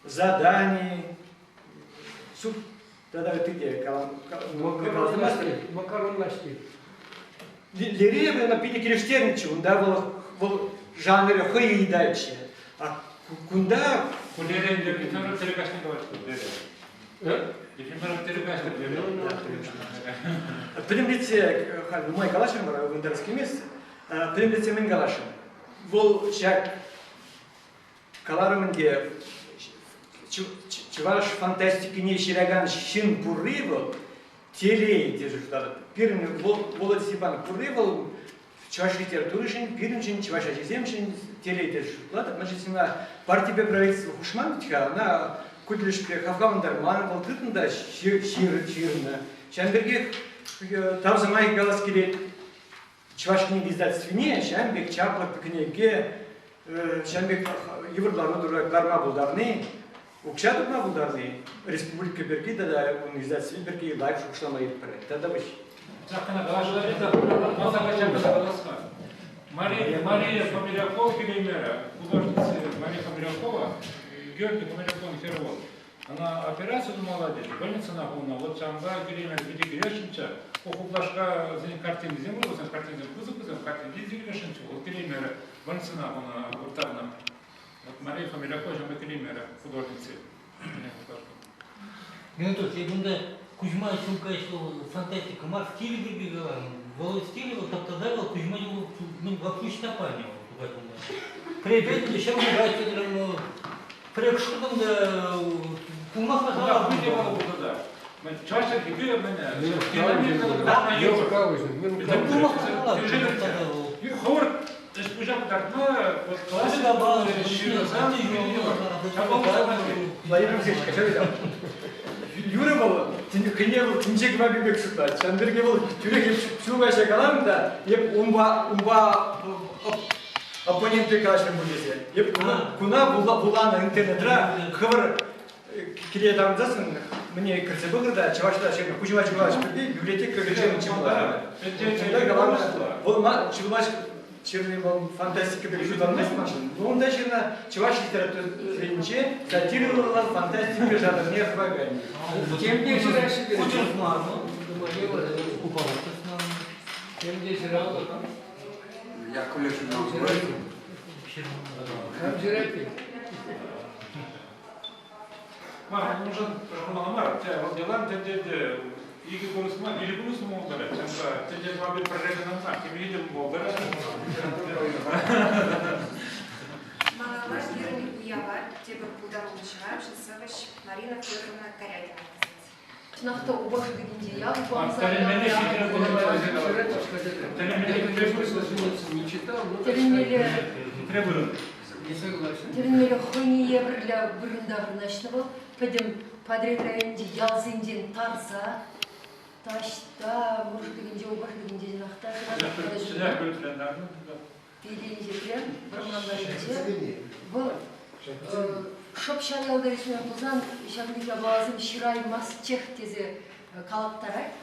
задани, суд тата ытти те Макаронлашти. Лере ӑна питӗ килӗштернӗччӗ. Унта вӑл вӑл жанрӗ хӑй ыйтатчӗ. А кунта... Кулерен Ефимов перекачни калаҫтӑр, лере. Ефимов перекачтӑр, лере. Пӗтӗмлетсе халь нумай калаҫрӑмӑр, ывӑнтарас килмест. Пӗтӗмлетсе мӗн каласшӑн? Вӑл ҫак каларӑм ӗнтӗ, чӑваш фантастикине ҫыракан ҫын пурри вӑл телей тесе шутлатӑп. Пирӗн Володя Степанов пурри вӑл чӑваш литературишӗн, пирӗншӗн, чӑваш ачисемшӗн телей тесе шутлатӑп. Мӗншӗн тесен ӑна партипе правительство хушман вӗт-ха, ӑна ку тӗлӗшпе хавхалантарман, вӑл тытнӑ та ҫырнӑ. Ҫавӑн пекех тав сӑмахӗ калас килет. Чӑваш кӗнеке издательствине ҫавӑн пек чаплӑ кӗнеке, ҫавӑн пек йывӑр лару-тӑрура кӑларма пултарни, укҫа тупма пултарни республика пирки тата ун издательстви пирки лайӑх шухӑшлама иртпӗр. Тата вӗҫ. Мария, Мария Фомирякова Келемера, художница Мария Фомирякова, Георгий Фомиряков хӗрӗ Ӑна операци тумалла тет, больницӑна хунӑ. Вот ҫавӑнпа кӳреме питӗ килесшӗнччӗ. Ку хуплашкасен картинисем пур, вӗсен картинисем пысӑк вӗсем, картин илсе килесшӗнччӗ. Вӑл килеймерӗ, больницӑна хунӑ, вырттарнӑ. Вот Мария Фомирякова ҫавӑнпа килеймерӗ, художници. Минуту, кунта Кузьма Чулкач вӑл фантастика мар, стилӗ пирки каланӑ. Вӑл стилӗ вӑл тап-таса вӑл Кузьма ну, вообще Ҫтаппанӗ вӑл тухать унта. Препет ҫӗр хушать тетӗр, Пӗрре кӑшкӑртӑм та пулмах та Пуҫ те вӑл пулнӑ та. Чӑваш чӗлхипе мӗн Хӑвӑрт ӗҫ-пуҫа кӑтартма вот классика Владимир Алексеевич, Юрӗ вӑл хӑйне вӑл тӗнче кӑвапи пек шутлать. Ҫавӑн пирки вӑл тӳрех эп ҫул каҫа каларӑм та, эп унпа унпа оппонент пек калаҫрӑм пуль тесе. Эп куна вуланӑ интернетра хӑвӑр киле таврӑнсассӑн мӗне кӗрсе пӑхӑр та чӑвашла ҫырнӑ Куҫма Чукалач пирки библиотека режимӗ чӑмларӗ. Вӑл чӑваш ҫырни вӑл фантастика пек шутланмасть маншӑн. Но унта ҫырнӑ чӑваш литературинче сатирӑллӑ фантастика жанрне хӑвакан. Темте ҫыраҫҫӗ. Темте ҫыраллӑ. Яковлев Кам ҫырать? Мар, нужен журнал мар. Вӑл делам тӗнче икӗ курс мар, виҫӗ курс пултарать. Ҫавӑнпа тӗнче тӑвапи пӗрре кӑна мар, темиҫе те пултарать. Малалла пирӗн уява тепӗр пултаруллӑ ҫыравҫӑ, сӑвӑҫ Марина Федоровна Корягина тӑсать. Чӑнах та упа шӑтӑкӗнче ял Тӗлӗнмелле хӑйне евӗрлӗ вырӑнта вырнаҫнӑ вӑл. Пӗтӗм Патӑрьел районӗнчи ялсенчен тарса таҫта мур шӑтӑкӗнче, упа шӑтӑкӗнче чӑнах та Питӗ вӑрман варринче. Вӑл шӑп ҫав ялта ӳсмен пулсан ҫакӑн пек япаласем ҫыраймастчех тесе калаттарать.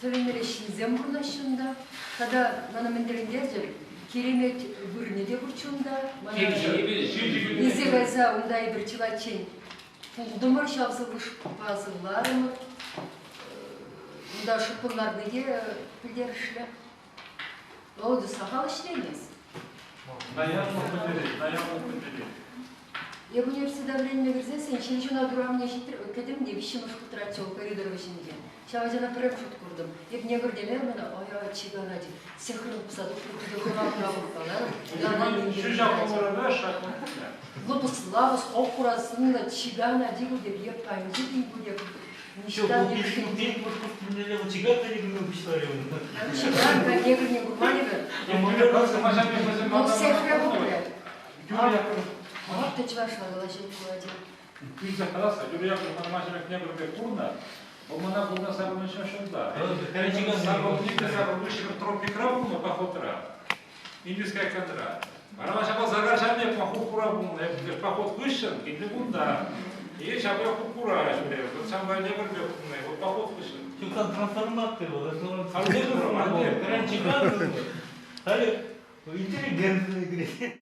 Тӗлӗнмелле ҫынсем пурӑнаҫҫӗ унта. Тата мана мӗн тӗлӗнтерчӗ, киремет вырӑнӗ те пурччӗ унта. Мана илсе кайса унта эпир чылайччен пултӑмӑр, ҫав сывлӑшпа сывларӑмӑр. Унта шӑппӑн ларни те пӗлтерӗшлӗ. Володя сахал ӗҫлемест. Эп университета вӗренме кӗрсессӗн Ҫил ҫуна урамне кӗтӗм те виҫҫӗмӗш хутра чул коридор вӗҫӗнче. Ҫав ачана пӗрремӗш хут куртӑм. Эп не кӗртеме мана ой чикан ачи сехрӗм пӑхса тухрӗ, питӗ хӑватлӑ пӑхкаларӑм. Лӑпӑс-лапӑс, ох-хура сӑнлӑ чикан ачи ку теп, е панчи ку теп. Ҫук, пилӗк кустӑмнелле чикан та кӗме пуҫларӗ унта. Чикан та негрне курман эпӗ. Вӑл сехре пухрӗ. Вот та чӑвашла калаҫать пулать. Кӳрсе калас-ха, Юрий Яковлев мана ҫӗрӗкне пӗр пек курнӑ. Вӑл мана курнӑ савӑнӑҫа ҫулта. Савӑннипе савӑнӑҫ тропикра пулнӑ походра. Индийская кантра. Вара ҫапла загар ҫавне поход пулнӑ. Поход хыҫҫӑн килнӗ кунта. И ҫапла хуп-хура ҫӳрев. Вот ҫавӑнпа не пӗр пек пулнӑ. Вот поход хыҫҫӑн. Ҫуктан трансформаци вӑл. Анне, Чикан, халӗ интеллигентный кӗрет.